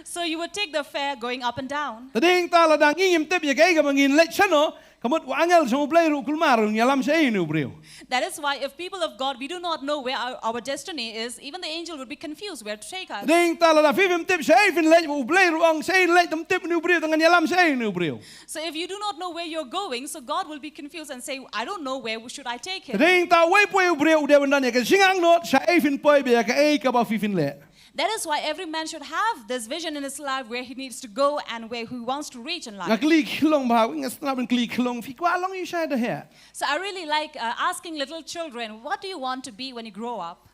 So you would take the fare going up and down. Te hangta lada ngim tip ïa kaei kaba ngin leit shano, ka mut u angel jong U Blei ruh u kulmar, un ïalam shaei une u briew. That is why if people of God, we do not know where our, our destiny is, even the angel would be confused where to take us. Te hangta lada phi phim tip shaei phin leit, U Blei ruh u ong shaei leit, ym tip une u briew, te ngan ïalam shaei une u briew. So if you do not know where you're going, so God will be confused and say, "I don't know, where should I take him?" Te hangta uwei pa uwei u briew u dei ban don ïa ka jingangnud shaei phin poi bad ïa kaei kaba phi phin leh. That is why every man should have this vision in his life where he needs to go and where he wants to reach in life. Nga kylli ki khyllung bha, nga sngap ban kylli ki khyllung, phi kwah long ïa u shai da heh? So I really like, uh, asking little children, "What do you want to be when you grow up?"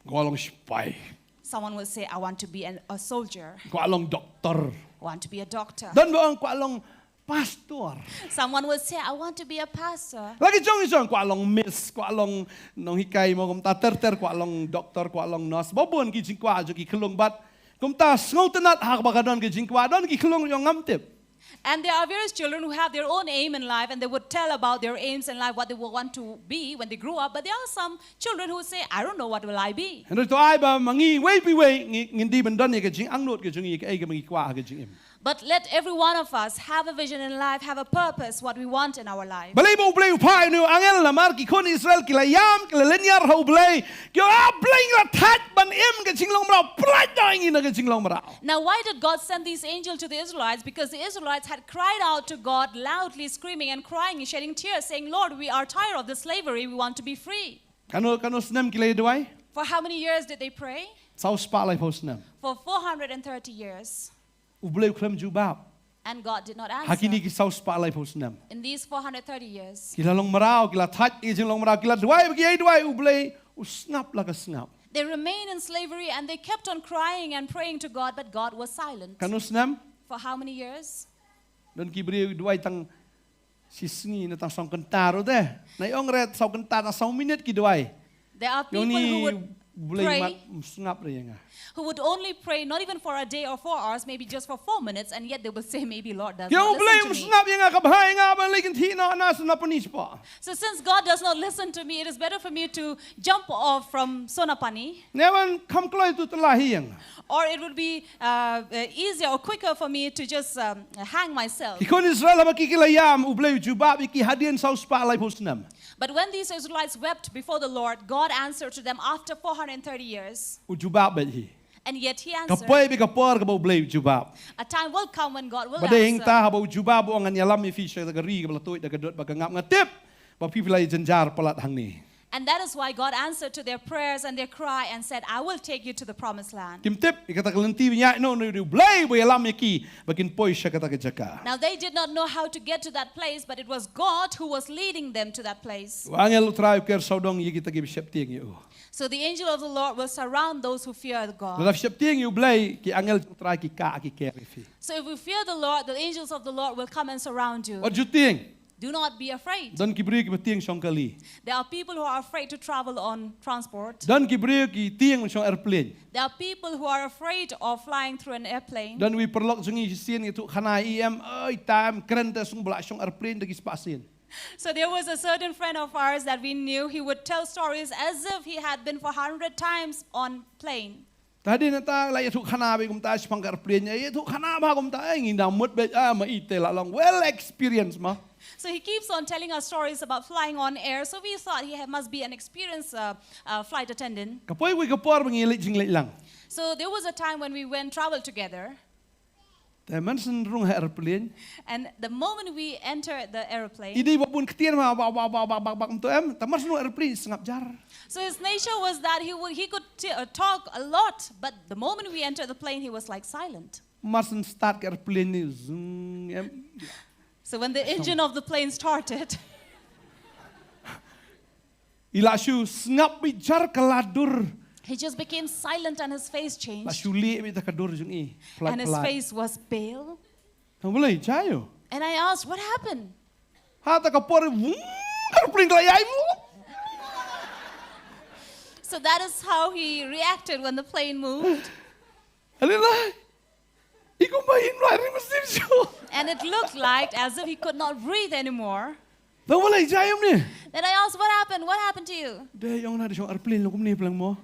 Kwah long sipai. Someone will say, "I want to be an, a soldier." Kwah long doktor. Want to be a doctor. Don ba ong kwah long pastor. Someone will say, "I want to be a pastor." La ki jong ki jong, kwah long miss, kwah long nonghikai mo, kumta ter ter, kwah long doktor, kwah long nurse. Ba bun ki jingkwah jong ki khyllung bad kumta sngewtynnat ha kaba ka don ki jingkwah, don ki khyllung jong ngam tip. And there are various children who have their own aim in life and they would tell about their aims in life, what they wa-, want to be when they grow up. But there are some children who say, "I don't know what will I be." Hynrei to ai ba ma ngi wei pa wei ngi, ngin dei ban don ïa ka jingangnud ka jong ngi, kaei kaba ngi kwah ha ka jingim. But let every one of us have a vision in life, have a purpose, what we want in our life. Balei ba U Blei u phah ïa une u angel? Namar ki khun Israel ki la ïam, ki la lynñiar ha U Blei. Ki ong, "Ah Blei, ngi la thait ban im ka jinglong mraw, pynlait noh ïa ngi na ka jinglong mraw." Now, why did God send these angels to the Israelites? Because the Israelites had cried out to God loudly, screaming and crying and shedding tears, saying, "Lord, we are tired of this slavery. We want to be free." Katno, katno snem ki la ïa duwai? For how many years did they pray? Saw spah laiphew snem. For four hundred and thirty years. U Blei u khlem jubab. And God did not answer. Ha kine ki saw spah laiphew snem. In these four hundred thirty years. Ki la long mraw, ki la thait ïa ka jinglong mraw, ki la duwai bad ki ïa duwai, U Blei u sngap la ka sngap. They remained in slavery and they kept on crying and praying to God, but God was silent. Katno snem? For how many years? Don ki briew ki duwai tang shi sngi ne tang sawkynta ruh te. Nai ong re sawkynta, tang saw minit ki duwai. There are people who would Blei mat, sngap re ïa nga. Who would only pray not even for a day or four hours, maybe just for four minutes, and yet they will say, "Maybe Lord does not listen to me." Ïa U Blei, sngap ïa nga, ka bha ïa nga ban leit kynthih noh na Sonapani spah. So since God does not listen to me, it is better for me to jump off from Sonapani. Ne ban kham kloi tu tylla hi ïa nga. Or it would be uh, uh, easier or quicker for me to just um, hang myself. Ki khun Israel haba ki ki la ïam, U Blei u jubab ïa ki hadien saw spah laiphew snem. But when these Israelites wept before the Lord, God answered to them after four hundred thirty years. U jubab beit hi. And yet he answered, ka poi beit ka por kaba U Blei u jubab. A time will come when God will answer. Ba dei hangta haba u jubab u ong ngan ïalam ïa phi sha ka ri kaba la tuid da ka dud bad ka ngap, nga tip ba phi phi la ïa jynjar palat hangne. And that is why God answered to their prayers and their cry and said, "I will take you to the promised land." Kim tip ïa kata ka lynti ba ïaid noh, u dei U Blei ba ïalam ïa ki ba kin poi sha kata ka jaka. Now they did not know how to get to that place, but it was God who was leading them to that place. U angel U Trai u ker sawdong ïa kita kiba sheptieng ïa u. So the angel of the Lord will surround those who fear God. Lada phi sheptieng ïa U Blei, ki angel U Trai ki kah ki ker ïa phi. So if we fear the Lord, the angels of the Lord will come and surround you. Wat ju tieng. Do not be afraid. Don ki briew kiba tieng shong kali. There are people who are afraid to travel on transport. Don ki briew ki tieng shong airplane. There are people who are afraid of flying through an airplane. Don uwei u paralok jong ngi shisien ïathuh khana ïa i em, oi tam kren te sngew ba la shong airplane da ki spah sien. So there was a certain friend of ours that we knew. He would tell stories as if he had been for hundred times on plane. Te hadien nangta la ïathuh khana beit kumta shaphang ka airplane, ïathuh khana bha kumta, eh, ngi dang mut beit, ah, ma i te la long well experience ma. So he keeps on telling us stories about flying on air. So we thought he ha- must be an experienced uh, uh, flight attendant. Ka poi kawei ka por ba ngi leit jingleit lang. So there was a time when we went travel together. Te man shen rung ha airplane. And the moment we enter the airplane, i dei ba bun ktien ma bak bak bak bak bak bak kumto em. Te man shen rung airplane sngap jar. So his nature was that he would he could t- uh, talk a lot, but the moment we enter the plane, he was like silent. Man shen start ka airplane ni zung em. So when the engine of the plane started, I la shu sngap beit jar ka la dur. He just became silent and his face changed. La shu lieh beit ka dur jong i. Plat, and his plat. Face was pale. Tang balei jai ïo. And I asked, "What happened?" Ha ta ka por vung ka pring la ïai mu. So that is how he reacted when the plane moved. Alilai. I kumba in la ri masir shu. And it looked like as if he could not breathe anymore. Tang balei jai ïo ni. Then I asked, "What happened? What happened to you?" Dei ïong na da shong airplane long kumne pleng mo.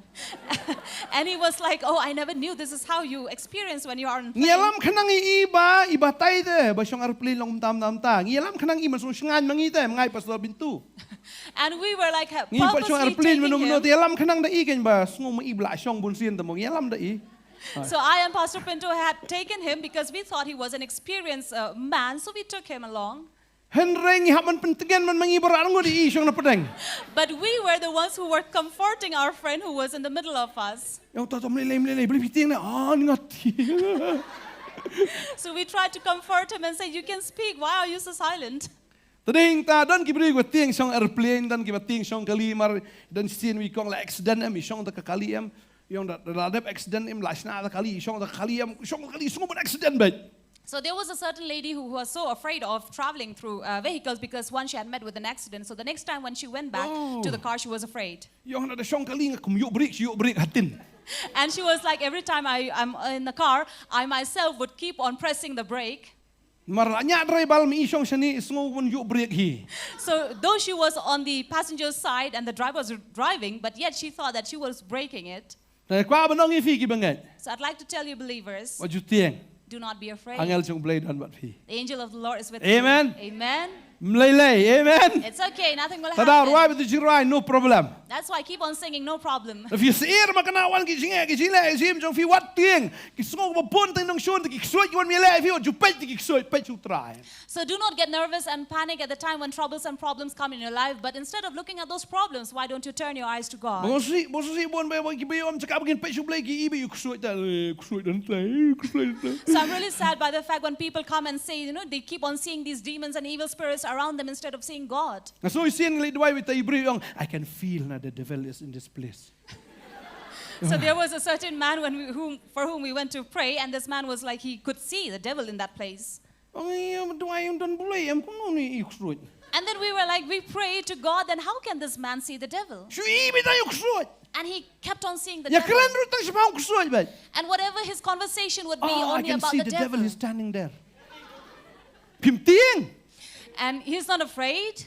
And he was like, "Oh, I never knew this is how you experience when you are in plane." Ngi ïalam khnang i ba i batai te ba shong airplane long kumta kumta. Ngi ïalam khnang i man shu shngain ma ngi te ma ngai Pastor Bintu. And we were like, ha- ngi pat shong purposely airplane taking mano mano him. Te ïalam khnang da i kein ba sngew ma i ba la shong bun sien te mo ngi ïalam da i. So I and Pastor Pinto had taken him because we thought he was an experienced uh, man, so we took him along. Hynrei ngi hap ban pyntngen man ma ngi ba rah ngut i shong na pdeng. But we were the ones who were comforting our friend who was in the middle of us. Ïong ta ta mlei lei mlei lei balei phi tieng ne ah ni ngat. So we tried to comfort him and say, "You can speak. Why are you so silent?" Te dei hangta don ki briew kiba tieng shong airplane, don kiba tieng shong kali, mar don shisien wi kong la accident em, i shong da ka kali em, ïong da la dep accident em, la shna da kali, i shong da ka kali em, shong da ka kali, sngew ban accident beit. So there was a certain lady who was so afraid of traveling through uh, vehicles because once she had met with an accident. So the next time when she went back to the car, she was afraid. Ïong da shong kali nga kum ïuh brake, ïuh brake hatin. And she was like, "Every time I, I'm in the car, I myself would keep on pressing the brake." Mar la ñiah driver ma i shong shane i sngew ban ïuh brake hi. So though she was on the passenger side and the driver was driving, but yet she thought that she was braking it. Te kwah ban ong ïa phi ki bangeit. So I'd like to tell you, believers, wat ju tieng. Do not be afraid. Angel jong Blei don bad phi. The angel of the Lord is with you. Amen. Amen. Mlei lei. Amen. It's okay. Nothing will happen. Tada rwai bad ju rwai, no problem. That's why I keep on singing, "No problem." If you see ma kana wan ki jingeh ki jingleh ki jim jong phi wat tieng. Ki sngew ba bun tang nongshun ki ksuid ki wan mi leh phi wat ju peit ki ksuid peit shu trai. So do not get nervous and panic at the time when troubles and problems come in your life. But instead of looking at those problems, why don't you turn your eyes to God? Bang si bang si bun ba ki ba yom cakap ba kin peit shu Blei ki i ba yu ksuid ta ksuid dan tai ksuid dan tai. So I'm really sad by the fact when people come and say, you know, they keep on seeing these demons and evil spirits around them instead of seeing God. Nga so i sien lei duwai wi ta i briew ong, "I can feel na the devil is in this place." So there was a certain man when we, whom, for whom we went to pray, and this man was like, he could see the devil in that place. Ong ïa duwai ong don bulai em kumno ni i ksuid. And then we were like, we prayed to God, then how can this man see the devil? Shu i bita i ksuid. And he kept on seeing the Ïa devil. Kren ruh tang shaphang u ksuid bad. And whatever his conversation would be, Oh, I only can about see the, the devil. devil is standing there. Phim tieng. And he's not afraid.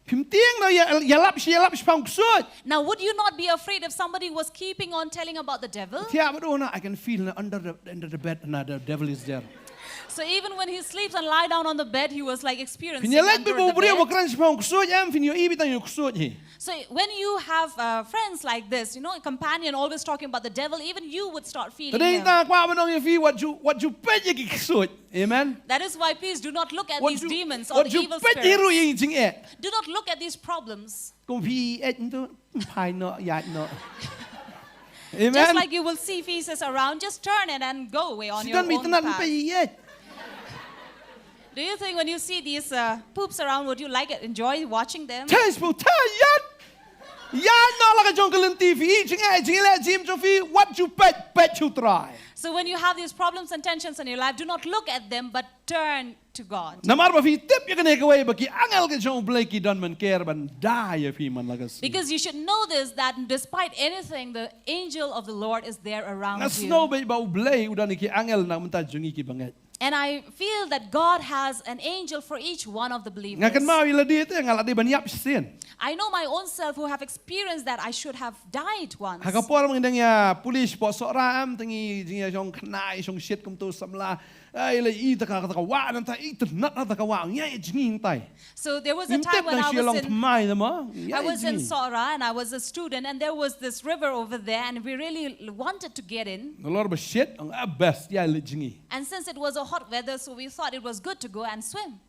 Phim tieng na ïa ïalap shi ïalap shaphang u ksuid. Now, would you not be afraid if somebody was keeping on telling about the devil? Thiah bad u na, I can feel na under the, under the bed na the devil is there. So even when he sleeps and lie down on the bed, he was like experiencing Phin ïa leit under bad u the briew ba bed. Kren shaphang u ksuid em, phin ïohi bad tang ïa u ksuid hi. So when you have uh, friends like this, you know, a companion always talking about the devil, even you would start feeling Tadi him. Ta kwah ban ong ïa phi, wat ju, wat ju peit ïa ki ksuid. Amen. That is why please do not look at Wat these ju, demons or wat the ju evil peit hi ruh spirits. Ïa jingeh. Do not look at these problems. Kong phi ïeit tu, phai noh, ïeit noh. Just Amen. Like you will see faces around, just turn it and go away on your Sitan mi own tnat path. Peit ïeit. Do you think when you see these uh, poops around, would you like it, enjoy watching them? Test po, ta ïeit. Ïeit noh la ka jong ka lynti phi, jingeh, jingeh, jingeh jong phi, wat ju peit, peit sha u Trai. So when you have these problems and tensions in your life, do not look at them, but turn to God. Namar ba phi tip ïa kane kawei ba ki angel ki jong U Blei ki don ban ker ban da ïa phi man la ka sngi. Because you should know this, that despite anything, the angel of the Lord is there around Nga you. Sngew bad ba U Blei u don ïa ki angel na ka bynta jong ngi ki bangeit. And I feel that God has an angel for each one of the believers. Nga kynmaw ïa lade te nga la dei ban ïap shisien. I know my own self who have experienced that I should have died once. Ha ka por ba ngi dang ïa police hapoh Sohra em, te ngi jingïashong khynnah, shong shit kumto samla. Ai la i ta ka, ta ka wah nangta, i tnat ha ta ka wah, ngi ïa jngi nangtai. So there was a Ngim time tip when nang I shu ïa long was in, thymmai te mo. I was in Sohra and I was a student and there was this river over there and we really wanted to get in. Nalor ba shit, ong a best ïa leit jngi. And since it was a hot weather, so we thought it was good to go and swim.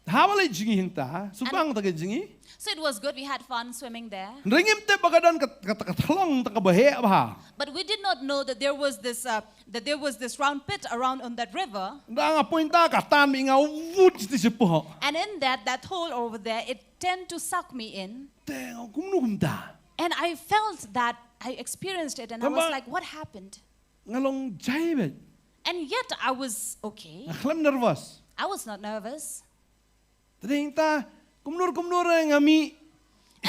Haba leit jngi hangta, shu bang ta ka jngi. So it was good. We had fun swimming there. Hynrei ngim tip ba ka don ka, ka, ka thlong ta ka baheh bha. But we did not know that there was this uh, that there was this round pit around on that river. Dang a point ta ka tan mi nga wut ti sepoh. And in that, that hole over there, it tend to suck me in. Te nga kumno kumta. And I felt that, I experienced it, and I was like, what happened? Nga long jai bad. And yet I was okay. Nga khlem nervous. I was not nervous. Te dei ta kumnur kumnur nga mih.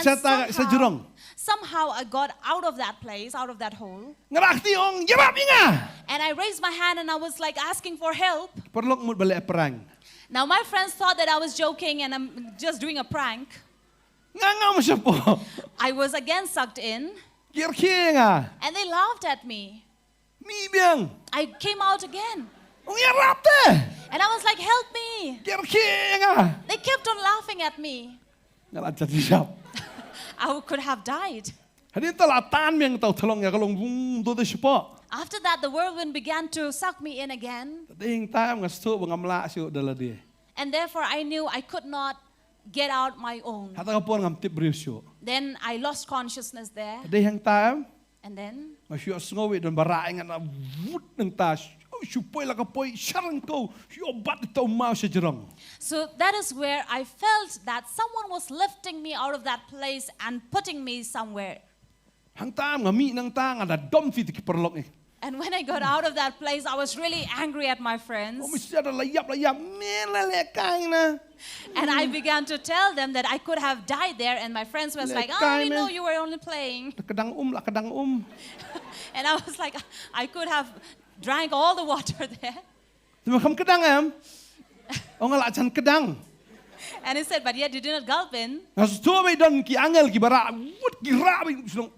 Sa ta sa jrong. Somehow I got out of that place, out of that hole. Nga rakti ong ïarap ïa nga. And I raised my hand and I was like asking for help. Paralok mut ba leh prank. Now my friends thought that I was joking and I'm just doing a prank. Nga ngam sepoh. I was again sucked in. Ki rkhie ïa nga. And they laughed at me. Mih biang. I came out again. Ong ïarap te. And I was like, help me. Ki rkhie ïa nga. They kept on laughing at me. Nga la jan ïap. I could have died. Hadien ta la tan biang ta u thlong ïa ka long vung to te sepoh. After that, the whirlwind began to suck me in again. Te dei ta nga sngewthuh ba ngam lah shuh da lade. And therefore, I knew I could not get out my own. Ha ta ka por ngam tip briew shuh. Then I lost consciousness there. Te dei hangta em. And then? Nga shu sngew i don ba rah ïa nga na wut nangta. Shu poi la ka poi sharang ko. Shu bat ta u maw sha jrong. So that is where I felt that someone was lifting me out of that place and putting me somewhere. Hangta nga mih nangta nga da dom ti ki paralok ni. And when I got out of that place, I was really angry at my friends. Ong mih sha da la ïap la ïap men la leh kai na. And I began to tell them that I could have died there, and my friends was like, oh, we know you were only playing. La kdang um, la kdang um. And I was like, I could have drank all the water there. Te me kham kdang em? Ong nga la jan kdang. And he said, but yet you did not gulp in. Nga sngewthuh ba i don ki angel ki ba rah, wut ki rah ba i shnong.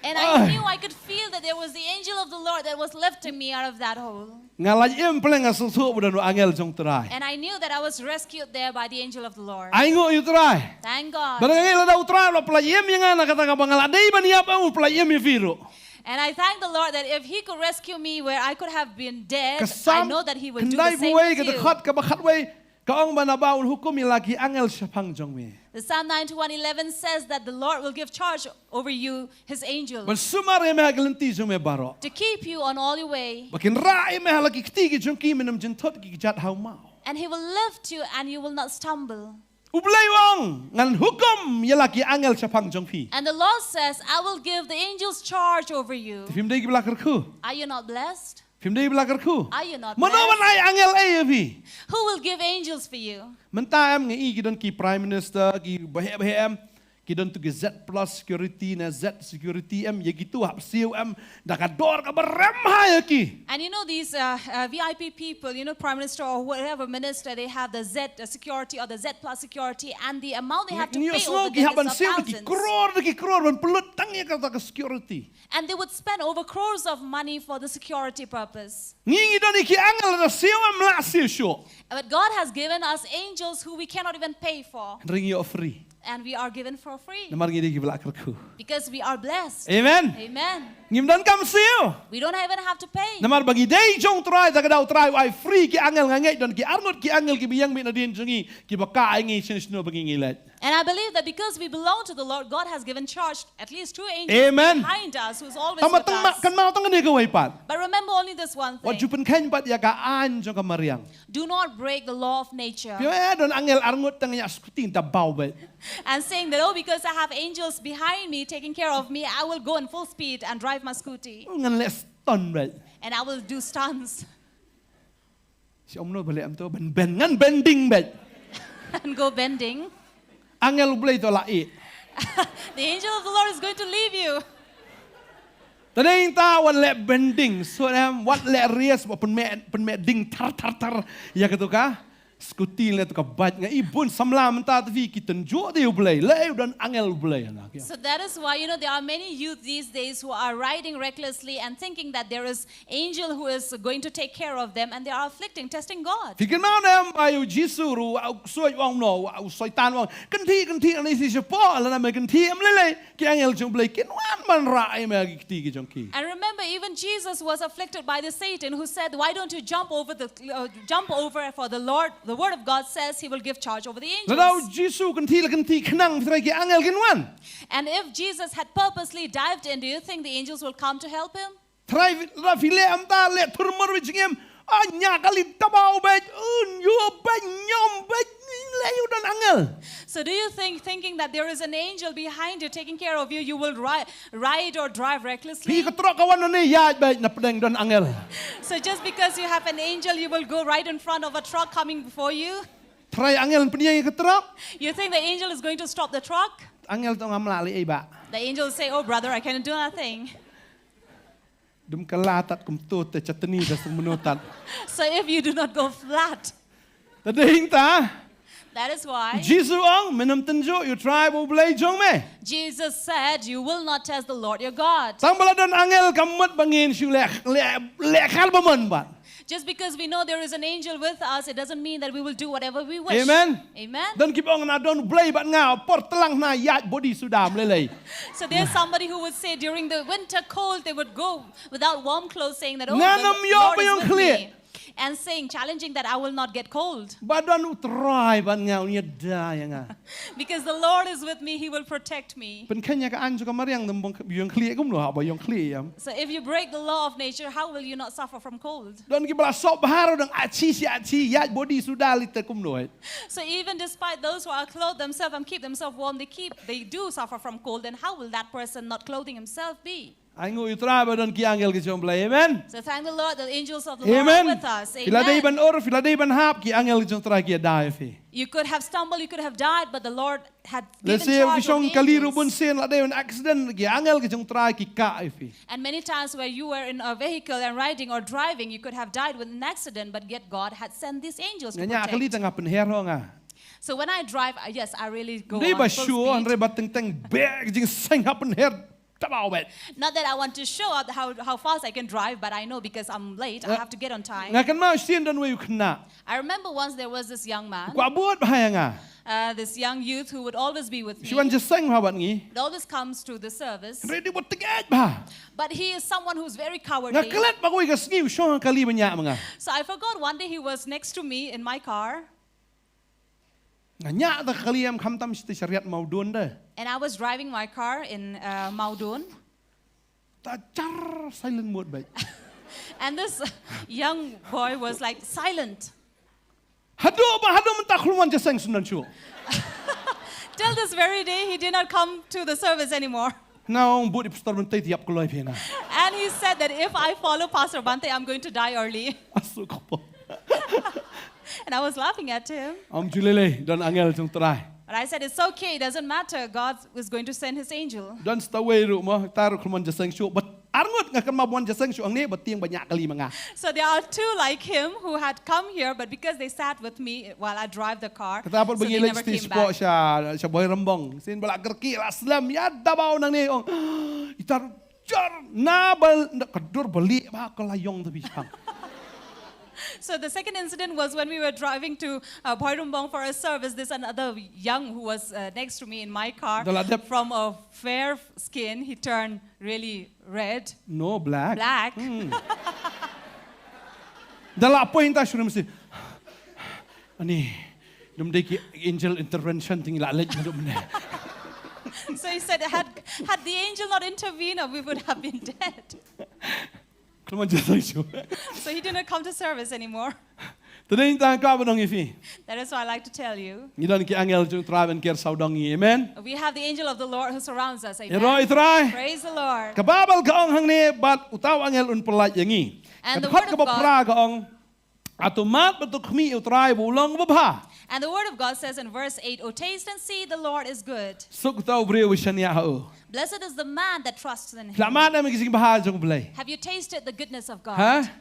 And I knew, I could feel that there was the angel of the Lord that was lifting me out of that hole. Nga la im pyrshah nga sngewthuh ba don u angel jong Trai. And I knew that I was rescued there by the angel of the Lord. Ai nguh ïa u Trai. Thank God. Ba nga ngeit lada u Trai u la pynlait im ïa nga na kata kaba nga la dei ban ïap, u pynlait im ïa phi ruh. And I thank the Lord that if he could rescue me where I could have been dead, I know that he would do the same with you. Ka Salm khyndai phew wei ka dkhot kaba khatwei ka ong ba naba un hukum ïa la ki angel shaphang jong me. The Psalm ninety-one eleven says that the Lord will give charge over you his angels. Ban sumar ïa me ha ki lynti jong me baroh. To keep you on all your way. Ba kin rah ïa me ha la ki kti ki jong ki, men ym jynthut ki kjat ha u maw. And he will lift you and you will not stumble. U Blei u ong, ngan hukum ïa la ki angel shaphang jong phi. And the Lord says, I will give the angels charge over you. Te phim dei kiba la kyrkhu? Are you not blessed? Phim dei kiba la kyrkhu? Are you not blessed? Mano ban ai angel ei ïa phi? Who will give angels for you? Mynta em nga i ki don ki prime minister, ki baheh baheh em. Ki don tu ki Z plus security ne Z security em, ïa kitu hap siew em, da ka dor kaba rem ha ïa ki. And you know these uh, uh, V I P people, you know, Prime Minister or whatever minister, they have the Z uh, security or the Z plus security, and the amount they have to Ngi pay sngew over ki them hap ban is of siew da ki thousands. Crore da ki crore ban pynlut tang ïa kata ka security. And they would spend over crores of money for the security purpose. Ngi ngi don ïa ki angel, lada siew em lah siew shuh. But God has given us angels who we cannot even pay for. Hynrei ngi ïoh free. And we are given for free. Namar ngi dei kiba la kyrkhu. Because we are blessed. Amen. Amen. Ngim donkam siew. We don't even have to pay. Namar ba ngi dei jong U Trai, da ka daw U Trai u ai free ki angel. Nga ngeit don ki arngut ki angel kiba ïeng beit nadien jong ngi, kiba kah ïa ngi shano shano ba ngi ngi leit. And I believe that because we belong to the Lord, God has given charge at least two angels Amen. Behind us who's always Tang ba with tang ma us. kan mau tang ne kawei pat. But remember only this one Wat thing. ju pynkheiñ pat ïa ka aiñ jong ka mariang. Do not break the law of nature. Phi ïa don angel arngut tang ïa skuti ta bau beit. And saying that, oh, because I have angels behind me taking care of me, I will go in full speed and drive my scooty. Ngan leh stunt beit. And I will do stunts Shi umno ba leh em to ban ben ngan bending beit. And go bending. Angel U Blei to la i. The angel of the Lord is going to leave you. Tadeng ta wat leh bending, so em wat leh race, wat pynmeh pynmeh ding thar thar thar ïa katu ka skuti ne tu ka bike. Nga i bun samla mynta ta phi ki tynjuh da U Blei, leh u don angel U Blei na. So that is why, you know, there are many youth these days who are riding recklessly and thinking that there is angel who is going to take care of them, and they are afflicting, testing God. Phi kynmaw ne em ba ïa u Jisu ruh u soi u ong no, u Soitan u ong kynthih kynthih, ani si shapoh, lada me kynthih em lei lei ki angel jong U Blei kin wan ban rah ïa me ha ki kti ki jong ki. And remember, even Jesus was afflicted by the Satan who said, why don't you jump over the uh, jump over for the Lord? The word of God says he will give charge over the Lada u angels. Jisu kynthih la kynthih khnang, phi trai ki angel kin wan? And if Jesus had purposely dived in, do you think the angels will come to help him? Trai lada phi leh em ta leh thurmur beit jingim. A nya kali tabau beit un yu beit nyom beit leh ïa u don angel. So do you think, thinking that there is an angel behind you taking care of you, you will ri- ride or drive Phi recklessly? ka trok ka wan ne ïaid beit na pdeng don angel. So just because you have an angel, you will go right in front of a truck coming before you? Trai angel pynïeng ïa ka trok. You think the angel is going to stop the truck? Angel tong am la lei ei ba. The angel will say, oh brother, I cannot do nothing. Dum ka la tat kum tu te chatni da sung menu tat. So if you do not go flat, Tadeng ta. That is why Jisu ong, men em tynjuh ïa U Trai ba U Blei jong me. Jesus said, you will not test the Lord your God. Tang ba la don angel kam mut ba ngin shu leh leh leh kal ba mon bad. Just because we know there is an angel with us, it doesn't mean that we will do whatever we wish. Amen. Amen. Don ki ba ong na don U Blei bad nga por tlang na ïaid body suda em lei lei. So there's somebody who would say during the winter cold, they would go without warm clothes, saying that, oh, Nga the nam yo Lord ba is ïong with khlieh. Me. And saying, challenging that I will not get cold. Ba don U Trai bad nga, un ïada ïa nga. Because the Lord is with me, he will protect me. Pynkheiñ ïa ka aiñ jong ka mariang, dum bang ïong khlieh kumno haba ïong khlieh ïam. So if you break the law of nature, how will you not suffer from cold? Don ki ba la sop bha ruh dang achi shi achi ïaid body suda lei te kumno eh. So even despite those who are clothed themselves and keep themselves warm, they keep, they do suffer from cold. Then how will that person not clothing himself be? Ai nguh ïa U Trai ba don ki angel ki jong U Blei. Amen. So thank the Lord, the angels of the Amen. Lord are with us. Phi la dei Amen. Ban ur, phi la dei ban hap, ki angel ki jong U Trai ki ïada ïa phi. You could have stumbled, you could have died, but the Lord had Lehse given ki charge of shong the kali ruh bun angels. Sien la dei ban accident, ki angel ki jong U Trai ki kah ïa phi. And many times where you were in a vehicle and riding or driving, you could have died with an accident, but yet God had sent these angels to Nga ñiah kali protect. Tang nga pynher ho nga. So when I drive, uh, yes, I really go Dei on ba full shuh, speed. Hynrei ba teng teng beh ka jingseng ha pynher. Tabau beit. Not that I want to show up how, how fast I can drive, but I know because I'm late, I have to get on time. Nga kynmaw shisien don wei u khynnah. I remember once there was this young man, Kwah bud bha ïa nga. uh, this young youth who would always be with me. Shu wan jingïaseng bha bad ngi. He always comes to the service. Hynrei dei bud tynget bha. But he is someone who's very cowardly. Nga klet ba kawei ka sngi u shong ha kali ba ñiah ma nga. So I forgot one day he was next to me in my car. Nga ñiah da ka kali em, khamtam sha Riat Mawdun de. And I was driving my car in uh, Mawdun. Ta jar silent mode beit. And this young boy was like silent. Haduh ba haduh mynta khlem wan jingïaseng sngewsih shuh. Till this very day, he did not come to the service anymore. Nga ong bud i pastor mynta i ïap kloi phi nga. And he said that if I follow Pastor Bhante, I'm going to die early. Asu kpo. And I was laughing at him. Ym ju lei lei, don angel jong U Trai. But I said, "It's okay, it doesn't matter. God is going to send his angel." Don sta wei ruh mo, ta ruh khlem wan jingïaseng shuh. Bad arngut nga kynmaw ban wan jingïaseng shuh hangne, bad tieng ba ñiah kali ma nga. So there are two like him who had come here, but because they sat with me while I drive the car, Kata pat so ba ngi they leit never stage came spot back. sha, sha Bhoirymbong. Sien ba la kyrkieh la slem, ïa dabaw nangne ong. Ita ruh jar na ba, na ka dur ba lieh ba ka la ïong ta bishang. So the second incident was when we were driving to uh, Bhoirymbong for a service. This another young who was uh, next to me in my car. Da la dep. From a fair skin, he turned really red. No, black. Black. Hmm. Da la poi ta shurum si. Ani, dum dei ki angel intervention ting la leit dum ne. So he said, had, had the angel not intervened, uh, we would have been dead. Khlem wan jingïaseng shuh. So he didn't come to service anymore. Te dei tang ka ba ong ïa phi. That is why I like to tell you. Ngi don ki angel jong Trai ban ker sawdong ngi. Amen. We have the angel of the Lord who surrounds us. Amen. Ïaroh ïa Trai. Praise the Lord. Ka Baibl ka ong hangne, bad uta u angel un pyllait ïa ngi. And the word of God. Ka dkhot kaba phra ka ong, "Hato mad bad to khmih ïa u Trai ba u long babha." And the word of God says in verse eight, "O taste and see the Lord is good." Suk uta u briew ba shaniah ha u. Blessed is the man that trusts in him. Phi la mad em ïa ka jingbha jong U Blei? Have you tasted the goodness of God? Ha?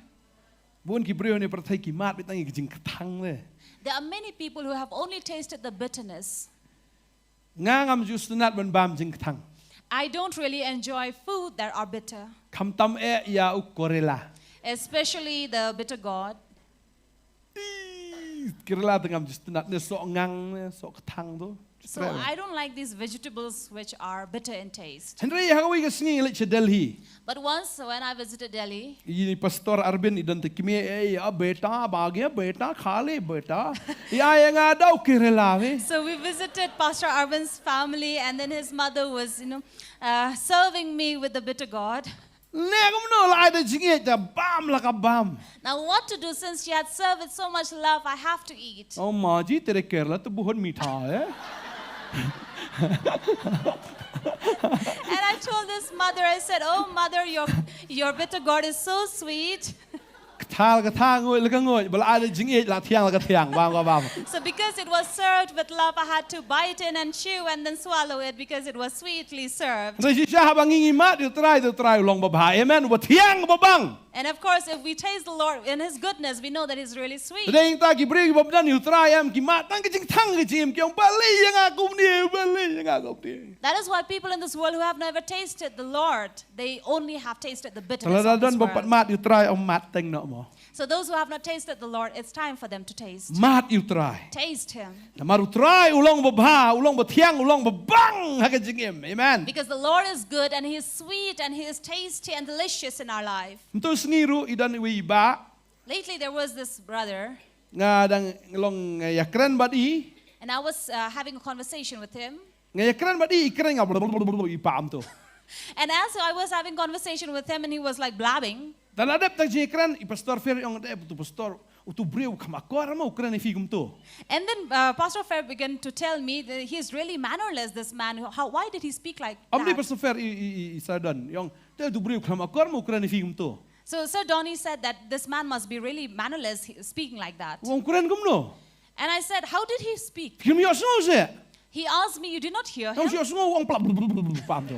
Bun ki briew ne pyrthei ki mad beit tang ïa ka jingkthang ne. There are many people who have only tasted the bitterness. Nga ngam ju sngewtynnat ban bam jingkthang. I don't really enjoy food that are bitter. Khamtam eh ïa u Corella. Especially the bitter gourd. Ih, Corella te ngam ju sngewtynnat, ne soh ngang ne soh kthang tu. So I don't like these vegetables which are bitter in taste. Hynrei ha kawei ka sngi nga leit sha Delhi. But once when I visited Delhi, i Pastor Arvind i don te kmie, "Ei, a beta, bage beta, khale beta." I ai ïa nga da u Corella, eh. So we visited Pastor Arvind's family, and then his mother was, you know, uh, serving me with the bitter gourd. Ne kumno, la ai da jingïeit, da bam la ka bam. Now what to do, since she had served with so much love, I have to eat. Oh माँ जी, तेरे केरला तो बहुत मीठा है. And I told this mother, I said, "Oh mother, your, your bitter gourd is so sweet." Kthar ka thar, nguid la ka nguid, ba la ai da jingïeit, la thiang la ka thiang, bam ka bam. So because it was served with love, I had to bite in and chew and then swallow it because it was sweetly served. Hynrei shisha haba ngi ngi mad ïa u Trai, u Trai u long babha. Amen. Uba thiang, uba bang. And of course, if we taste the Lord in his goodness, we know that he's really sweet. Te dei ta ki briew kiba bym don ïa u Trai em, ki mad tang ka jingkthang ka jingim, ki ong, "Balei ïa nga kumne, balei ïa nga kumne." That is why people in this world who have never tasted the Lord, they only have tasted the bitterness of this world. Te lada don ba pat mad ïa u Trai, ym mad teng noh mo. So those who have not tasted the Lord, it's time for them to taste. Mad ïa u Trai. Taste him. Namar u Trai u long babha, u long bathiang, u long babang ha ka jingim. Amen. Because the Lord is good and he is sweet and he is tasty and delicious in our life. Mynta u sngi ruh i don iwei i bah. Lately there was this brother. Nga dang long, eh, ïakren bad i. And I was uh, having a conversation with him. Nga ïakren bad i, i kren nga blablabla, i pam tu. And as I was having conversation with him and he was like blabbing. Te la dep tang jingïakren, i Pastor Fer i ong, "Dei, utu pastor, utu briew kham akor mo u kren ïa phi kumtu." And then uh, Pastor Fer began to tell me that he is really mannerless, this man. How, why did he speak like that? Ym dei Pastor Fer, i, i, i, i Sir Don i ong, "Dei, utu briew kham akor mo u kren ïa phi kumtu." So Sir Donny said that this man must be really mannerless, he- speaking like that. U ong, "U kren kumno?" And I said, "How did he speak?" Phi khlem ïohsngew seh? He asked me, "You did not hear him?" Ngam ïohsngew, u ong pla, pam tu.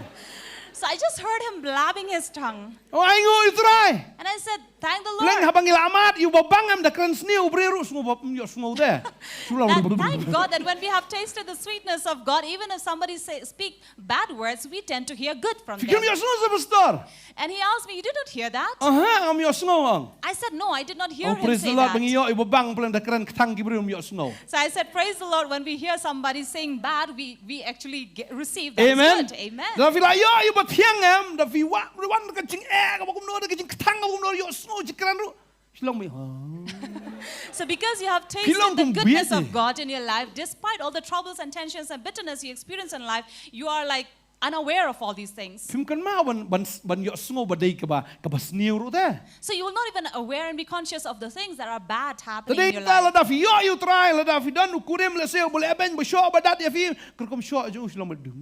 So I just heard him blabbing his tongue. Oh, ainguh ïa u Trai. And I said, "Thank the Lord." Leng haba ngi la mad ïa u babang, em da kren sniew, u briew ruh sngew ba ym ïohsngew de. Shu la. That, thank God that when we have tasted the sweetness of God, even if somebody say, speak bad words, we tend to hear good from them. Phi khlem ïohsngew seh, Pastor? And he asked me, "You did not hear that?" Aha, ngam ïohsngew, ong. I said, "No, I did not hear him say that." Oh, praise the Lord, ba ngi ïoh ïa u babang, pleng da kren kthang ki briew ym ïohsngew. So I said, "Praise the Lord, when we hear somebody saying bad, we, we actually get, receive that as good." Amen. Amen. Da phi la ïoh ïa u bathiang, em, da phi wan, wan ka jingeh kaba kumno, da ka jingkthang kaba kumno, ïohsngew jingkren ruh. Shu long mi, ha. So because you have tasted the goodness of God in your life, despite all the troubles and tensions and bitterness you experience in life, you are like unaware of all these things. Phim kynmaw ban, ban, ban ïohsngew ba dei kaba, kaba sniew ruh te. So you will not even aware and be conscious of the things that are bad happening in your life. Te dei ta lada phi ïoh ïa u Trai, lada phi don u kurim lehse uba leh beiñ ba shoh ba dat ïa phi, ka rukom shoh jong u shu long ba dung,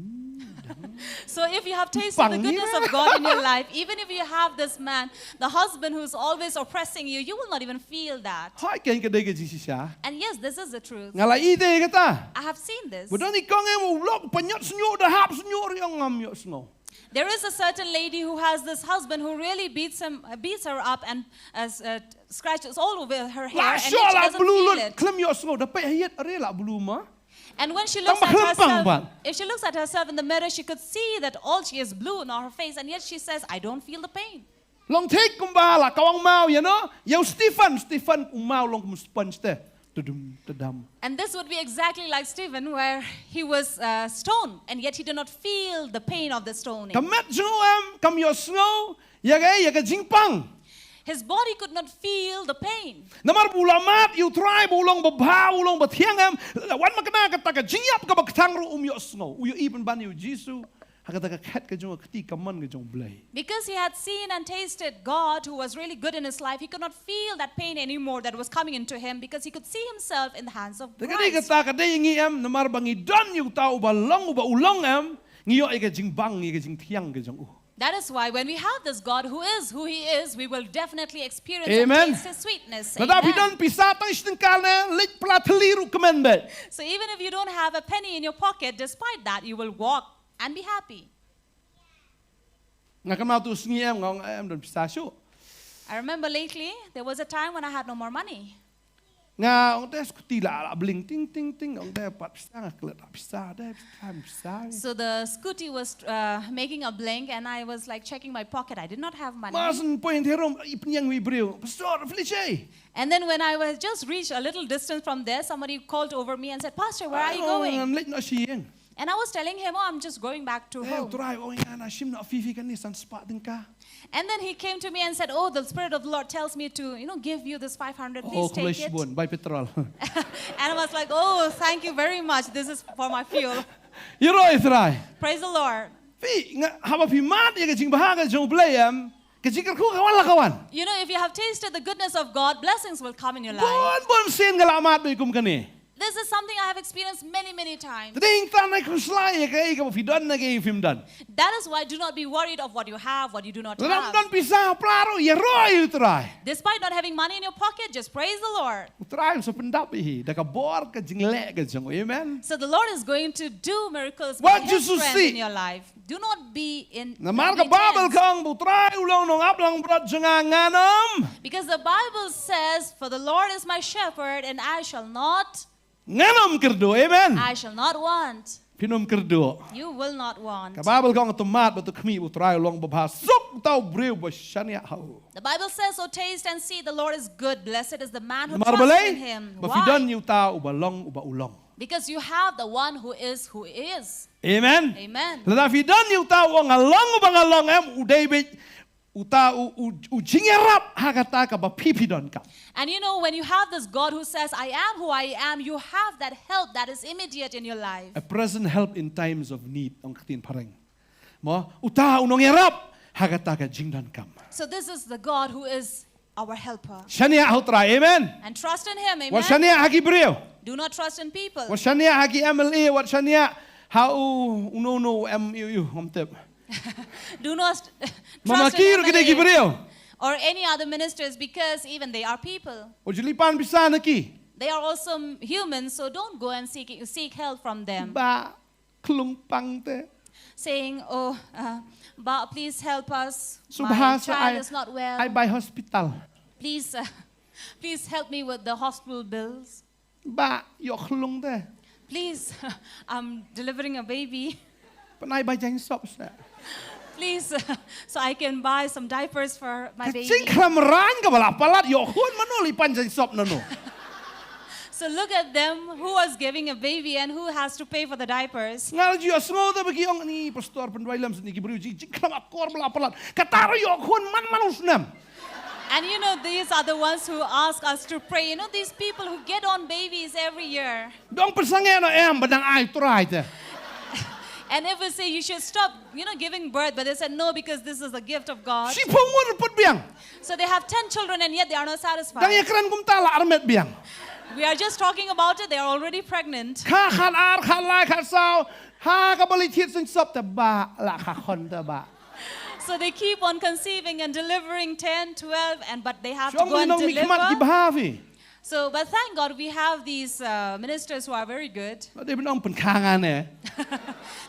dung. So if you have tasted the goodness of God in your life, even if you have this man, the husband who's always oppressing you, you will not even feel that. Hooid, kane ka dei ka jingshisha. And yes, this is the truth. Nga la ïohi ïa kata. I have seen this. Ba don i kong em u lok pynïohsngew da hap sngew ri ong ngam ïohsngew. There is a certain lady who has this husband who really beats him, uh, beats her up and uh, s- uh, scratches all over her hair, and yet she doesn't feel it. Khlem ïohsngew da peit ha ïit re la blue ma. And when she looks at herself, if she looks at herself in the mirror, she could see that all she is blue on her face, and yet she says, "I don't feel the pain." Long thik kumba la kawang maw ïa no, ïa u Stephen, Stephen u maw long kum sponge te. Tudum, tudam. And this would be exactly like Stephen, where he was uh, stoned, and yet he did not feel the pain of the stoning. Ka met jong u em kam ïohsngew ïa ka, ïa ka jingpang. His body could not feel the pain. Namar ba u la mad ïa u Trai ba u long babha, u long bathiang em, la wan ma kane kata ka jingïap kaba kthang ruh um ïohsngew. U ïohi pynban ïa u Jisu ha kata ka khet ka jong ka kti kamon ka jong U Blei. Because he had seen and tasted God who was really good in his life, he could not feel that pain anymore that was coming into him because he could see himself in the hands of Christ. Te ka dei kata ka dei ngi em, namar ba ngi don ïa uta uba long uba u long em, ngi ïoh ïa ka jingbang ïa ka jingthiang ka jong u. That is why when we have this God who is who he is, we will definitely experience and taste his sweetness. Amen. Lada phi don pisa tang shi tyngka ne, leit pla thylli ruh kmen beit. So even if you don't have a penny in your pocket, despite that, you will walk and be happy. Nga kynmaw tu sngi em, nga ong em don pisa shuh. I remember lately, there was a time when I had no more money. Nga ong te skuti la, la bling ting ting ting, ong te pat pisa, nga klet pisa, te pisa, pisa. So the scooty was uh, making a blink and I was like checking my pocket. I did not have money. Masan point herum i pynïeng wi briew. Pastor, Felice. And then when I was just reached a little distance from there, somebody called over me and said, "Pastor, where are you going?" Ngan leit noh shyieng. And I was telling him, "Oh, I'm just going back to home." Eh, u Trai u ong ïa nga shim noh fee fee kane san spah tyngka. And then he came to me and said, "Oh, the Spirit of the Lord tells me to, you know, give you this five hundred. Please take it." Oh, khublei shibun, bai petrol. And I was like, "Oh, thank you very much. This is for my fuel." Ïaroh ïa u Trai. Praise the Lord. Phi, nga, haba phi mad ïa ka jingbha ka jong U Blei em, ka jingkyrkhu ka wan la ka wan. You know, if you have tasted the goodness of God, blessings will come in your life. Bun bun sien nga la mad beit kum kane. This is something I have experienced many, many times. Te dei tang na khuslai ïa kaei kaba phi don na kaei phim don. That is why do not be worried of what you have, what you do not have. Lada don pisa pla ruh ïaroh ïa u Trai. Despite not having money in your pocket, just praise the Lord. U Trai un sa pyndap ïa hi da ka bor ka jingleh ka jong u. Amen. So the Lord is going to do miracles by his strength in your life. Wat ju sngewsih. Do not be in, uh, be tense. Namar ka Baibl ka ong ba u Trai u long nongap langbrot jong nga, ngan ym. Because the Bible says, "For the Lord is my shepherd, and I shall not," ngan ym kyrduh. Amen. "I shall not want." Phin ym kyrduh. You will not want. Ka Baibl ka ong to mad bad to khmih ba u Trai u long babha, suk uta u briew ba shaniah ha u. The Bible says, "Oh, taste and see the Lord is good. Blessed is the man who trusts in him." Namar balei? Why? Ba phi don ïa uta uba long uba u long. Because you have the one who is who is. Amen. Amen. Lada phi don ïa uta u ong nga long uba nga long em, u dei beit uta u, u, u jingïarap ha kata kaba phi phi donkam. And you know, when you have this God who says, "I am who I am," you have that help that is immediate in your life. A present help in times of need, ong ka ktien phareng. Mo, uta u nongïarap ha kata ka jingdonkam. So this is the God who is our helper. Shaniah ha u Trai, amen. And trust in him, amen. Wat shaniah ha ki briew. Do not trust in people. Wat shaniah ha ki M L A, wat shaniah ha u, u no no em u u ngam tip. Do not trust in M L A. Mama ki ruh ki dei ki briew. Or any other ministers, because even they are people. Wat ju leit pan pisa na ki. They are also human, so don't go and seek, seek help from them. Ba khlung pang te. Saying, "Oh, uh, Bah, please help us. My child is not well. Shu bha sa ai, ai bai hospital. Please, uh, please help me with the hospital bills. Bah, ïoh khlung te. Please, I'm delivering a baby. Pynai bai jaiñsop sa. Please, uh, so I can buy some diapers for my baby." Ka jingkhlem rain kaba la palat, ïoh khun mano leit pan jaiñsop nano. So look at them, who was giving a baby and who has to pay for the diapers. Nga la ju ïohsngew te ba ki ong ni pastor pynduwai lem sini ki briew ji, jingkhlem akor ba la palat. Kata ruh ïoh khun man man u snem. And you know, these are the ones who ask us to pray. You know, these people who get on babies every year. Dang pynsangeh noh em ba dang ai u Trai te. And if we say you should stop, you know, giving birth, but they said no because this is a gift of God. Shiphew ngut put biang. So they have ten children and yet they are not satisfied. Dang ïakren kumta la armet biang. We are just talking about it. They are already pregnant. Kha khat ar khat lai khat saw. Ha ka bali thied sing sop te ba la kha khon te ba. So they keep on conceiving and delivering ten, twelve, and but they have to Shong go and nong mi khmat ki deliver. Bha phi. So, but thank God we have these uh, ministers who are very good. Dei bin ong pynkhang ane.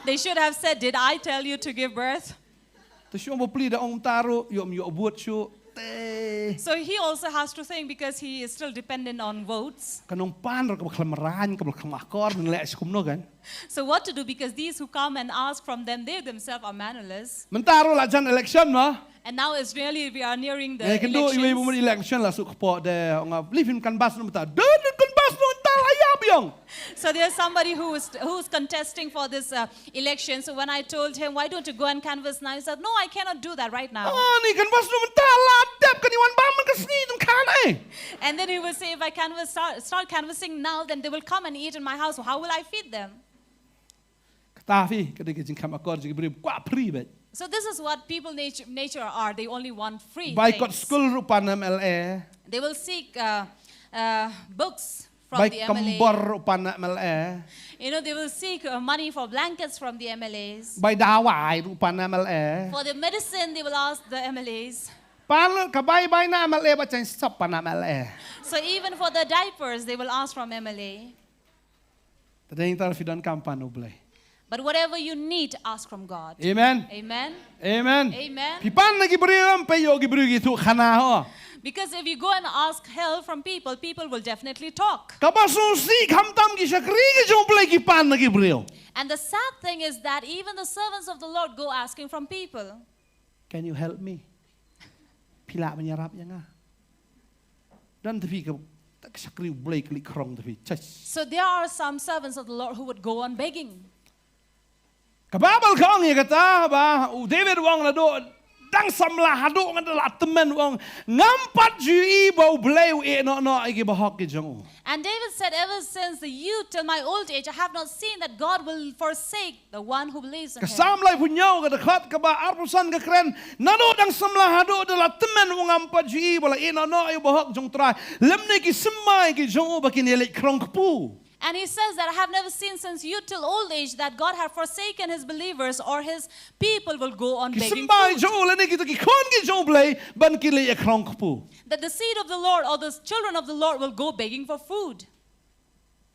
They should have said, "Did I tell you to give birth?" Te shong ba pli da ong taru yom yo buat shu. Te. So he also has to think because he is still dependent on votes. Ka nong pan ro ka ba khlam ran ka ba khlam akor ne le skum no kan. So what to do, because these who come and ask from them, they themselves are mannerless. Mynta ruh la jan election ma. And now it's really, we are nearing the Ngai kendo iwe bu elections. Election la suk kpo de nga believe in canvass no mynta. Dun canvass no mynta la ya biong. So there's somebody who is who's contesting for this uh, election. So when I told him, "Why don't you go and canvass now?" He said, "No, I cannot do that right now." Ah ni canvass no mynta la dep kan iwan ba man ka sngi tum kan eh. And then he will say, "If I canvass start, start canvassing now, then they will come and eat in my house. How will I feed them?" Kata phi ka dei ka jingkham akor jingbriew kwa pri bet. So this is what people nature, nature are. They only want free Bai kot things. School ruh pan M L A. They will seek uh, uh, books from Bai the M L A. Kambor ruh pan M L A. You know, they will seek uh, money for blankets from the M L As. Bai dawai ruh pan M L A. For the medicine, they will ask the M L As. Pan ka bai bai na M L A ba chang sop pan M L A. So even for the diapers, they will ask from M L A. Tadeng tar phi don kam pan U Blei. But whatever you need, ask from God. Amen. Amen. Amen. Amen. Phi pan na ki briew em pe yo ki briew ki tu khana ho. Because if you go and ask help from people, people will definitely talk. Ka ba sung si kham tam ki shakri ki jong Blei ki pan na ki briew. And the sad thing is that even the servants of the Lord go asking from people. Can you help me? Phi lah ban ïarap ïa nga. Dan te phi ka shakri U Blei klik krong te phi. Chach. So there are some servants of the Lord who would go on begging. Ka Baibl ka ong ïa kata ba u David u ong naduh dang samla haduh nga da la tymmen u ong ngam pat ju i ba U Blei u ïeh noh noh ïa ki bahok ki jong u. And David said, "Ever since the youth till my old age, I have not seen that God will forsake the one who believes in Ka him." Salm laiphew hynñiew ka dkhot kaba arphew san ka kren naduh dang samla haduh da la tymmen u ngam pat ju i ba la ïeh noh noh ïa u bahok jong U Trai lymne ki symbai ki jong u ba kin ïaleit krong kpu. And he says that, "I have never seen since youth till old age that God had forsaken his believers or his people will go on Ki begging symbai food." jong u lane kita ki khun ki jong U Blei ban kin leit ïa krong kpu. That the seed of the Lord or the children of the Lord will go begging for food.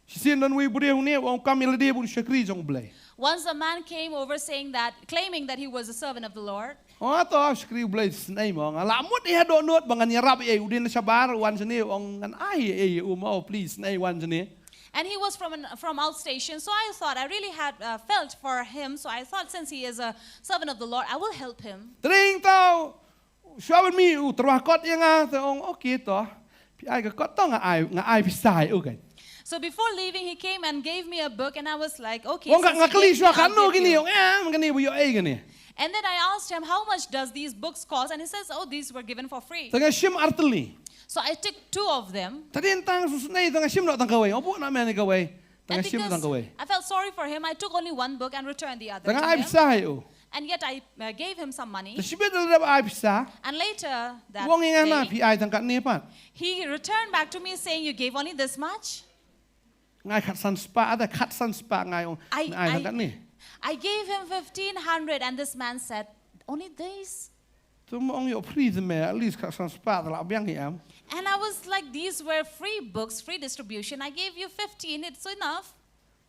Shisien don wei briew ne u ong kam ïa lade bun shakri jong U Blei. Once a man came over saying that, claiming that he was a servant of the Lord. Oh to shakri U Blei snei mo nga la mut ïa dohnud ba ngan ïarap ïa u dien shabar wan shane u ong ngan ai ïa u mo please snei wan shane. And he was from an, from outstation, so I thought I really had uh, felt for him. So I thought, since he is a servant of the Lord, I will help him. Tring tau shwa ban mi u terwa kot ïa nga te ong okay to. Phi ai ka kot to nga ai nga ai pisa ïa u kan. So before leaving, he came and gave me a book, and I was like, "Okay, Ong ka since nga he kali gave me, shwa I'll kano give kini you." ong em kani bu ïoh ei kani. And then I asked him, "How much does these books cost?" And he says, "Oh, these were given for free." Tang shim artylli. So I took two of them. Tadin tang susnei tang shim nok tang kawei. Obu na meni kawei. Tang And shim because tang kawei. I felt sorry for him, I took only one book and returned the other Tang to ai him. pisa ïa u. And yet I uh, gave him some money. Tang shibit dal dab ai pisa. And later that Wong ïa nga na day, phi ai tang kat ni pat. He returned back to me saying, "You gave only this much?" Ngai khat san spah ada khat san spah ngai ong. I, Ngai ai tang kat I, ni. I gave him fifteen hundred, and this man said, "Only this?" Tu mo ong ïoh free te me at least khat san spah te la biang hi am. And I was like, "These were free books, free distribution. I gave you fifteen, it's enough."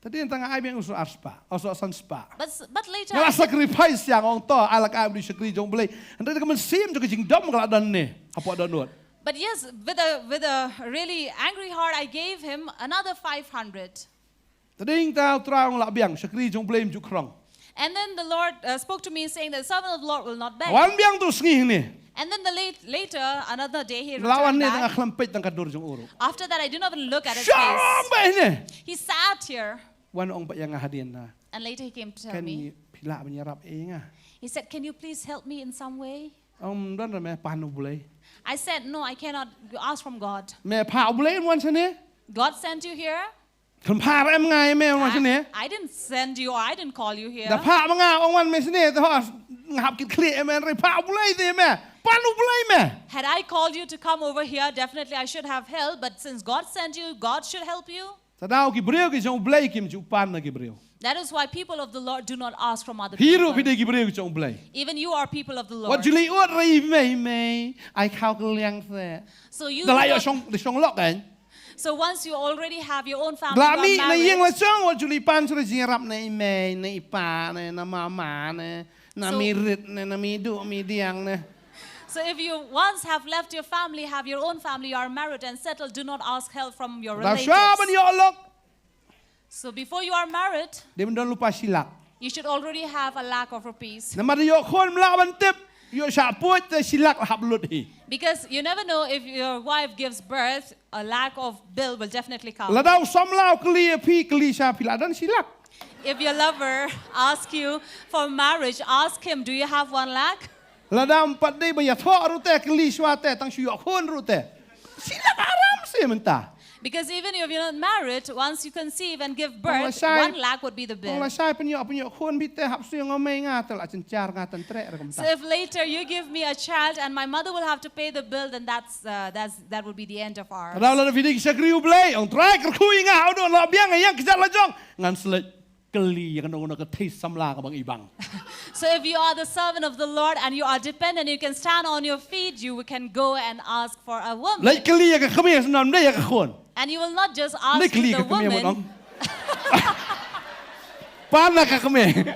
Tadin tang ai biang u so ar spah, u so san spah. But, s- but later, Nga la I said, sacrifice ïa nga ong to ai la ka ai bri shakri jong U Blei. Hynrei ka mynsiem jong ka jingdom ka la don ne. Hapoh dohnud. But yes, with a, with a really angry heart, I gave him another five hundred. Tading ta U Trai ong la biang shakri jong U Blei ym ju krong. And then the Lord uh, spoke to me saying, "The servant of the Lord will not beg." Wan biang tu sngi ne. And then the late, later, another day, he Lawan returned ne tang back. Khlam peit tang ka dur jong u ruh. After that, I did not even look at his Shong face. Beit ne. He sat here. Wan ong beit ïa nga hadien na. And later he came to tell Kan me. Phi lah ban ïarap ïa nga. He said, "Can you please help me in some way?" Ym don re me pan U Blei. I said, "No, I cannot ask from God. Me pha U Blei wan shane. God sent you here. Kan pha re em nga me wan shane. I, I didn't send you or I didn't call you here." Da pha ma nga ong wan me shane te ho. nga hap kit khlieh ïa me, hynrei phah U Blei te ïa me. Pan U Blei me. Had I called you to come over here, definitely I should have helped. But since God sent you, God should help you. Te daw ki briew ki jong U Blei kim ju pan na ki briew. That is why people of the Lord do not ask from other Phi ruh people. Phi dei ki briew ki jong U Blei. Even you are people of the Wat Lord. ju leit ud re i mei i mei, ai khaw kylliang se. So you Da la do ïoh not- shong, da shong lok kan. So once you already have your own family, Da la you are mih na ïing la married. Shong, wat ju leit pan sha ïing rap na i mei, na i pa ne, na mama ne, na So- mi rit ne, na mi duh mi diang ne. So if you once have left your family, have your own family, you are married and settled, do not ask help from your Da sha ban relatives. ïoh lok. So before you are married, Dei ban don lypa shilak. you should already have a lakh of rupees. Namar ïoh khun ym lah ban tip, ïoh shah puit te shilak hap lut hi. Because you never know if your wife gives birth, a lakh of bill will definitely come. Lada u samla u kylli ïa phi, kylli sha phi la don shilak. If your lover asks you for marriage, ask him, "Do you have one lakh?" Lada ym pat dei ba ïathoh ruh te, kylli shuwa te, tang shu ïoh khun ruh te. Shilak aram se mynta. Because even if you're not married, once you conceive and give Ong la birth, shai- one lakh would be the Ong la bill. Shai, pynïoh pynïoh khun bit te, hap shu ïoh nga mei nga te la chynchar nga tan trek re kumta. So if later you give me a child and my mother will have to pay the bill, then that's uh, that's that would be the end of ours. Lada lada phi dei ki shakri U Blei, ong Trai kyrkhu ïa nga, haduh la biang ïa nga kjat la jong, ngan sa leit kylli ïa kano kano ka thei samla ka bang i bang. So if you are the servant of the Lord and you are dependent, you can stand on your feet, you can go and ask for a woman. Leit kylli ïa ka kmie, sngewbha ym dei ïa ka khun. And you will not just ask Leit kylli the ïa ka kmie, woman. Ong. Pan na ka kmie.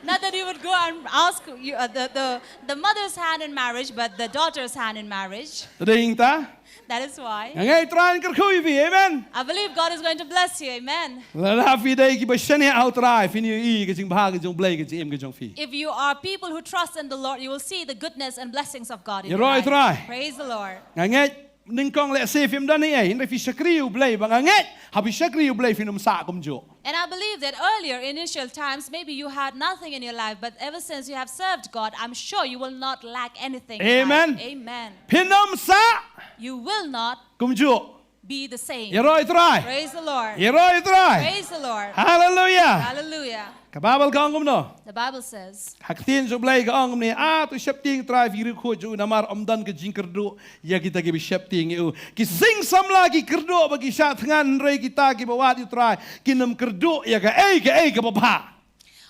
Not that you would go and ask you, uh, the, the, the mother's hand in marriage, but the daughter's hand in marriage. Te dei ïa kata. That is why. Nga ngeit Trai un kyrkhu ïa phi, amen. I believe God is going to bless you, amen. Lada phi dei kiba shaniah ha U Trai, phin ïohi ka jingbha ka jong U Blei, ka jingim ka jong phi. If you are people who trust in the Lord, you will see the goodness and blessings of God in your life. Ïaroh ïa U Trai. Praise the Lord. Nga ngeit nyngkong lehse phim don ei ei, hynrei phi shakri U Blei bha, nga ngeit haba phi shakri U Blei phin ym sah kumjuh. And I believe that earlier, initial times, maybe you had nothing in your life, but ever since you have served God, I'm sure you will not lack anything in life. Amen. Amen. Phin ym sah. You will not. Kumjuh. Be the same. Ïaroh ïa U Trai. Praise the Lord. Ïaroh ïa U Trai. Praise the Lord. Hallelujah. Hallelujah. Ka Baibl ka ong kumno? The Bible says. Ha ka ktien jong U Blei ka ong kumne, ah, to sheptieng Trai ïa ki riewkhuid jong u, namar ym don ka jingkyrduh ïa kita kiba sheptieng ïa u. Ki sing samla ki kyrduh bad ki shah thngan, hynrei kita kiba wad ïa U Trai kin ym kyrduh ïa kaei kaei kaba bha.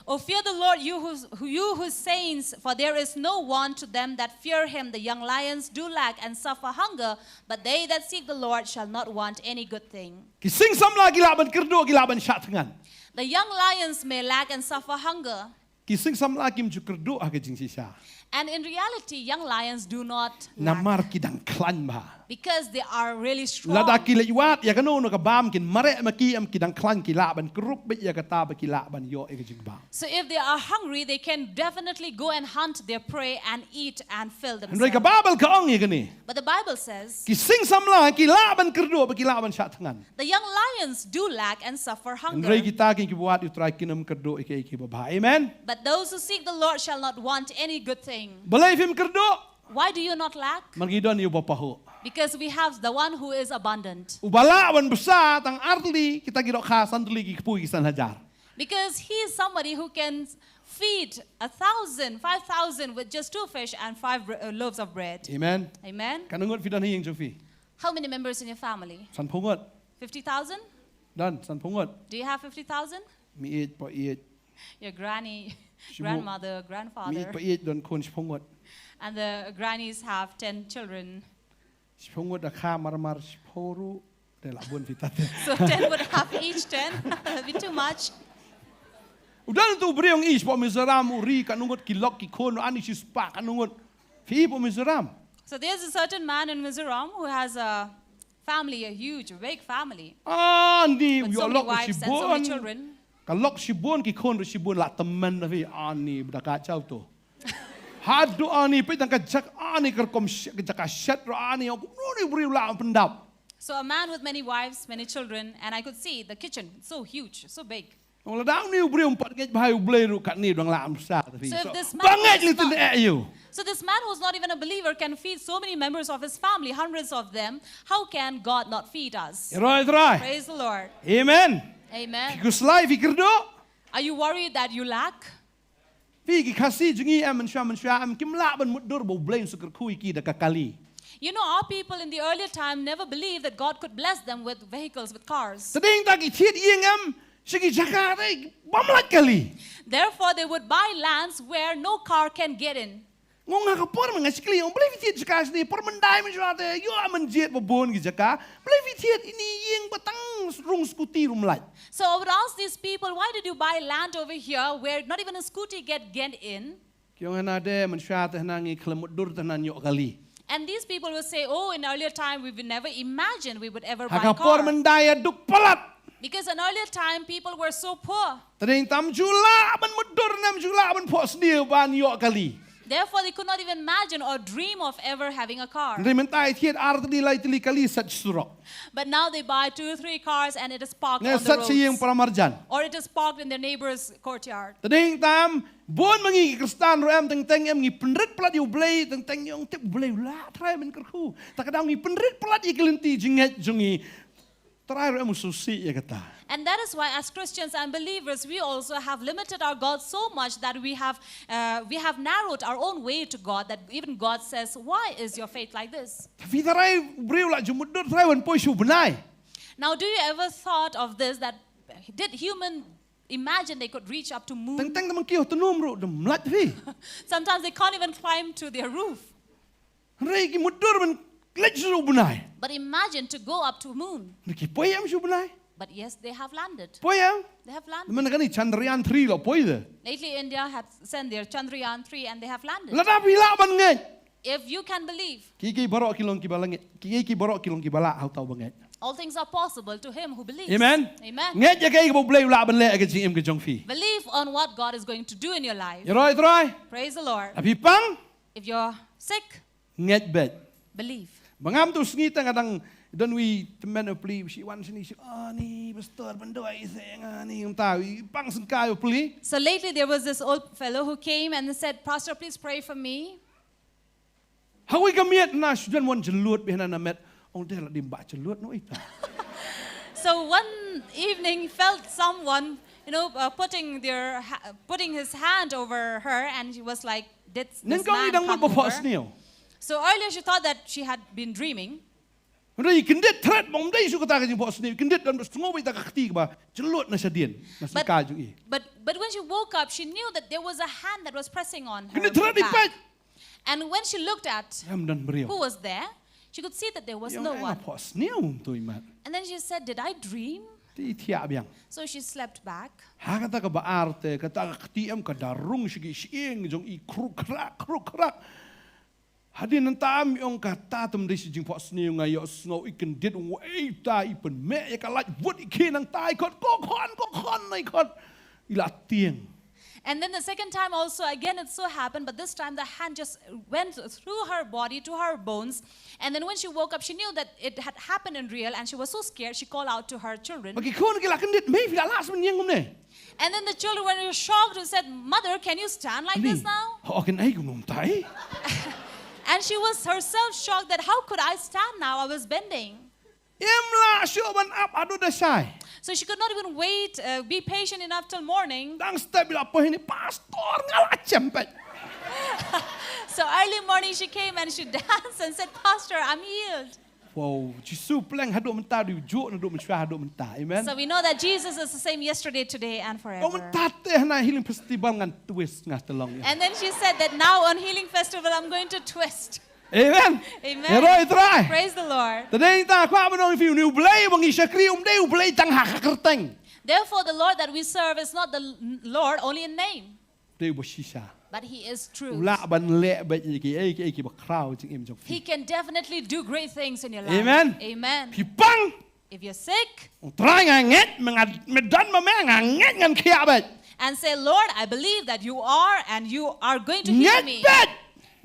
Oh, fear the Lord, you who, who, you whose saints, for there is no want to them that fear him. The young lions do lack and suffer hunger, but they that seek the Lord shall not want any good thing. Ki sing samla ki lah ban kyrduh, ki lah ban shah thngan. The young lions may lack and suffer hunger. Ki sing samla kim ju kyrduh ha ka jingshisha. And in reality, young lions do not lack. Namar ki dang khlaiñ bha. Because they are really strong. Lada ki leit wad ïa kano kano ka bam, kin mareh ma ki, em, ki dang khlaiñ, ki lah ban kyrduh beit ïa kata ba ki lah ban ïoh ïa ka jingbam. So if they are hungry, they can definitely go and hunt their prey and eat and fill themselves. Hynrei ka Baibl ka ong ïa kane. But the Bible says, ki sing samla ki lah ban kyrduh bad ki lah ban shah thngan. The young lions do lack and suffer hunger. Hynrei kita kiba wad ïa U Trai kin ym kyrduh ïa kaei kaei kaba bha. Amen. But those who seek the Lord shall not want any good thing. Balei phim kyrduh? Why do you not lack? Namar ngi don ïa uba pahuh. Because we have the one who is abundant. Uba lah ban bsa tang ar tylli, kita ki dohkha, san tylli ki kpu ki san hajar. Because he is somebody who can feed a thousand, five thousand with just two fish and five bre-, uh, loaves of bread. Amen. Amen. Katno ngut phi don ha ïing jong phi? How many members in your family? Sanphew ngut. Fifty thousand? Don sanphew ngut. Do you have fifty thousand? Mieit, pa-ïeit. Your granny, grandmother, grandfather. Mieit, pa-ïeit don khun shiphew ngut. And the grannies have ten children. Shiphew ngut da kha marmar shiphew ruh. Te lah bun phi tat. So ten would have each ten. That'll be too much. U don utu u briew ngi i shapoh Mizoram, u ri katno ngut ki lok ki khun, ani shispah katno ngut. Phi i shapoh Mizoram. So there's a certain man in Mizoram who has a family, a huge, a big family. Ani, with so many wives and so many children. Ka lok shibun, ki khun ruh shibun, la tymmen da phi, ani, bda ka jaw to. Haduh ani, peit tang ka jaka ani, ka rukom sh-, ka jaka shet ruh ani, ong kumno une u briew u lah ban pyndap. So a man with many wives, many children, and I could see the kitchen, it's so huge, so big. Ong lada une u briew um pat ngeit bha ïa U Blei ruh katne u dang lah ban bsa da phi. So if this man who is not, ba ngeit lei tyneh ïa u. So this man who's not even a believer can feed so many members of his family, hundreds of them. How can God not feed us? Ïaroh ïa U Trai. Praise the Lord. Amen. Amen. Phi khuslai, phi kyrduh? Are you worried that you lack? Phi ki Khasi jong ngi em mynshuwa mynshuwa em kim lah ban mutdur ba U Blei un sa kyrkhu ïa ki da ka kali. You know, our people in the earlier time never believed that God could bless them with vehicles, with cars. Te dei ta ki thied ïing em sha ki jaka te bym lait kali. Therefore, they would buy lands where no car can get in. Nga ong ha ka por mynta nga shu kylli, ong balei phi thied jaka shane, por myndai mynshuwa te ïoh mynjied ba bun ki jaka. Balei phi thied ine i ïing ba tang rung scooty ruh ym lait? So I would ask these people, why did you buy land over here where not even a scooty get get in? Ki ong hana de, mynshuwa te hana ngi khlem mutdur te hana ïoh kali. And these people will say, oh, in earlier time we would never imagine we would ever Ha buy ka a por car. mynta ïa duk palat. Because in earlier time people were so poor. Te dei tam ju lah ban mutdur, nam ju lah ban phohsniew ban ïoh kali. Therefore, they could not even imagine or dream of ever having a car. Hynrei mynta i thied ar tylli lai tylli kali sat surok. But now they buy two, three cars and it is parked Ne on the sat sha ïing roads. para marjan. Or it is parked in their neighbor's courtyard. Te dei tam bun ma ngi ki Khristan ruh em teng teng em ngi pynrit palat ïa U Blei teng teng ïa ong tip U Blei u lah Trai men kyrkhu. Ta ka daw ngi pynrit palat ïa ki lynti jingngeit jong ngi. Trai ruh em u sngewsih ïa kata. And that is why, as Christians and believers, we also have limited our God so much that we have uh, we have narrowed our own way to God. That even God says, "Why is your faith like this?" Phi trai briew la ju mutdur trai wan poi shu bnai. Now, do you ever thought of this? That did human imagine they could reach up to moon? Teng teng te mynta ki hynrei ym lait phi. Sometimes they can't even climb to their roof. Hynrei ki mutdur ban leit shu bnai. But imagine to go up to moon. Hynrei ki poi em shu bnai. But yes, they have landed. Poi em. They have landed. Mynta kane Chandrayaan three la poi de. Lately, India had sent their Chandrayaan three and they have landed. Lada phi lah ban ngeit. If you can believe, Kiei kiei baroh ki long kiba la ngeit. Kiei kiei baroh ki long kiba lah ha uta uba ngeit. all things are possible to him who believes. Amen. Amen. Ngeit ïa kaei kaba U Blei u lah ban leh ha ka jingim ka jong phi. Believe on what God is going to do in your life. Ïaroh ïa Trai. Praise the Lord. Lada phi pang, If you're sick, ngeit beit. Believe. Ba ngam tu sngi tang adang don wi tymmen u pli shi wan shini shi ani pastor ban duwai ïa nga ni, ym ta wi pang sngewkai u pli. So lately there was this old fellow who came and said, "Pastor, please pray for me." Ha kawei ka miet na shu don wan jyllud beit hana na met. Ong te la dim ba jyllud no ita. So one evening he felt someone, you know, uh, putting their ha- putting his hand over her, and she was like, "Did this Nyngkong i man dang come mut ba over?" phohsniew. So earlier she thought that she had been dreaming. Hynrei i kyndit thret ba ym dei shuh kata ka jingphohsniew. I kyndit don ba sngew beit ta ka kti kaba jyllud na shadien na But, sngewkai jong i. but, but when she woke up, she knew that there was a hand that was pressing on her Kyndit thret i back. peit. And when she looked at Em don briew. who was there, she could see that there was Ïa no nga one. Phohsniew tu i mat. And then she said, "Did I dream?" Te i thiah biang. So she slept back. Ha kata kaba ar te kata ka kti em ka da rung sha ki shyieng jong i, khruk khrak khruk khrak. Hadien nangta em i ong kata te ym dei shi jingphohsniew, nga ïohsngew i kyndit, wei ta i pynmeh ïa ka light, wut i khie nangta i khot, ko khon ko khon, i khot i la tieng. And then the second time also, again, it so happened, but this time the hand just went through her body to her bones. And then when she woke up, she knew that it had happened in real, and she was so scared, she called out to her children. Ba ki khun ki la kyndit, mei phi la lah sha ban ïeng kumne? And then the children were shocked and said, "Mother, can you stand like this now?" Ho kin ai kumno tai. And she was herself shocked that, "How could I stand now? I was bending." Im lah shuh ban ap haduh da shai. So she could not even wait, uh, be patient enough till morning. Dang step i la poi ni, "Pastor, nga la jem beit." So early morning she came and she danced and said, "Pastor, I'm healed." Wow, Jisu pleng haduh mynta, u ju naduh mynshuwa haduh mynta. Amen. So we know that Jesus is the same yesterday, today, and Haduh forever. mynta te hana Healing Festival ngan twist, nga te long ïa. And then she said that now on Healing Festival, I'm going to twist. Amen. Amen. Ïaroh ïa Trai. Praise the Lord. Te dei ta kwah ban ong ïa phi, une u Blei ba ngi shakri um dei u Blei tang ha ka kyrteng. Therefore, the Lord that we serve is not the L- Lord only in name, Dei uba shisha. but He is U true. lah ban leh beit ïa kiei kiei kiba khraw jingim jong phi. He can definitely do great things in your life. Amen. Amen. Phi pang. If you're sick, Trai, nga ngeit, me nga, me don ma me, nga ngeit ngan khiah beit. And say, "Lord, I believe that you are and you are going to heal me." Ngeit beit.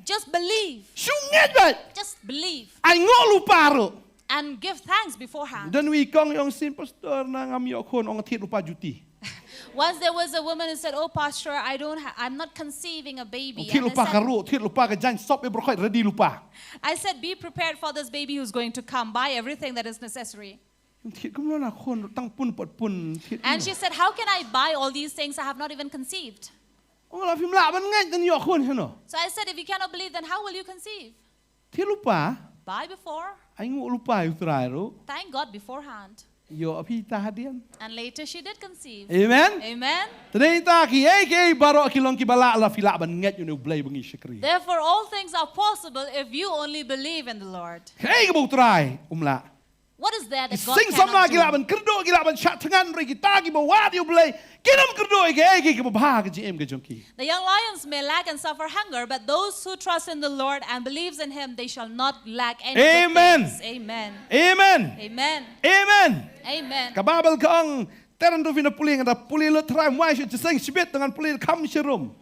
Just believe. Shu ngeit beit. Just believe. Ai nguh lypa ruh. And give thanks beforehand. Don wi kong i ong shisien, "Pastor, nga ngam ïoh khun." Ong thied lypa juti. Once there was a woman who said, "Oh, Pastor, I don't ha- I'm not conceiving a baby." Thied And I lypa ka said, ruh, thied lypa ka jaiñ, sop ïa baroh khoit, ready lypa. I said, "Be prepared for this baby who's going to come. Buy everything that is necessary." Thied kumno na khun, tang pun pat pun thied. And she said, "How can I buy all these things? I have not even conceived." Ong la phim lah ban ngeit, dan ïoh khun heno. So I said, if you cannot believe, then how will you conceive? Te lypa. Buy before. Ai nguh lypa ïa u Trai ruh. Thank God beforehand. Ïoh phi ta hadien. And later she did conceive. Amen. Amen. Te dei ta kiei kiei baroh ki long kiba lah la phi lah ban ngeit ïa une u Blei ba ngi shakri. Therefore all things are possible if you only believe in the Lord. Kiei kiba u Trai um lah. What is there that God cannot do? Ki sing samla ki lah ban kyrduh, ki lah ban shah thngan, hynrei kita kiba wad ïa u Blei kin ym kyrduh ïa kiei kiei kiba bha ha ka jingim ka jong ki. The young lions may lack and suffer hunger, but those who trust in the Lord and believes in him, they shall not lack any good things. Amen. Amen. Amen. Amen. Amen. Ka Baibl ka ong, te ngan ïathuh ïa phi, ngan da pule lut trai, ym wai shuh, jingïaseng shibit, te ngan pule kham sharum.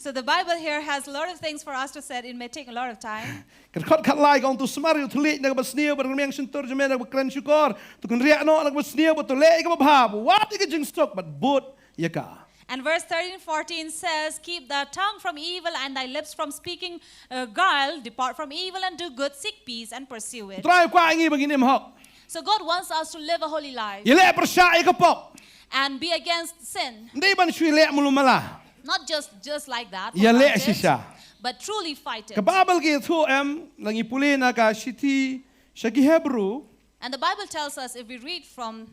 So the Bible here has a lot of things for us to say. It may take a lot of time. Ka dkhot khatlai ka ong, to smar ïa u thylliej na kaba sniew bad ka rmiang shyntur jong me na kaba kren shukor. To kynriah noh na kaba sniew bad to leh ïa kaba bha, bad wat ïa ka jingsuk bad bud ïa ka. And verse thirteen fourteen says, keep thy tongue from evil and thy lips from speaking uh, guile. Depart from evil and do good. Seek peace and pursue it. U Trai u kwah ïa ngi ba ngin im hok. So God wants us to live a holy life. Ïaleh pyrshah ïa ka pop. And be against sin. Ym dei ban shu ïaleh malu mala. Not just just like that. Ïaleh shisha. But truly fight it. Ka Baibl ka ïathuh em, la ngi pule na ka shithi sha ki Hebru. And the Bible tells us if we read from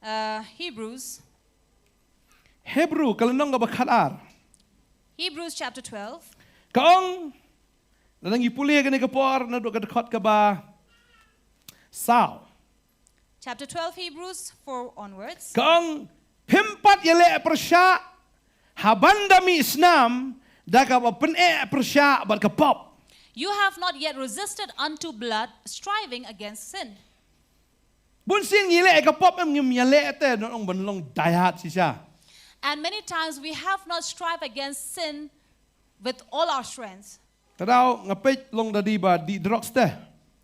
uh, Hebrews. Hebru ka lynnong kaba khatar. Hebrews chapter twelve. Ka ong, lada ngi pule kane ka por naduh ka dkhot kaba saw. Chapter twelve, Hebrews four onwards. Ka ong, phim pat ïaleh pyrshah ha ban da mih snam da kaba pyneh pyrshah bad ka pop. You have not yet resisted unto blood, striving against sin. Bun sien ngi leh ka pop em, ngim ïaleh te, ngan ong ban long diehard shisha. And many times we have not strive against sin with all our strength. Te daw nga peit long da dei ba dih drugs te.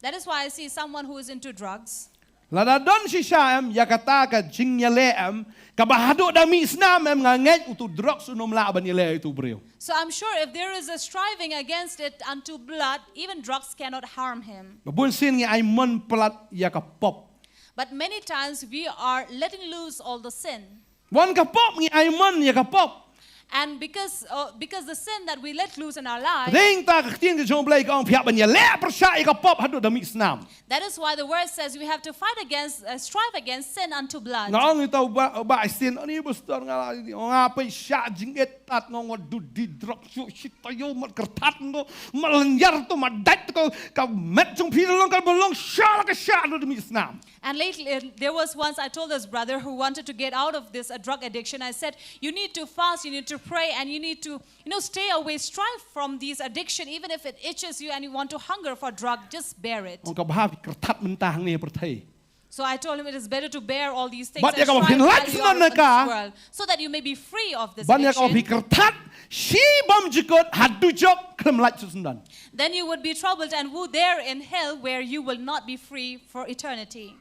That is why I see someone who is into drugs. Lada don shisha em ïa kata ka jingïaleh em, kaba haduh da mih snam em, nga ngeit utu drugs un ym lah ban ïaleh ïa utu u briew. So I'm sure if there is a striving against it unto blood, even drugs cannot harm him. Ba bun sien ngi ai mon palat ïa ka pop. But many times we are letting loose all the sin. Wan ka pop, ngi ai mon ïa ka pop. And because, uh, because the sin that we let loose in our life, Dei ta ka ktien ka jong U Blei ka ong phi hap ban ïaleh pyrshah ïa ka pop haduh da mih snam. That is why the word says we have to fight against, uh, strive against sin unto blood. Nga ong ïa uta u bah, u bah Aistin, ani pastor nga la, nga pyrshah jingit tat nga, nga dudi drok shu shi taïew mat kyrthat nga, mat lynñiar to mat dait to ka met jong phi long ka long shah la ka shah haduh da mih snam. And lately, uh, there was once I told this brother who wanted to get out of this uh, drug addiction, I said, you need to fast, you need to pray, and you need to, you know, stay away, strive from these addiction, even if it itches you and you want to hunger for drug, just bear it. Ong ka bha phi kyrthat mynta hangne ha pyrthei. So I told him it is better to bear all these things and strive while you are in this world, so that you may be free of this addiction. Ban ïa kaba phi kyrthat, shi bymjukut ha dujok khlem lait shuh syndon. Then you would be troubled and woe there in hell where you will not be free for eternity.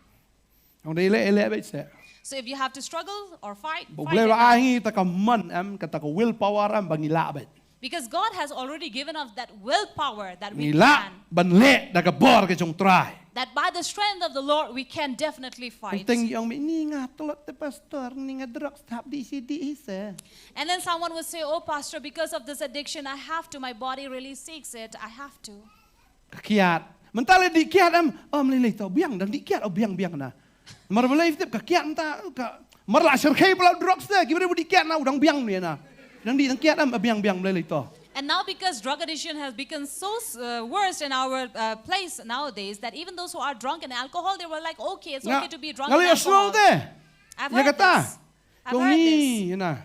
Ong dei leh, leh beit seh. So if you have to struggle or fight, fight it out. Ba U Blei u ai ngi kata ka mon em, kata ka will power em ba ngi lah beit. Because God has already given us that will power that we can. Ngi lah ban leh da ka bor ka jong U Trai. That by the strength of the Lord we can definitely fight. Teng ong me ni nga tlot te pastor, ni nga drok stap di si di hi se. And then someone would say, oh pastor, because of this addiction I have to, my body really seeks it, I have to. Ka kiad. Mynta la dih kiad em, ym lei lei to, biang, dang dih kiad, oh biang biang na. Mar balei tip ka kiad mynta ka. Mar la shyrkhei palat drugs te, ki briew ba dih kiad na, u dang biang ne na. Dang dih dang kiad em, biang biang balei lei to. And now because drug addiction has become so uh, worse in our uh, place nowadays that even those who are drunk in alcohol, they were like, okay, it's okay to be drunk in alcohol. Nga lei snow te. I've heard this. I've heard this. Yong ni, na.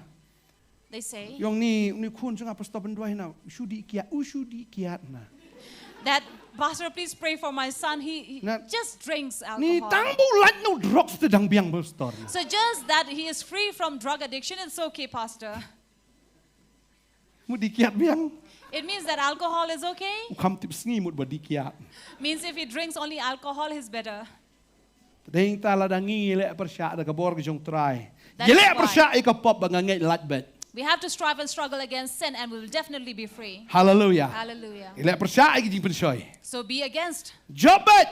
They say. Yong ni, ni khun jong nga pastor ban duwai na, u shu dih kiad, u shu dih kiad na. That, Pastor, please pray for my son. He, he just drinks alcohol. Ni tang ba u lait na u drugs te dang biang pastor na. So just that he is free from drug addiction, it's okay, Pastor. Mut dih kiad biang. It means that alcohol is okay. U kham tip sngi mut ba dih kiad. Means if he drinks only alcohol, he's better. Te dei ta lada ngi ïaleh pyrshah da ka bor ka jong U Trai. Ïaleh pyrshah ïa ka pop ba nga ngeit lait beit. We have to strive and struggle against sin and we will definitely be free. Hallelujah. Hallelujah. Ïaleh pyrshah ïa ki jingpynshoi. So be against. Jop beit.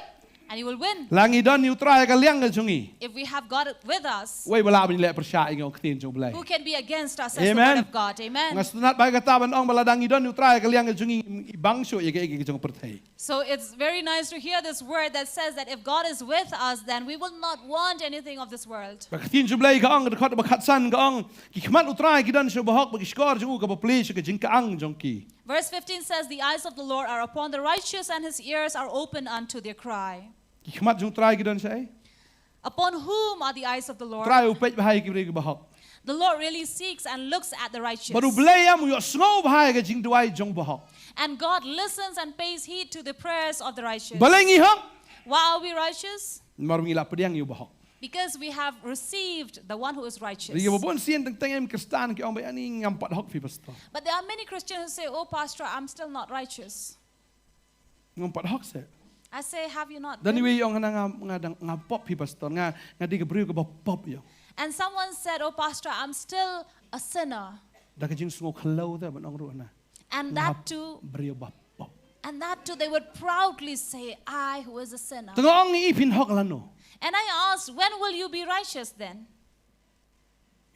And you will win. La ngi don ïa u Trai ha ka liang ka jong ngi, If we have God with us, uei ba lah ban leh pyrshah ïa ka ktien jong U Blei? Who can be against us, says the Amen. Word of God? Amen. Nga sngewtynnat ba kata ban ong ba lada ngi don ïa u Trai ha ka liang ka jong ngi, ngi bang shuh ïa kaei kaei ka jong ka pyrthei. So it's very nice to hear this word that says that if God is with us, then we will not want anything of this world. Ba ka ktien jong U Blei ka ong, ka dkhot ba khatsan ka ong, ki khmat u Trai ki don sha u bahok, bad ki shkor jong u ki baplie sha ka jingkyang jong ki. Verse fifteen says, "The eyes of the Lord are upon the righteous, and his ears are open unto their cry." Ki khmat jong u Trai ki don shaei? Upon whom are the eyes of the Lord? U Trai u peit bha ïa ki briew ki bahok. The Lord really seeks and looks at the righteous. Bad U Blei em u ïohsngew bha ïa ka jingduwai jong u bahok. And God listens and pays heed to the prayers of the righteous. Balei ngi hok? Why are we righteous? Namar ba ngi la pdiang ïa u bahok. Because we have received the one who is righteous. Ïa ba bun sien teng teng em Khristan ki ong ba ani ngam pat hok phi pastor. But there are many Christians who say, "Oh, Pastor, I'm still not righteous." Ngam pat hok se. I say, "Have you not Da uwei been?" u ong hana nga, nga dang, nga pop phi pastor, nga, nga dei ka briew kaba pop ïa. And someone said, "Oh, Pastor, I'm still a sinner." Da ka jingsngew khyllew te ban ong ruh hana. And Nga that too, briew ba pop. And that too, they would proudly say, "I who is a sinner." Te nga ong ïa i phin hok lano? And I asked, "When will you be righteous then?"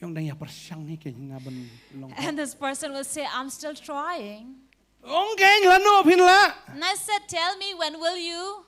Ïong dang ïa pyrshang hi kein na ban long. And this person will say, "I'm still trying." Ong kein lano phin lah. And I said, "Tell me, when will you?"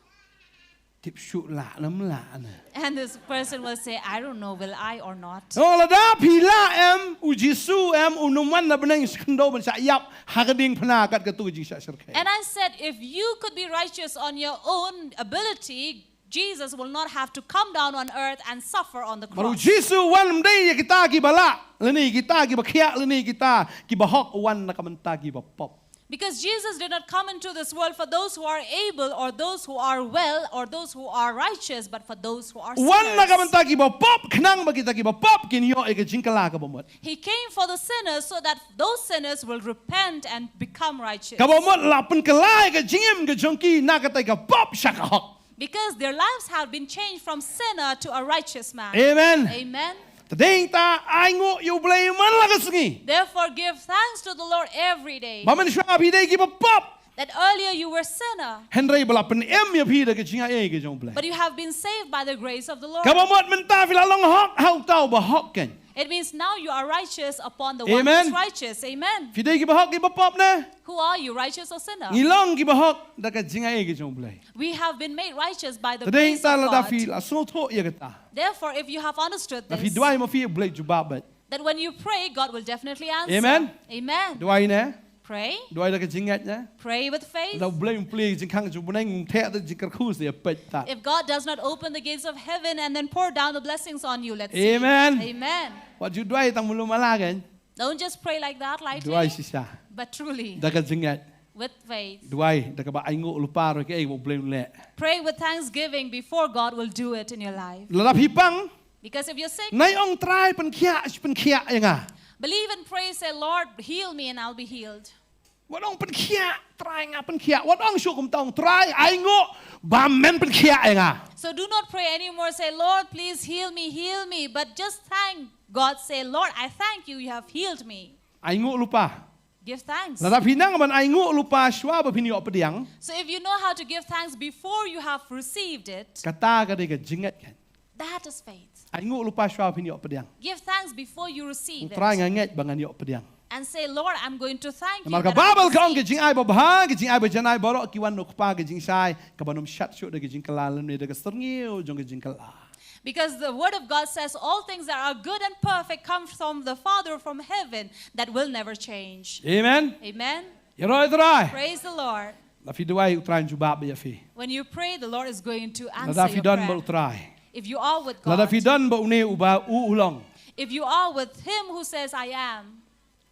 Tip shuh lah ne ym lah ne. And this person will say, "I don't know, will I or not?" Ong lada phi lah em, u Jisu em, un ym wan na bneng sha khyndew ban shah ïap ha ka diengphna kat katu ka jingshah shyrkhei. And I said, "If you could be righteous on your own ability, Jesus will not have to come down on earth and suffer on the Namar u cross." Jisu u wan ym dei ïa kita kiba lah, lane kita kiba khiah, lane kita kiba hok, u wan na ka bynta kiba pop. Because Jesus did not come into this world for those who are able or those who are well or those who are righteous, but for those who are U wan na ka sinners. bynta kiba pop, khnang ba kita kiba pop kin ïoh ïa ka jingkylla kaba mut. He came for the sinners so that those sinners will repent and become righteous. Kaba mut la pynkylla ïa ka jingim ka jong ki na kata ka pop sha ka hok. Because their lives have been changed from sinner to a righteous man. Amen. Amen. Te dei ta ainguh ïa U Blei man la ka sngi. Therefore, give thanks to the Lord every day. Ba mynshuwa phi dei kiba pop. That earlier you were sinner. Hynrei ba la pynim ïa phi da ka jingaiei ka jong U Blei. But you have been saved by the grace of the Lord. Kaba mut mynta phi la long hok ha uta uba hok kein. It means now you are righteous upon the one who Amen. is righteous. Amen. Phi dei kiba hok kiba pop ne? Who are you, righteous or sinner? Ngi long kiba hok da ka jingaiei ka jong U Blei. We have been made righteous by the Te dei grace ta of lada God. phi la sngewthuh ïa kata. Therefore, if you have understood Da phi this, duwai ma phi, U Blei jubab beit. that when you pray, God will definitely answer. Amen. Amen. Duwai ne? Pray. Duwai da ka jingngeit ne? Pray with faith. Da U Blei um plie jingkhang jong U Blei, um theh da jingkyrkhu sa ïa peit ta. If God does not open the gates of heaven and then pour down the blessings on you, let's see. Amen. Amen. Wat ju duwai tang malu mala kein. Don't just pray like that lightly, Duwai shisha. But truly, Da ka jingngeit. With faith. Duwai da kaba ainguh lypa ruh ïa kaei ba U Blei un leh. Pray with thanksgiving before God will do it in your life. Lada phi pang, Because if you're sick, nai ong Trai pynkhiah, pynkhiah ïa nga. Believe and pray, say, "Lord, heal me and I'll be healed." Wat ong pynkhiah, Trai nga pynkhiah. Wat ong shuh kumta, ong Trai ainguh ba men pynkhiah ïa nga. So do not pray anymore, say, "Lord, please heal me, heal me." But just thank God, say, "Lord, I thank you, you have healed me." Ainguh lypa. Give thanks. Lada phi nang ban ainguh lypa shuwa ba phin ïoh pdiang. So if you know how to give thanks before you have received it, Kata ka dei ka jingngeit kein. That is faith. Ainguh lypa shuwa ba phin ïoh pdiang. Give thanks before you receive Trai it. Nga ngeit ba ngan ïoh pdiang. And say, "Lord, I'm going to thank you." Namar ka That I Baibl ka ong ka received. Jingai Babha, ka jingai bajanai baroh ki wan na u Kpa, ka jingshai kaban ym shat shuh da ka jingkylla lane da ka syrngiew jong ka jingkylla. Because the word of God says all things that are good and perfect come from the Father from heaven that will never change. Amen. Amen. Ïaroh ïa u Trai. Praise the Lord. Lada phi duwai u Trai un jubab ïa phi. When you pray, the Lord is going to answer Lada phi your don bad prayer. U Trai. If you are with Lada God, phi don bad une uba u u long. If you are with him who says, "I am,"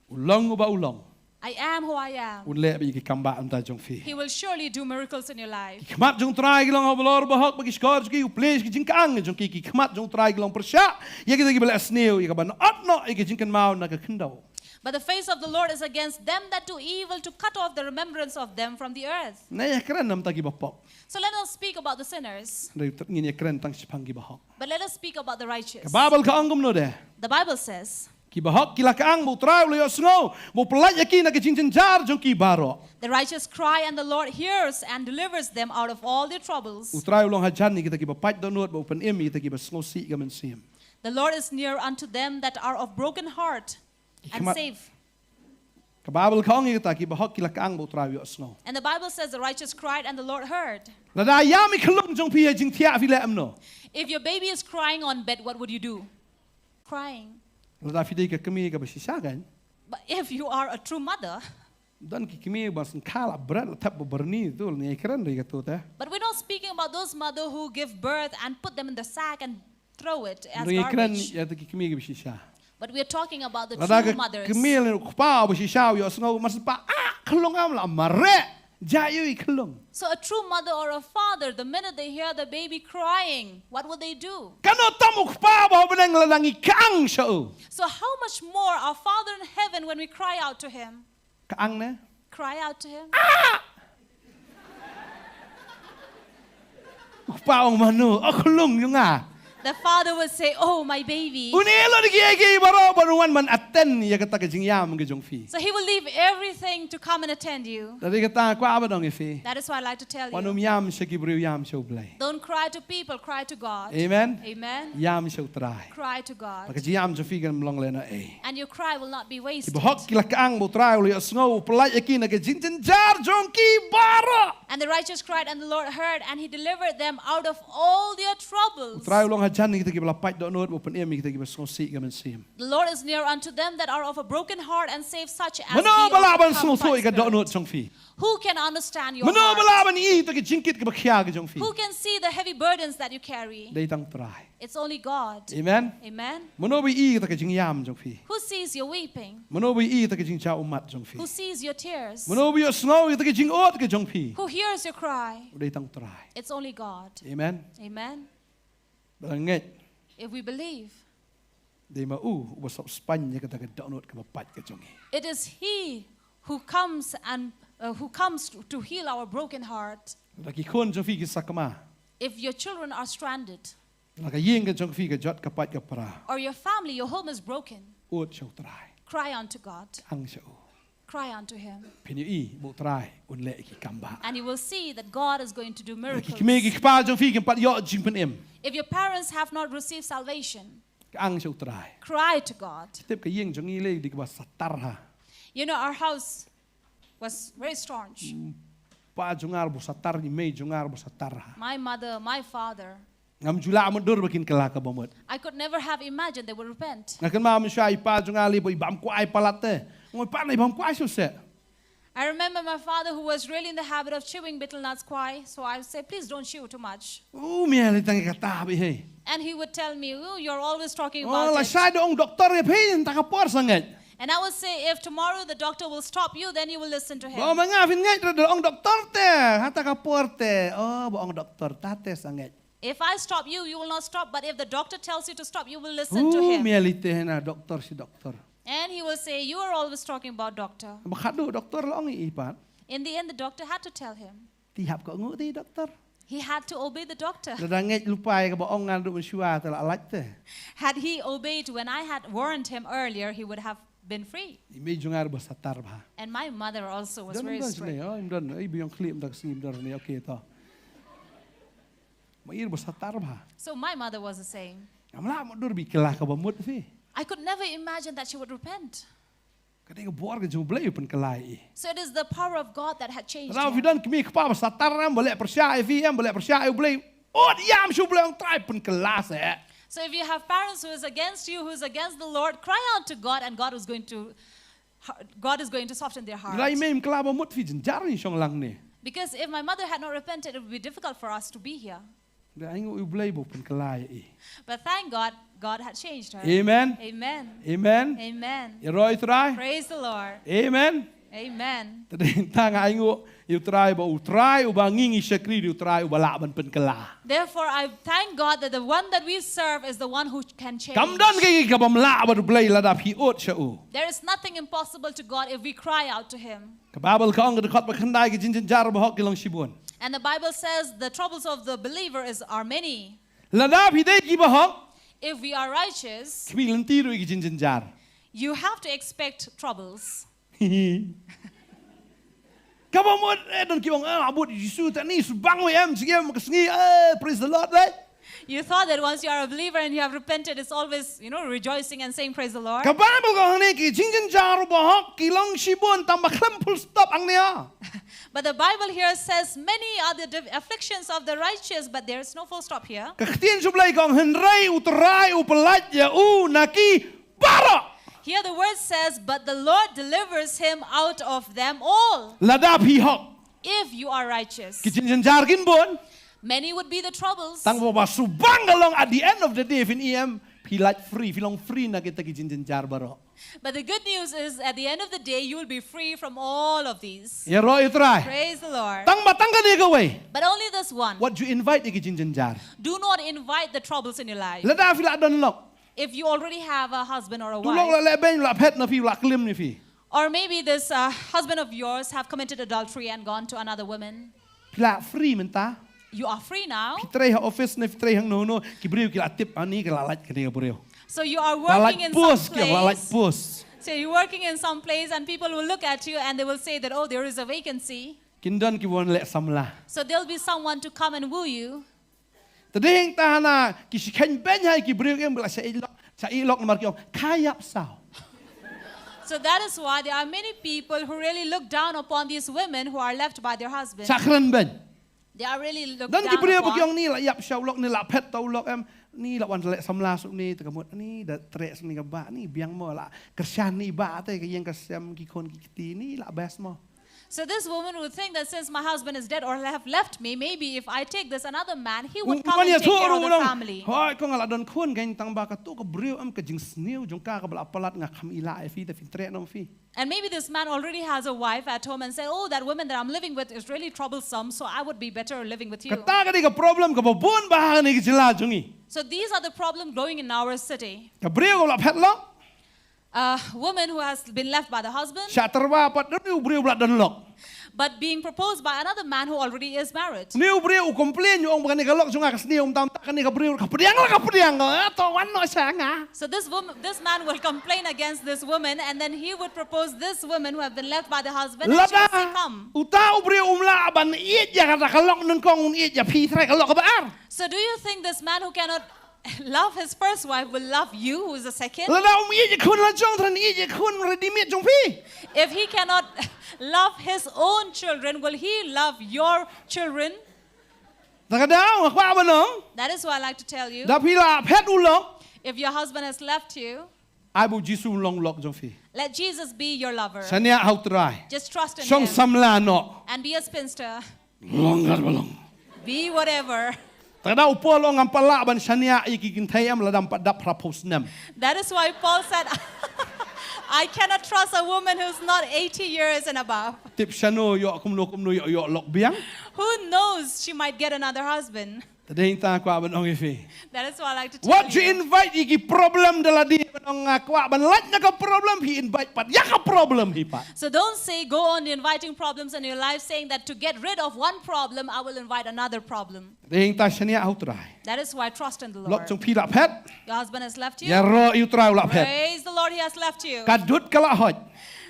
U long uba u long. "I am who I am," Un leh bad ïa ki kam ba mynta jong phi. He will surely do miracles in your life. Ki khmat jong u Trai ki long ha u balor bahok bad ki shkor jong ki u plie sha ka jingkyang jong ki. Ki khmat jong u Trai ki long pyrshah ïa kita kiba leh sniew, ïa kaban ot noh ïa ka jingkynmaw na ka khyndew. But the face of the Lord is against them that do evil, to cut off the remembrance of them from the earth. Nai ïa kren namar kiba pop. So let us speak about the sinners. Ngin ïa kren tang shaphang kiba hok. But let us speak about the righteous. Ka Baibl ka ong kumno de? The Bible says, Ki bahok ki la kang ba U Trai u la ïohsngew, ba u pyllait ïa ki na ka jingjynjar jong ki baroh. The righteous cry, and the Lord hears and delivers them out of all their troubles. U Trai u long hajan ïa kita ki ba pait dohnud, ba u pynim ïa kita ki ba sngewsih ka mynsiem. The Lord is near unto them that are of broken heart and Khmat- save. Ka Baibl ka ong ïa kita, ki bahok ki la kang ba U Trai u ïohsngew. And the Bible says the righteous cried and the Lord heard. Lada ïam i khyllung jong phi ha jingthiah, phi leh kumno? If your baby is crying on bed, what would you do? Crying. Lada phi dei ka kmie kaba shisha kan. But if you are a true mother, Don ki kmie ba sngewkha la bret la thep ba byrni tu, la ngi kren ri ka tu te. but we're not speaking about those mother who give birth and put them in the sack and throw it as Ngi kren garbage. Ïa tu ki kmie kaba shisha. But we're talking about the Lada true ka mothers. kmie lane u kpa ba shisha u ïohsngew, mar shu pat, ah, khyllung ngam la mareh. Jia ïa u i khyllung. So a true mother or a father, the minute they hear the baby crying, what will they do? Katno tam u kpa ba ha bneng lada ngi kang sha u. So how much more our Father in heaven when we cry out to him? Kang ne? Cry out to him. U kpa ong, mano, o khyllung jong nga. The father will say, "Oh, my baby." Un ïeh lut ïa kiei kiei baroh ban wan ban attend ïa kata ka jingïam ka jong phi. So he will leave everything to come and attend you. Te dei kata nga kwah ban ong ïa phi. That is why I like to tell Wat nym you. ïam sha ki briew, ïam sha U Blei. Don't cry to people, cry to God. Amen. Amen. Ïam sha U Trai. Cry to God. Ba ka jingïam jong phi kan long lehnohei. And your cry will not be Ki wasted. bahok ki la kang ba U Trai u la ïohsngew, u pyllait ïa ki na ka jingjynjar jong ki baroh. And the righteous cried, and the Lord heard, and he delivered them out of all their U troubles. Trai u long hajan ïa kita ki ba la pait dohnud, ba u pynim ïa kita ki ba sngewsih ka mynsiem. The Lord is near unto them that are of a broken heart, and save such as Mano be ba lah of a ban sngewthuh contrite ïa ka dohnud spirit. jong phi. Who can understand your Mano ba lah heart? Ban ïohi ïa ka jingkit kaba khia ka jong phi. Who can see the heavy burdens that you carry? Dei tang U Trai. It's only God. Amen. Amen. Mano ba ïohi ïa ka jingïam jong phi. Who sees your weeping? Mano ba ïohi ïa ka jingjaw ummat jong phi. Who sees your tears? Mano ba ïohsngew ïa ka jingod ka jong phi. Who hears your cry? Dei tang U Trai. It's only God. Amen. Amen. Ba ngeit. If we believe, Dei ma u, uba sop spaiñ ïa kata ka dohnud kaba pait ka jong ngi. It is He who comes and uh, who comes to, to heal our broken heart. Lada ki khun jong phi ki sakma. If your children are stranded, Lada ka ïing ka jong phi ka jot ka pait ka pra. Or your family, your home is broken, Ud sha U Trai. Cry unto God. Ang sha u. Cry unto Him. Phin ïohi ba U Trai un leh ki kam ba. And you will see that God is going to do Ki miracles. kmie ki kpa jong phi kim pat ïoh jingpynim. If your parents have not received salvation, Ang sha U Trai. Cry to God. Tip ka ïing jong ngi lei dei kaba satar ha. You know, our house was very staunch. Pa jong nga ruh ba satar, i mei jong nga ruh ba satar ha. My mother, my father, Ngam ju lah mutdur ba kin kylla kaba mut. I could never have imagined they would repent. Nga kynmaw mynshuwa i pa jong nga lei ba i bam kwai palat te. Nga ong, "Pa, nai bam kwai shuh seh." I remember my father, who was really in the habit of chewing betel nuts, kwai. So I would say, "Please don't chew too much." U mia lei tang ïa kata beit hei. And he would tell me, "Oh, you're always talking Oh, about it." lashai da ong doktor ïa phi, hata ka por sa ngeit. And I would say, "If tomorrow the doctor will stop you, then you will listen to him." Ba ma nga phin ngeit, da ong doktor te, hata ka por te. Oh, ba ong doktor, tate sa ngeit. If I stop you, you will not stop. But if the doctor tells you to stop, you will listen to U him. mia lei te na doktor shi doktor. And he will say, "You are always talking about doctor." Ba khadduh doktor la ong ïa i pat. In the end, the doctor had to tell him. Te hap ka ngu te doktor. He had to obey the doctor. Lada ngeit lypa ïa kaba ong nga naduh mynshuwa te la lait te. Had he obeyed when I had warned him earlier, he would have been free. I mei jong nga ruh ba satar bha. And my mother also was Don, very don strict. Shane, oh, im don, ei, biang khlem dak sngim don ne, okay to. Ma i ruh ba satar bha. So my mother was the same. Ngam lah mutdur ba i kylla kaba mut phi. I could never imagine that she would repent. Ka dei ka bor ka jong U Blei u pynkylla ïa i. So it is the power of God that had changed Lada phi her. don kmie kpa ba satar, em ba leh pyrshah ïa phi, em ba leh pyrshah ïa U Blei. Ud ïam sha U Blei, ong Trai pynkylla seh. So if you have parents who is against you, who is against the Lord, cry out to God, and God is going to, God is going to soften their heart. Lada i mei im kylla ba mut phi, jynjar ngin shong lang ne. Because if my mother had not repented, it would be difficult for us to be here. Te ai nguh ïa U Blei ba u pynkylla ïa i. But thank God, God had changed her. Amen. Amen. Amen. Amen. Ïaroh ïa U Trai. Praise the Lord. Amen. Amen. Te dei tang ai nguh ïa U Trai ba U Trai uba ngi ngi shakri, dei U Trai uba lah ban pynkylla. Therefore, I thank God that the one that we serve is the one who can change. Kam don kaei kaei kaba ym lah bad U Blei lada phi ud sha u. There is nothing impossible to God if we cry out to Him. Ka Baibl ka ong ka dkhot ba khyndai, ki jingjynjar bahok ki long shibun. And the Bible says the troubles of the believer is are many. Lada phi dei ki bahok, If we are righteous, khmih lynti ruh ïa ki jingjynjar. You have to expect troubles. Kaba mut, eh, don ki ong, ah, abut Jisu tani subang wei em, jingem ka sngi, eh, praise the Lord, right? You thought that once you are a believer and you have repented, it's always, you know, rejoicing and saying, "Praise the Lord." Ka Bible ka ong hangne ki jingjynjar u bahok ki long shibun tang ba khlem full stop hangne. But the Bible here says, "Many are the div-, afflictions of the righteous," but there is no full stop here. Ka ktien jong U Blei ka ong hynrei U Trai u pyllait ïa u na ki baroh. Here the word says, "But the Lord delivers him out of them all." Lada phi hok. If you are righteous. Ki jingjynjar kin bun. Many would be the troubles. Tang ba ba subang ka long at the end of the day phin ïam phi lait free, phi long free na kita ki jingjynjar baroh. But the good news is, at the end of the day, you will be free from all of these. Ïaroh ïa U Trai. Praise the Lord. Tang ba tang kane kawei. But only this one. Wat ju invite ïa ki jingjynjar. Do not invite the troubles in your life. Lada phi la don lok. If you already have a husband or a wife. Tu lok la leh beiñ, la phet na phi, la klim na phi. Or maybe this, uh, husband of yours have committed adultery and gone to another woman. Phi la free mynta. You are free now. Phi trei ha office ne phi trei hangno hangno, ki briew ki la tip ani ki la lait kane ka briew. So you are working in some place. La lait post, ki la lait post. So you're working in some place and people will look at you and they will say that, "Oh, there is a vacancy." Kin don ki wan leh samla. So there'll be someone to come and woo you. Te dei hangta hana ki shikhein beiñ ha ki briew em ba la sha ïeh lok, sha ïeh lok namar ki ong kha ïap saw. So that is why there are many people who really look down upon these women who are left by their husband. Sha kren beiñ. They are really looked down upon. Don ki briew ba ki ong ni la ïap saw lok, ni la phet taw lok em, ni la wan leh samla suk ni te ka mut ni da treh suk ni ka bah ni biang mo la kyrshan ni bah te ka ïeng ka sem ki khun ki kti ni la best mo. So this woman would think that since my husband is dead or have left me, maybe if I take this another man, he would come and take care of the family. Hoi, ko nga la don khun, ka ïeng tang ba ka tu ka briew em ka jingsniew jong ka ka ba la palat nga kham ïa la ïa phi te phin treh noh phi. And maybe this man already has a wife at home and said, "Oh, that woman that I'm living with is really troublesome, so I would be better living with you." Kata ka dei ka problem ka ba bun ba ha kane ka jylla jong ngi. So these are the problem growing in our city. Ka briew ka ba la phet lok. A woman who has been left by the husband. Sha tyrwa pat don u briew ba la don lok. But being proposed by another man who already is married. Une u briew u complain u ong ba kane ka lok jong nga ka sniew, um tam ta kane ka briew ka pdiang la ka pdiang, eh, to wan noh sha nga. So this woman, this man will complain against this woman and then he would propose this woman who have been left by the husband and she will say, "Come." Lada uta u briew um lah ban ïeit ïa kata ka lok nyngkong, un ïeit ïa phi trai ka lok ka ba ar. So do you think this man who cannot love his first wife will love you, who is the second? Lada um ïeit ïa khun la jong, trai ïeit ïa khun ready made jong phi. If he cannot love his own children, will he love your children? Ta ka daw nga kwah ban ong. That is what I like to tell you. Da phi la phet u lok. If your husband has left you, ai ba u Jisu long lok jong phi. Let Jesus be your lover. Shaniah ha u Trai. Just trust in him. Shong samla noh. And be a spinster. Long kat ba long. Be whatever. Ta ka daw u Paul ong ngam pat lah ban shaniah ïa ki kynthei em lada ym pat dap phra phew snem. That is why Paul said, "I cannot trust a woman who's not eighty years and above." Tip shano ïoh kumno kumno ïoh ïoh lok biang. Who knows, she might get another husband. Te dei hangta kwah ban ong ïa phi. That is what I like to tell you. Wat ju invite ïa ki problem da lade ban ong nga kwah ban lait na ka problem, phi invite pat ïa ka problem hi pat. So don't say, go on inviting problems in your life, saying that to get rid of one problem, I will invite another problem. Te dei hangta shaniah ha u Trai. That is why trust in the Lord. Lok jong phi la phet. Your husband has left you. Ïaroh ïa u Trai u la phet. Praise the Lord, he has left you. Ka dud ka la hoit.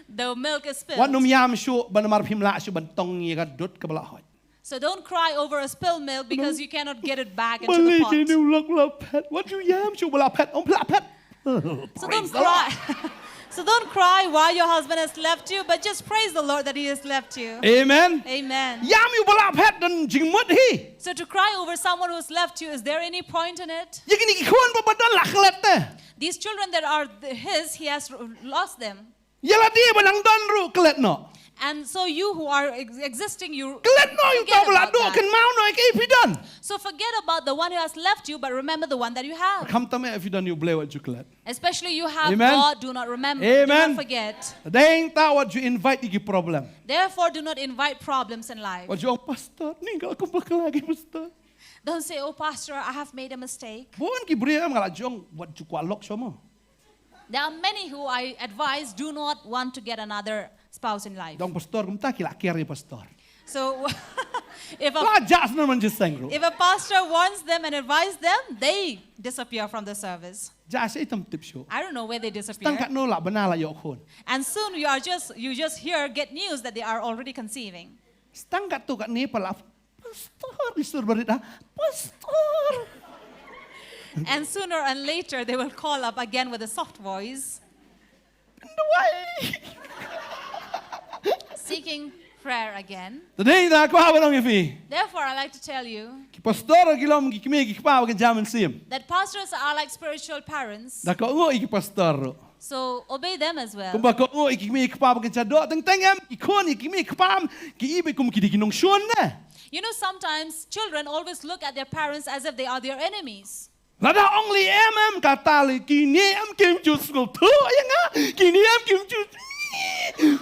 The milk is spilled. Wat nym ïam shuh ban namar phim lah shuh ban tong ïa ka dud ka ba la hoit. So don't cry over a spilled milk because you cannot get it back into the pot. Balei kine u lok la phet? Wat ju ïam shuh ba la phet, ym la phet. So don't cry. So don't cry why your husband has left you, but just praise the Lord that he has left you. Amen. Amen. Ïam ïa u ba la phet don jingmut hi. So to cry over someone who's left you, is there any point in it? Ïa kine ki khun ba ba don la klet te. These children that are th-, his, he has r-, lost them. Ïa lade ba nang don ruh klet noh. And so you who are ex-, existing, you forget about that. Klet noh ïa uta ba la duh, kynmaw noh ïa kaei phi don. So forget about the one who has left you, but remember the one that you have. Khamtam eh phi don ïa u Blei wat ju klet. Especially you have God, do not remember, do not forget. Amen. Dei hangta wat ju invite ïa ki problem. Therefore, do not invite problems in life. Wat ju ong, Pastor, nga la kum bakla ïa ki, Pastor. Don't say, "Oh, Pastor, I have made a mistake." Bun ki briew em nga la jong wat ju kwah lok shuh mo. There are many who I advise do not want to get another spouse in life. Dong pastor, kumta ki la kiar ïa pastor. So if a, la jah shnong man jiseng ruh. If a pastor warns them and advises them, they disappear from the service. Jah shi tam tip shu. I don't know where they disappear. Tang katno la bana la ïoh khun. And soon you are just you just hear get news that they are already conceiving. Tang katto katne pala pastor, pastor barit ah. Pastor. And sooner and later they will call up again with a soft voice. Duwai. Seeking prayer again. Te dei da kwah ban ong ïa phi. Therefore, I like to tell you. Ki pastor ki long ki kmie ki kpa ba kynja mynsiem. That pastors are like spiritual parents. Da kohnguh ïa ki pastor ruh. So obey them as well. Kumba kohnguh ïa ki kmie ki kpa ba kynja doh teng teng em ki khun ïa ki kmie ki kpa em ki i ba kum ki dei ki nongshun ne. You know, sometimes children always look at their parents as if they are their enemies. Lada ong lei em em kata lei kine em kim ju sngewthuh ïa nga, kine em kim ju.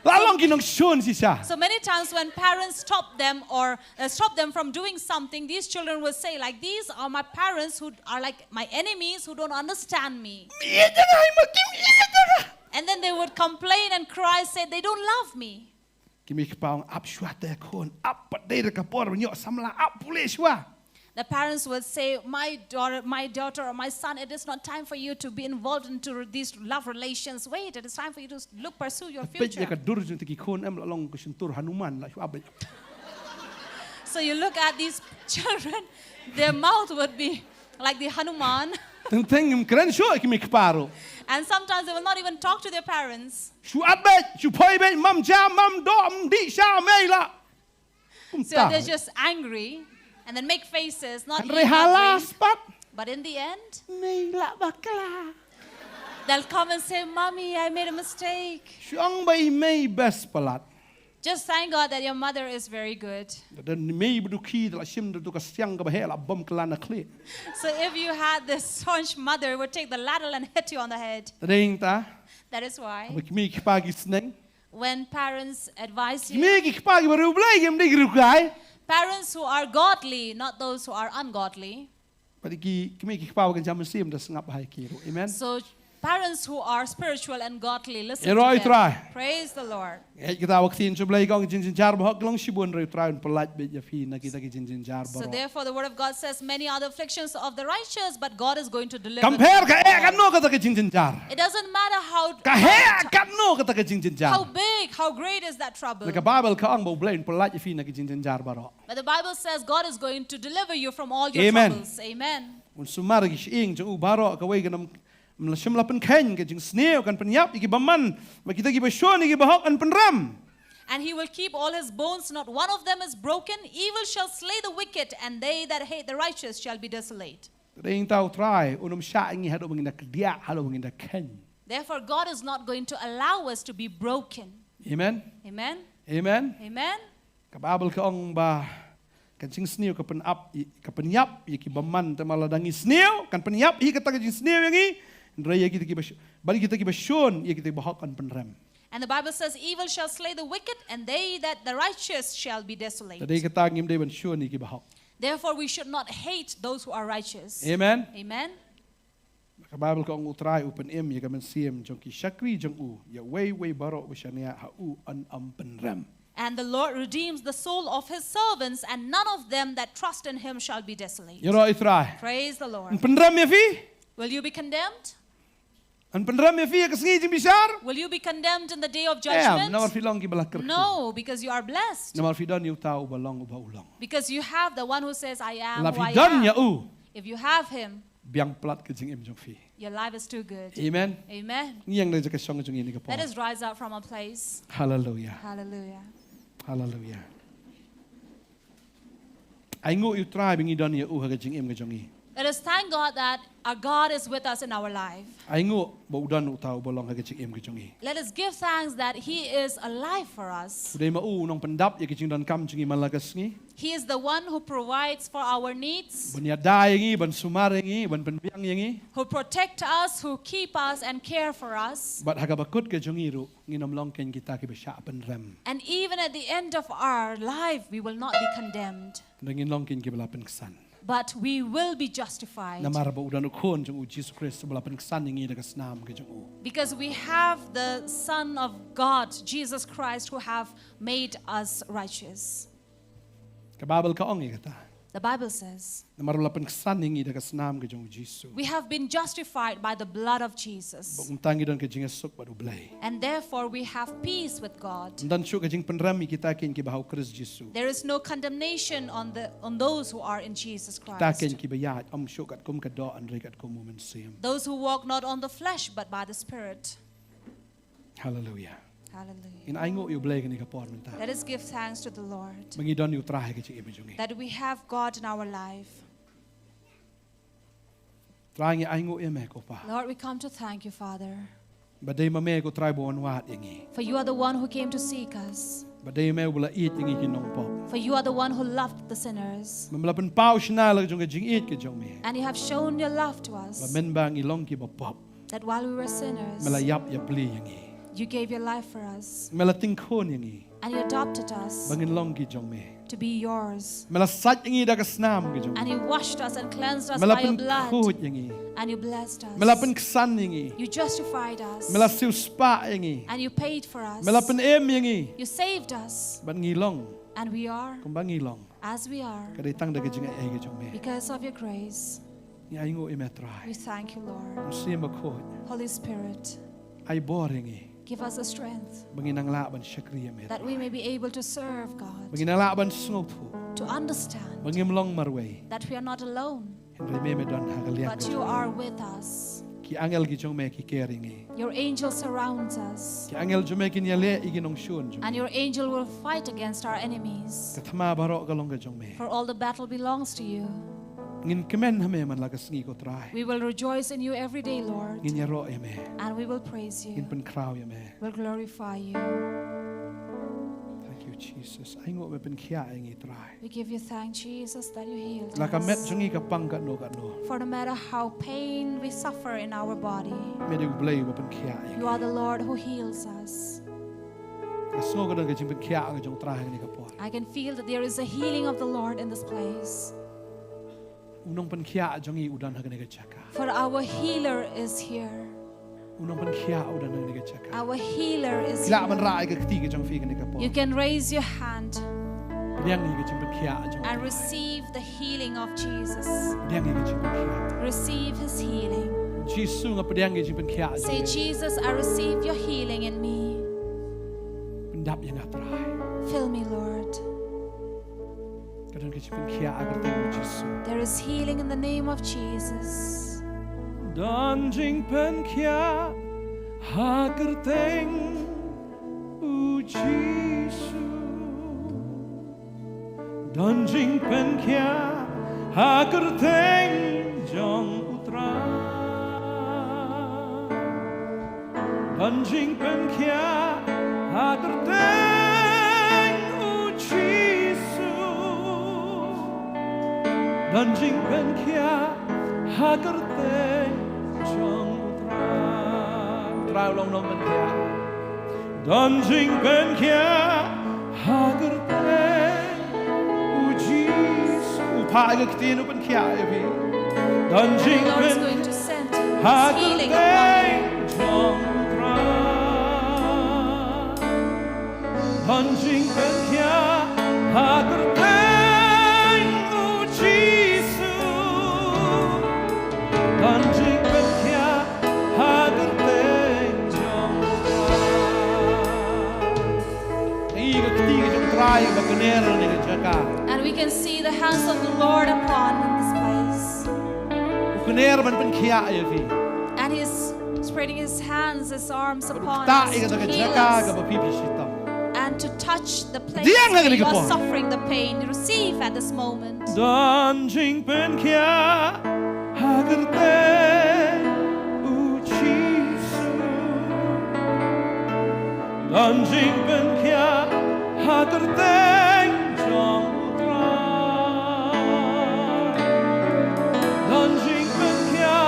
La long ki nongshun shisha. So many times when parents stop them or uh, stop them from doing something, these children will say like, "These are my parents who are like my enemies who don't understand me." Ïa jong nga ma kim ïa jong nga. And then they would complain and cry, say, "They don't love me." Ki mei ki pa ong ap shuwa te khun, ap pat dei da ka por ba ñiuh samla, ap pule shuwa. The parents would say, "My daughter, my daughter or my son, it is not time for you to be involved into these love relations. Wait, it is time for you to look, pursue your future." Peit ïa ka dur jong te ki khun em la long ka shyntur Hanuman la shuwa beit. So you look at these children, their mouth would be like the Hanuman. Teng teng ngim kren shuh ïa ki mei ki pa ruh. And sometimes they will not even talk to their parents. Shu at beit, shu phoi beit, mam ja, mam doh, mm, dih sha mei la. So they're just angry and then make faces, not eat, not drink. Hynrei ha last pat. But in the end, mei la bakla. They'll come and say, "Mommy, I made a mistake." Shu ong ba i mei best palat. Just thank God that your mother is very good. Da don mei ba dukhi da la shim da tu ka siang kaba heh la bom kylla na khlieh. So if you had this staunch mother who would take the ladle and hit you on the head. Te dei ta. That is why. Ba ki mei ki pa ki sneng. When parents advise you, ki mei ki pa ki ba riewblei, kim dei ki riewkhia. Parents who are godly, not those who are ungodly. Ba dei ki, ki mei ki pa ba kynja mynsiem da sngap ha ki ruh. Amen. So parents who are spiritual and godly, listen to them. Ïaroh ïa U Trai. Praise the Lord. Ïa kita ba ktien sha U Blei ka ong ki jingjynjar ba hok ki long shibun, hynrei U Trai un pyllait beit ïa phi na kita ki jingjynjar baroh. So therefore the word of God says, "Many are the afflictions of the righteous, but God is going to deliver them from all." Kam pher ka eh katno kata ka jingjynjar. It doesn't matter how, ka heh katno kata ka jingjynjar, how big, how great is that trouble. Na ka Bible ka ong ba U Blei un pyllait ïa phi na ki jingjynjar baroh. But the Bible says God is going to deliver you from all your troubles. Amen. Amen. Un sumar ki shyieng jong u baroh, kawei kan ym, ym shym la pynkheiñ, ka jingsniew kan pynïap ïa ki bymman, bad kita ki bashun ïa ki bahok kan pynrem. And he will keep all his bones, not one of them is broken. Evil shall slay the wicked, and they that hate the righteous shall be desolate. Te dei ta U Trai un ym shah ïa ngi haduh ba ngin da kdiah, haduh ba ngin da kheiñ. Therefore, God is not going to allow us to be broken. Amen. Amen. Amen. Amen. Ka Bible ka ong ba ka jingsniew ka pynap, ka pynïap ïa ki bymman, te ma lada ngi sniew kan pynïap hi kata ka jingsniew ïa ngi. Hynrei ïa kita ki bash-, bad ïa kita ki bashun, ïa kita ki bahok kan pynrem. And the Bible says, "Evil shall slay the wicked, and they that the righteous shall be desolate." Te dei kata ngim dei ban shun ïa ki bahok. Therefore, we should not hate those who are righteous. Amen. Amen. Ka Bible ka ong U Trai u pynim ïa ka mynsiem jong ki shakri jong u, ïa uwei uwei baroh ba shaniah ha u un ym pynrem. And the Lord redeems the soul of his servants, and none of them that trust in him shall be desolate. Ïaroh ïa U Trai. Praise the Lord. Un pynrem ïa phi? Will you be condemned? Un pynrem ïa phi ha ka sngi jingbishar? Will you be condemned in the day of judgment? Em, namar phi long ki ba la kyrkhu. No, because you are blessed. Namar phi don ïa uta uba long uba u long. Because you have the one who says, "I am who I am." La phi don ïa u. If you have him, biang palat ka jingim jong phi. Your life is too good. Amen. Amen. Ngi ïeng na ka jaka shong jong ngi kane ka por. Let us rise up from our place. Hallelujah. Hallelujah. Hallelujah. Ainguh ïa U Trai ba ngi don ïa u ha ka jingim ka jong ngi. Let us thank God that our God is with us in our life. Ainguh ba u don uta uba long ha ka jingim ka jong ngi. Let us give thanks that he is alive for us. U dei ma u u nongpyndap ïa ka jingdonkam jong ngi man la ka sngi. He is the one who provides for our needs. Ban ïada ïa ngi, ban sumar ïa ngi, ban pynbiang ïa ngi. Who protect us, who keep us and care for us. Bad ha kaba kut ka jong ngi ruh, ngin ym long kein kita kiba shah pynrem. And even at the end of our life, we will not be condemned. Hynrei ngin long kein kiba la pynksan. But we will be justified. Namar ba u don u Khun jong u Jisu Khrist uba la pynksan ïa ngi da ka snam ka jong u. Because we have the Son of God, Jesus Christ, who have made us righteous. Ka Baibl ka ong ïa kata. The Bible says, namar ba la pynksan ïa ngi da ka snam ka jong u Jisu. We have been justified by the blood of Jesus. Bad kumta ngi don ka jingïasuk bad u Blei. And therefore we have peace with God. Ym don shuh ka jingpynrem ïa kita keiñ kiba ha u Khrist Jisu. There is no condemnation on the, on those who are in Jesus Christ. Kita keiñ kiba ïaid ym shuh katkum ka doh hynrei katkum u Mynsiem. Those who walk not on the flesh but by the Spirit. Hallelujah. Hallelujah. Ngin ainguh ïa u Blei kane ka por mynta. Let us give thanks to the Lord. Ba ngi don ïa u Trai ha ka jingim jong ngi. That we have God in our life. Trai, ngi ainguh ïa me ko Pa. Lord, we come to thank you, Father. Ba dei ma me ko Trai ba wan wad ïa ngi. For you are the one who came to seek us. Ba dei ma me uba la ïeit ïa ngi ki nongpop. For you are the one who loved the sinners. Ba me la pynpaw shynna la ka jong ka jingïeit ka jong me. And you have shown your love to us. Ba mynba ngi long kiba pop. That while we were sinners, me la ïap ïapli ïa ngi. You gave your life for us. Me la tyngkhun ïa ngi. And you adopted us. Ba ngin long ki jong me. To be yours. Me la sait ïa ngi da ka snam ka jong me. And you washed us and cleansed us by your blood. Me la pynkhuid ïa ngi. And you blessed us. Me la pynksan ïa ngi. You justified us. Me la siewspah ïa ngi. And you paid for us. Me la pynim ïa ngi. You saved us. Bad ngi long. And we are. Kumba ngi long. As we are. Ka dei tang da ka jingai ka jong me. Because of your grace. Ngi ainguh ïa me Trai. We thank you, Lord. Mynsiem Bakhuid. Holy Spirit. Ai bor ïa ngi. Give us the strength. Ba ngin nang lah ban shakri ïa me. That we may be able to serve God. Ba ngin nang lah ban sngewthuh. To understand. Ba ngim long marwei. That we are not alone. Hynrei me me don ha ka liang. But you are with us. Ki angel ki jong me ki ker ïa ngi. Your angel surrounds us. Ki angel jong me kin ïaleh ïa ki nongshun jong me. And your angel will fight against our enemies. Ka thma baroh ka long ka jong me. For all the battle belongs to you. Ngin kmen ha me man la ka sngi ko Trai. We will rejoice in you every day, Lord. Ngin ïaroh ïa me. And we will praise you. Ngin pynkhraw ïa me. Will glorify you. Thank you, Jesus. Ainguh me pynkhiah ïa ngi Trai. We give you thanks, Jesus, that you healed us. La ka met jong ngi ka pang katno katno. For no matter how pain we suffer in our body, me dei u Blei uba pynkhiah ïa ngi. You are the Lord who heals us. Nga sngew ka don ka jingpynkhiah ka jong u Trai ha kane ka por. I can feel that there is a healing of the Lord in this place. U nongpynkhiah jong ngi u don ha kane ka jaka. For our healer is here. U nongpynkhiah u don ha kane ka jaka. Our healer is here. Phi lah ban rah ïa ka kti ka jong phi ha kane ka por. You can raise your hand. Pdiang ïa ka jingpynkhiah jong u Trai. And receive the healing of Jesus. Pdiang ïa ka jingpynkhiah. Receive his healing. Jisu, nga pdiang ïa ka jingpynkhiah jong me. Say, Jesus, I receive your healing in me. Pyndap ïa nga Trai. Fill me, Lord. Ka don ka jingpynkhiah ha ka kyrteng u Jisu. There is healing in the name of Jesus. Don jingpynkhiah ha ka kyrteng u Jisu. Don jingpynkhiah ha ka kyrteng jong u Trai. Don jingpynkhiah ha ka kyrteng u Jisu. Don jingpynkhiah ha ka kyrteng jong u Trai. Trai u long nongpynkhiah. Don jingpynkhiah ha ka kyrteng u Jisu. U phah ïa ka ktien u pynkhiah ïa phi. Don jingpynkhiah ha ka kyrteng jong u Trai. Don jingpynkhiah ha ka kyrteng u Jisu. Don jingpynkhiah ha ka kyrteng jong u Trai. Ngi ka kti ka jong u Trai ba kner ha kane ka jaka. And we can see the hands of the Lord upon in this place. U kner ban pynkhiah ïa phi. And he's spreading his hands, his arms upon us to heal us. Ktah ïa kata ka jaka kaba phi phi shitom. And to touch the place where you are suffering the pain. Receive at this moment. Don jingpynkhiah ha ka kyrteng u Jisu. Don jingpynkhiah ha ka kyrteng jong u Trai. Don jingpynkhiah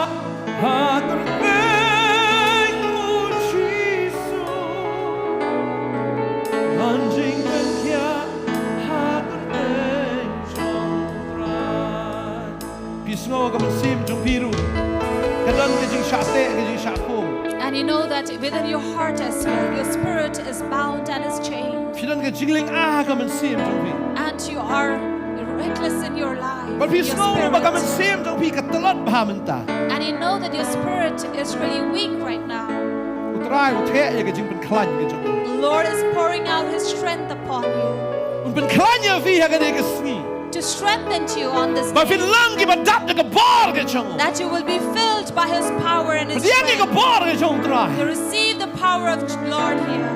ha ka kyrteng u Jisu. Don jingpynkhiah ha ka kyrteng jong u Trai. Sngew ka mynsiem jong phi ruh ka don ka jingshah teh, ka jingshah khum. And you know that within your heart as well, your spirit is bound and is chained. Phi don ka jinglyngngoh ha ka mynsiem jong phi. And you are reckless in your life. Bad phi sngew ba ka mynsiem jong phi ka tlot bha mynta. And you know that your spirit is really weak right now. U Trai u theh ïa ka jingpynkhlaiñ ka jong u. The Lord is pouring out his strength upon you. Un pynkhlaiñ ïa phi ha kane ka sngi. To strengthen you on this day. Ba phin long kiba dap da ka bor ka jong u. That you will be filled by his power and his strength. Pdiang ïa ka bor ka jong u Trai. To receive the power of the Lord here.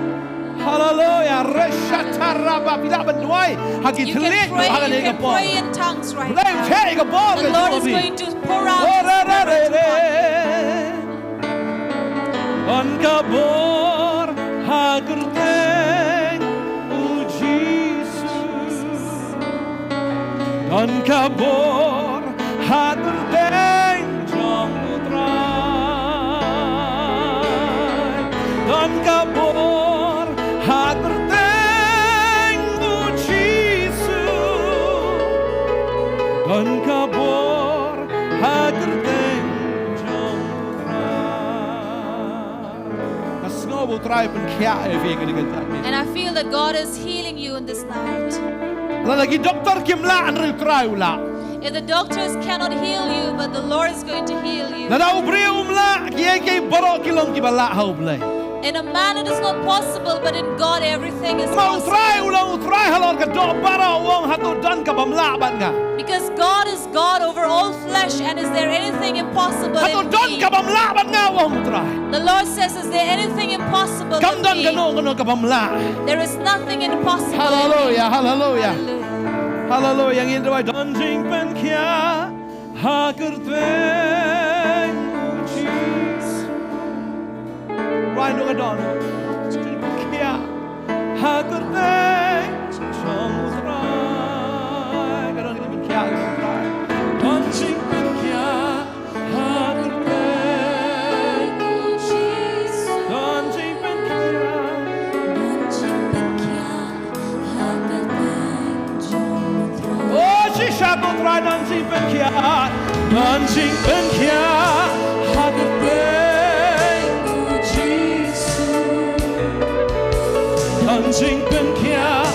Hallelujah. Reshataraba. Phi lah ban duwai ha ki thylliej ha kane ka por. You can pray, you can pray in tongues right now. Pdiang ïa ka bor ka jong u. The Lord is going to pour out his spirit upon you. Don ka bor ha kyrteng u Jisu. Don ka bor ha kyrteng jong u Trai. Don ka bor ha kyrteng u Jisu. Don ka bor ha kyrteng jong u Trai. Nga sngew ba u Trai u pynkhiah ïa phi kane ka jingeh. And I feel that God is healing you in this night. Lada ki doktor kim lah, hynrei u Trai u lah. If the doctors cannot heal you, but the Lord is going to heal you. Lada u briew um lah, kiei kiei baroh ki long kiba lah ha u Blei. In a man it is not possible, but in God everything is possible. Namar u Trai u long u Trai halor ka doh baroh, u ong hato don ka bym lah bad nga. Because God is God over all flesh, and is there anything impossible in me? Hato don ka bym lah bad nga, u ong u Trai. The Lord says, is there anything impossible in me? Kam don kano kano ka bym lah. There is nothing impossible in me. Hallelujah, hallelujah. Hallelujah. Hallelujah. Ngin duwai, don jingpynkhiah ha kyrteng u Jisu. Right, no, ka don jingpynkhiah ha kyrteng jong u Trai. Ka don jingpynkhiah ha kyrteng u Trai. Don jingpynkhiah ha kyrteng u Jisu. Don jingpynkhiah. Don jingpynkhiah. Oh, shisha, ko Trai, don jingpynkhiah. Don jingpynkhiah ha kyrteng u Jisu. Don jingpynkhiah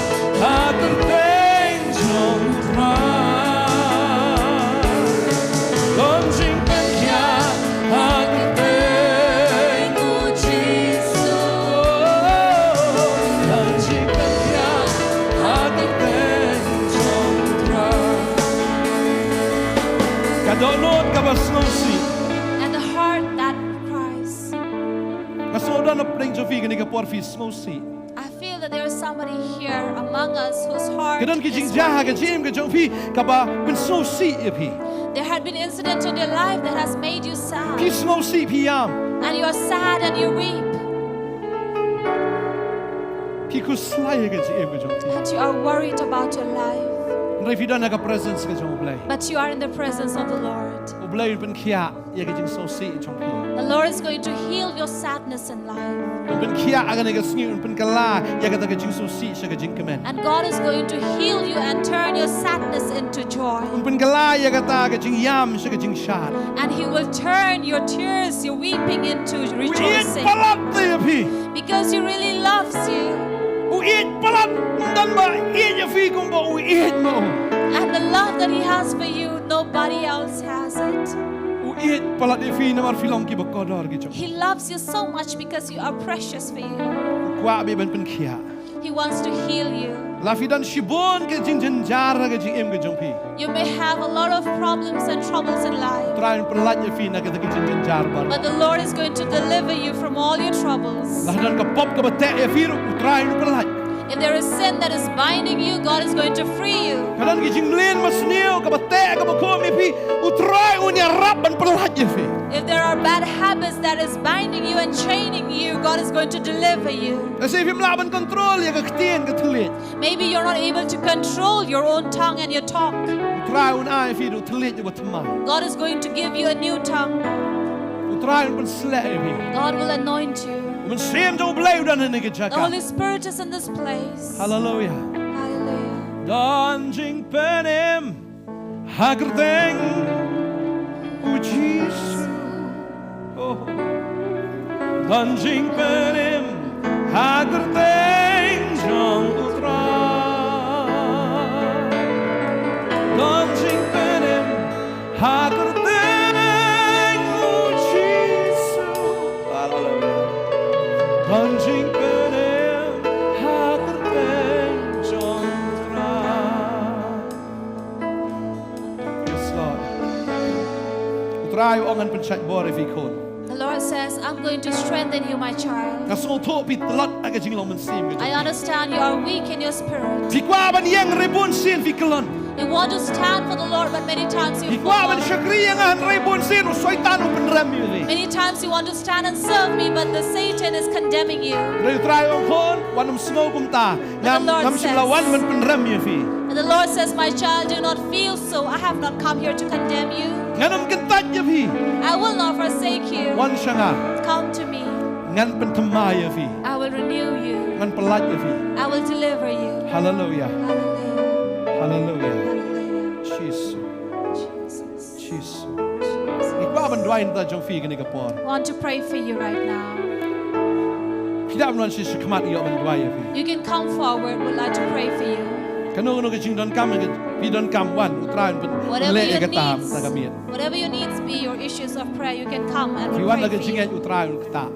ha kyrteng jong u Trai. Don jingpynkhiah ha kyrteng u Jisu. Don jingpynkhiah ha kyrteng jong u Trai. Ka dohnud kaba sngewsih. And the heart that cries. Nga sngew don na pdeng jong phi kane ka por phi sngewsih. I feel that there is somebody here among us whose heart is weary. Ka don ki jingjia ha ka jingim ka jong phi kaba pynsngewsih ïa phi. There had been incident in your life that has made you sad. Phi sngewsih, phi ïam. And you are sad and you weep. Phi khuslai ïa ka jingim ka jong phi. And you are worried about your life. Hynrei phi don ha ka presence ka jong u Blei. But you are in the presence of the Lord. U Blei un pynkhiah ïa ka jingsngewsih jong phi. The Lord is going to heal your sadness in life. Un pynkhiah ha kane ka sngi, un pynkylla ïa kata ka jingsngewsih sha ka jingkmen. And God is going to heal you and turn your sadness into joy. Un pynkylla ïa kata ka jingïam sha ka jingshad. And he will turn your tears, your weeping into rejoicing. U ïeit palat ïa phi. Because he really loves you. U ïeit palat, ym don ba ïeit ïa phi kumba u ïeit ma u. And the love that he has for you, nobody else has it. U ïeit palat ïa phi namar phi long kiba kordor ki jong u. He loves you so much because you are precious for you. U kwah beit ban pynkhiah. He wants to heal you. La phi don shibun ki jingjynjar ha ka jingim ka jong phi. You may have a lot of problems and troubles in life. U Trai un pyllait ïa phi na kita ki jingjynjar baroh. But the Lord is going to deliver you from all your troubles. La don ka pop kaba teh ïa phi ruh, U Trai un pyllait. If there is sin that is binding you, God is going to free you. Ka don ki jingmlien basniew kaba teh kaba khum ïa phi, U Trai un ïarap ban pyllait ïa phi. If there are bad habits that is binding you and chaining you, God is going to deliver you. Lehse phim lah ban control ïa ka ktien ka thylliej. Maybe you're not able to control your own tongue and your talk. U Trai un ai ïa phi da u thylliej uba thymmai. God is going to give you a new tongue. U Trai un pynsleh ïa phi. God will anoint you. U Mynsiem jong U Blei u don ha kane ka jaka. The Holy Spirit is in this place. Hallelujah. Hallelujah. Don jingpynim ha kyrteng Jisu. Oh. Don jingpynim ha kyrteng jong U Trai. Don jingpynim ha kyrteng U Jisu. Haleluya. Don jingpynim ha kyrteng jong U Trai. Yes, Lord. U Trai u ong, ngan pynshait bor ïa phi khun. The Lord says, "I'm going to strengthen you, my child." Nga sngewthuh phi tlot ha ka jinglong mynsiem ka jong phi. I understand you are weak in your spirit. Phi kwah ban ïeng, hynrei bun sien phi kyllon. You want to stand for the Lord, but many times you fall. Phi kwah ban shakri ïa nga, hynrei bun sien u Soitan u pynrem ïa phi. Many times you want to stand and serve me, but the Satan is condemning you. Hynrei U Trai u ong, khun, wat nym sngew kumta. But the Lord says, ngam, ngam shym la wan ban pynrem ïa phi. But the Lord says, "My child, do not feel so. I have not come here to condemn you. Ngan ym kyntait ïa phi. I will not forsake you. Wan sha nga. Come to me. Ngan pynthymmai ïa phi. I will renew you. Ngan pyllait ïa phi. I will deliver you." Haleluya. Hallelujah. Haleluya. Hallelujah. Jisu. Jesus. Jisu. Ngi kwah ban duwai na ka bynta jong phi kane ka por. Want to pray for you right now. Phi dap ban wan sha khmat, ngi ïoh ban duwai ïa phi. You can come forward. We'd like to pray for you. Kano kano ka jingdonkam ka phi donkam, wan, U Trai un pynlong ïa kata ha ka miet. Whatever your needs, whatever your needs be, your issues of prayer, you can come and we'll pray for you. Phi wan da ka jingngeit, U Trai un ktah.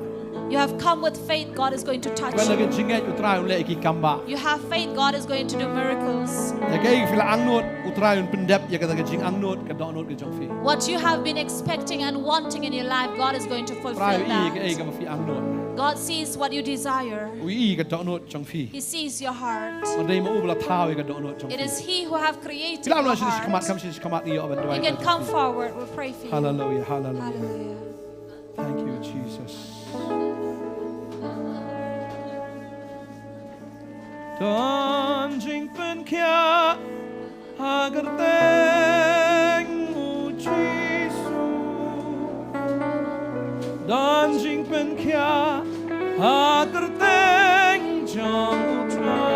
You have come with faith, God is going to touch you. Wan da ka jingngeit, U Trai un leh ki kambah. You have faith, God is going to do miracles. Ïa kaei phi la angnud, U Trai un pyndep ïa kata ka jingangnud, ka dohnud ka jong phi. What you have been expecting and wanting in your life, God is going to fulfill that. U Trai u i ïa kaei kaba phi angnud. God sees what you desire. U i ka dohnud jong phi. He sees your heart. Ym dei ma u ba la thaw ïa ka dohnud jong phi. It is He who have created your heart. Phi lah ban wan sha khmat, kham sha khmat, ngi ïoh ban duwai. You can come forward, we'll pray for you. Hallelujah, hallelujah. Hallelujah. Thank you, Jesus. Don jingpynkhiah ha kyrteng U Jisu. Don jingpynkhiah ha kyrteng jong U Trai.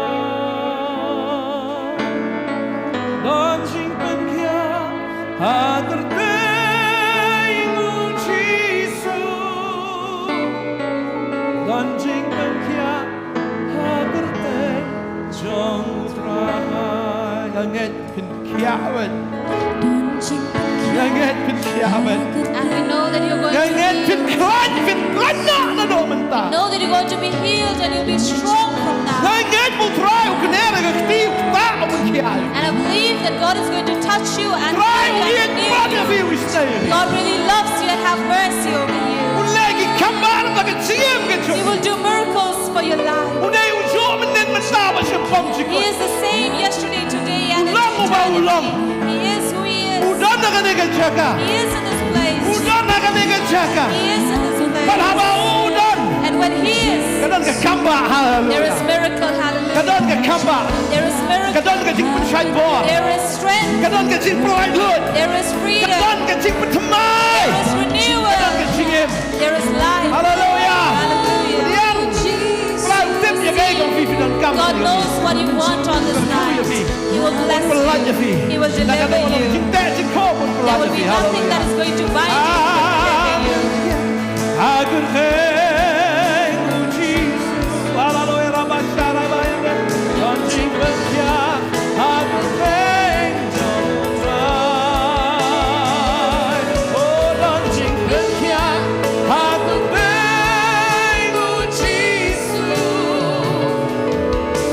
Don jingpynkhiah ha kyrteng U Jisu. Don jingpynkhiah ha kyrteng jong U Trai. Nga ngeit phin khiah beit. Nga ngeit phin khiah beit. And we know that you're going to be healed. Nga ngeit phin khlaiñ, phin khlaiñ noh naduh mynta. Know that you're going to be healed and you'll be strong from now. Nga ngeit ba U Trai u kner ha ka kti, u ktah, u pynkhiah. And I believe that God is going to touch you and heal you. U Trai u ïeit pat ïa phi, u ïeit ïa phi. God really loves you and have mercy over you. Un leh ki kambah na ka jingim ka jong phi. He will do miracles for your life. U dei ujuh mynnin mynta bad shaphang jingkhot. He is the same yesterday, today, and eternally. U long uba u long. He is who He is. U don ha kane ka jaka. He is in this place. U don ha kane ka jaka. He is in this place. Bad haba u don, and when He is, ka don ka kambah, haleluya. There is miracle, hallelujah. Ka don ka kambah. There is miracle. Ka don ka jingpynshait bor. There is strength. Ka don ka jingpynlait lut. There is freedom. Ka don ka jingpynthymmai. There is renewal. Ka don ka jingim. There is life. Hallelujah. Hallelujah. Pdiang. Jesus. Trai u tip ïa kaei kaba phi, phi donkam. God knows what you want on this night. He will bless you. He will deliver you. There will be nothing that is going to bind you. He will deliver you. Ha kyrteng U Jisu. Hallelujah. Rabba sharaba ya. Don jingpynkhiah ha kyrteng jong U Trai. Oh, don jingpynkhiah ha kyrteng U Jisu.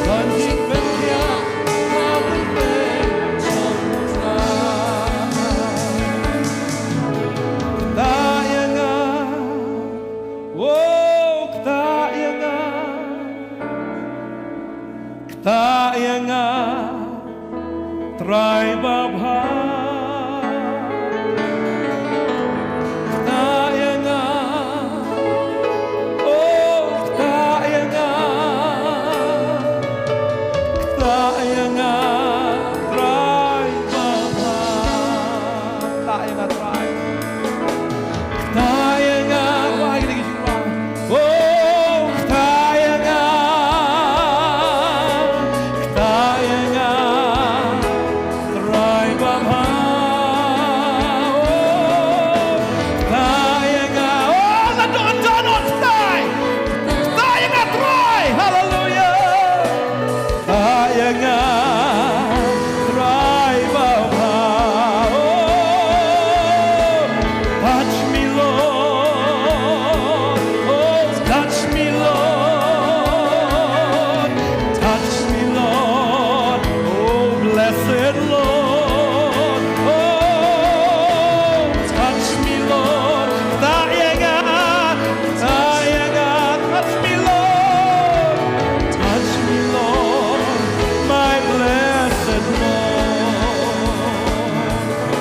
Don jingpynkhiah ha kyrteng jong U Trai. Ktah ïa nga, oh, ktah ïa nga. Ktah ïa nga, Trai babha. Ktah ïa nga, oh, ktah ïa nga. Ktah ïa nga, Trai babha. Ktah ïa nga, Trai. Ktah ïa nga, Trai. Oh, ktah ïa nga, ktah ïa nga, Trai babha.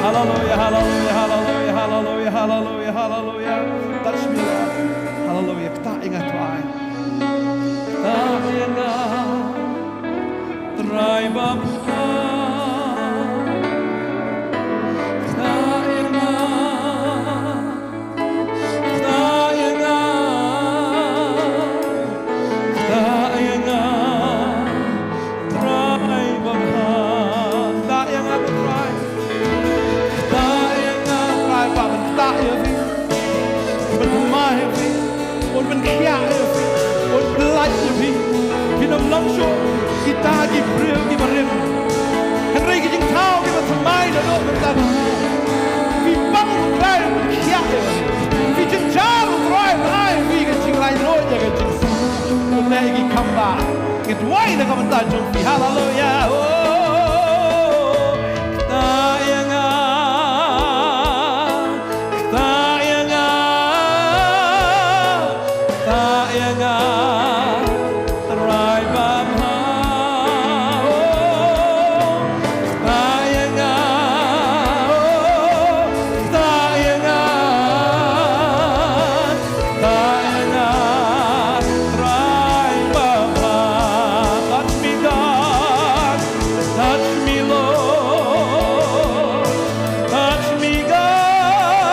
Hallelujah, hallelujah, hallelujah, hallelujah, hallelujah, hallelujah. Touch me, Lord. Hallelujah. Ktah ïa nga, Trai. Ktah ïa nga, Trai babha. Ktah ïa nga. Ktah ïa nga, ktah ïa nga, Trai babha. Ktah ïa nga, Trai. Ktah ïa nga, Trai, ba ban ktah ïa phi, ban thymmai ïa phi, ban pynkhiah ïa phi, ban pyllait ïa phi. Phin ym long shuh kita ki briew kiba rim. Hynrei ki jingthaw kiba thymmai naduh mynta. Phi pang, Trai, ban pynkhiah ïa phi. Phi jynjar, Trai, ban ai ïa phi ka jinglaitluid ïa ka jingsuk. Pynlong ïa ki kham bha. Ngi duwai na ka bynta jong phi. Haleluya. Oh, ktah ïa nga. Ktah ïa nga, ktah ïa nga, Trai babha. Oh, ktah ïa nga, oh, ktah ïa nga, ktah ïa nga, Trai babha. Touch me, God. Touch me, Lord. Touch me, God.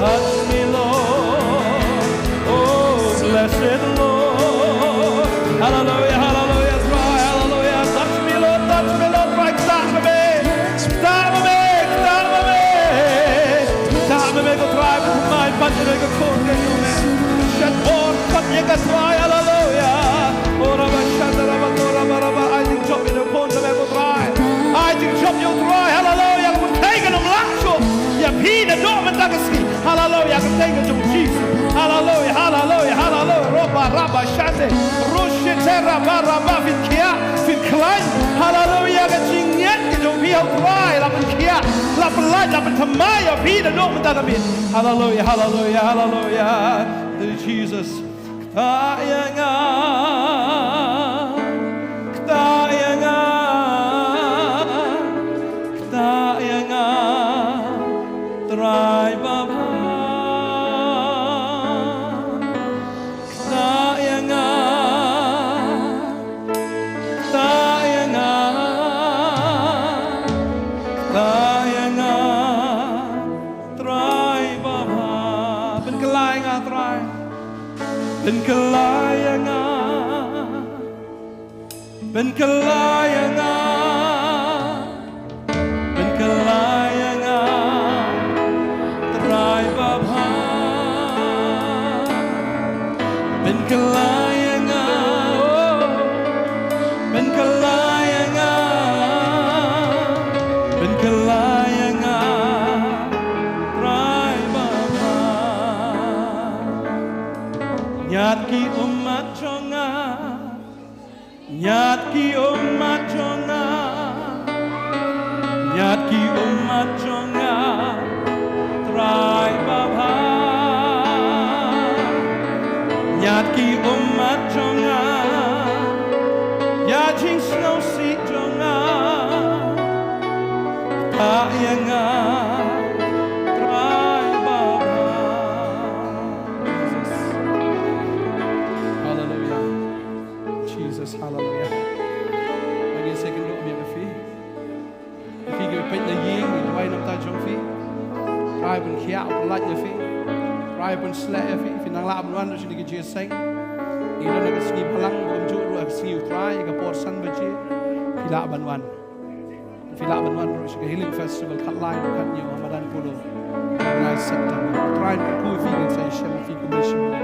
Touch me, Lord. Oh, blessed Lord. Hallelujah, hallelujah, Trai, hallelujah. Touch me, Lord, touch me, Lord, Trai. Ktah ma me, ktah ma me, ktah ma me. Ktah ma me, ko Trai, ba thymmai pat ïa kane ka khun ka jong me. Shet bor pat ïa ka, Trai, hallelujah. Oh, raba shanda raba ko raba raba. Ai jingjop ïa ka khun ka jong me, ko Trai. Ai jingjop ïa u Trai, haleluya. Ka pyrthei kan ym lah shuh ïa phi naduh mynta ka sngi. Haleluya, ka pyrthei ka jong u Jisu. Haleluya, haleluya, haleluya. Roba raba shande. Rushite raba raba, phin khiah, phin khlaiñ. Haleluya, ka jingngeit ka jong phi ha u Trai la pynkhiah, la pynlait, la pynthymmai ïa phi naduh mynta ka miet. Haleluya, haleluya, haleluya. Thank you, Jesus. Ktah ïa nga, ktah ïa nga, ktah ïa nga, Trai babha. Ktah ïa nga, ktah ïa nga, ktah ïa nga, Trai babha. Pynkylla ïa nga, Trai. Pynkylla ïa nga. Pynkylla ïa nga. Pynkylla ïa nga, Trai babha. Pynkylla ïa nga, oh. Pynkylla ïa nga. Pynkylla ïa nga, Trai babha. Ñiad ki ummat jong nga. Ñiad ki ummat jong nga. Ñiad ki ummat jong nga, Trai babha. Ñiad ki ummat jong nga, ïa jingsngewsih jong nga. Ktah ïa nga, Trai babha. Jesus. Hallelujah. Jesus, hallelujah. Ba ngin sa ïakynduh ïa phi. Phi kiba peit na ïing, ngi duwai na ka bynta jong phi. Trai ban khiah, ban lait ïa phi. Trai ban sleh ïa phi. Phi nang lah ban wan ruh sha kane ka jingïaseng. Ngi don ha ka sngi balang, ba kumjuh ruh ha ka sngi U Trai, ha ka por san baje. Phi lah ban wan. Phi lah ban wan ruh sha ka Healing Festival, khatlai, khathynñiew, ha madan Polo. Nine September. Trai ban kyrkhu ïa phi, ngin sa ïashem ïa phi kumne shibun.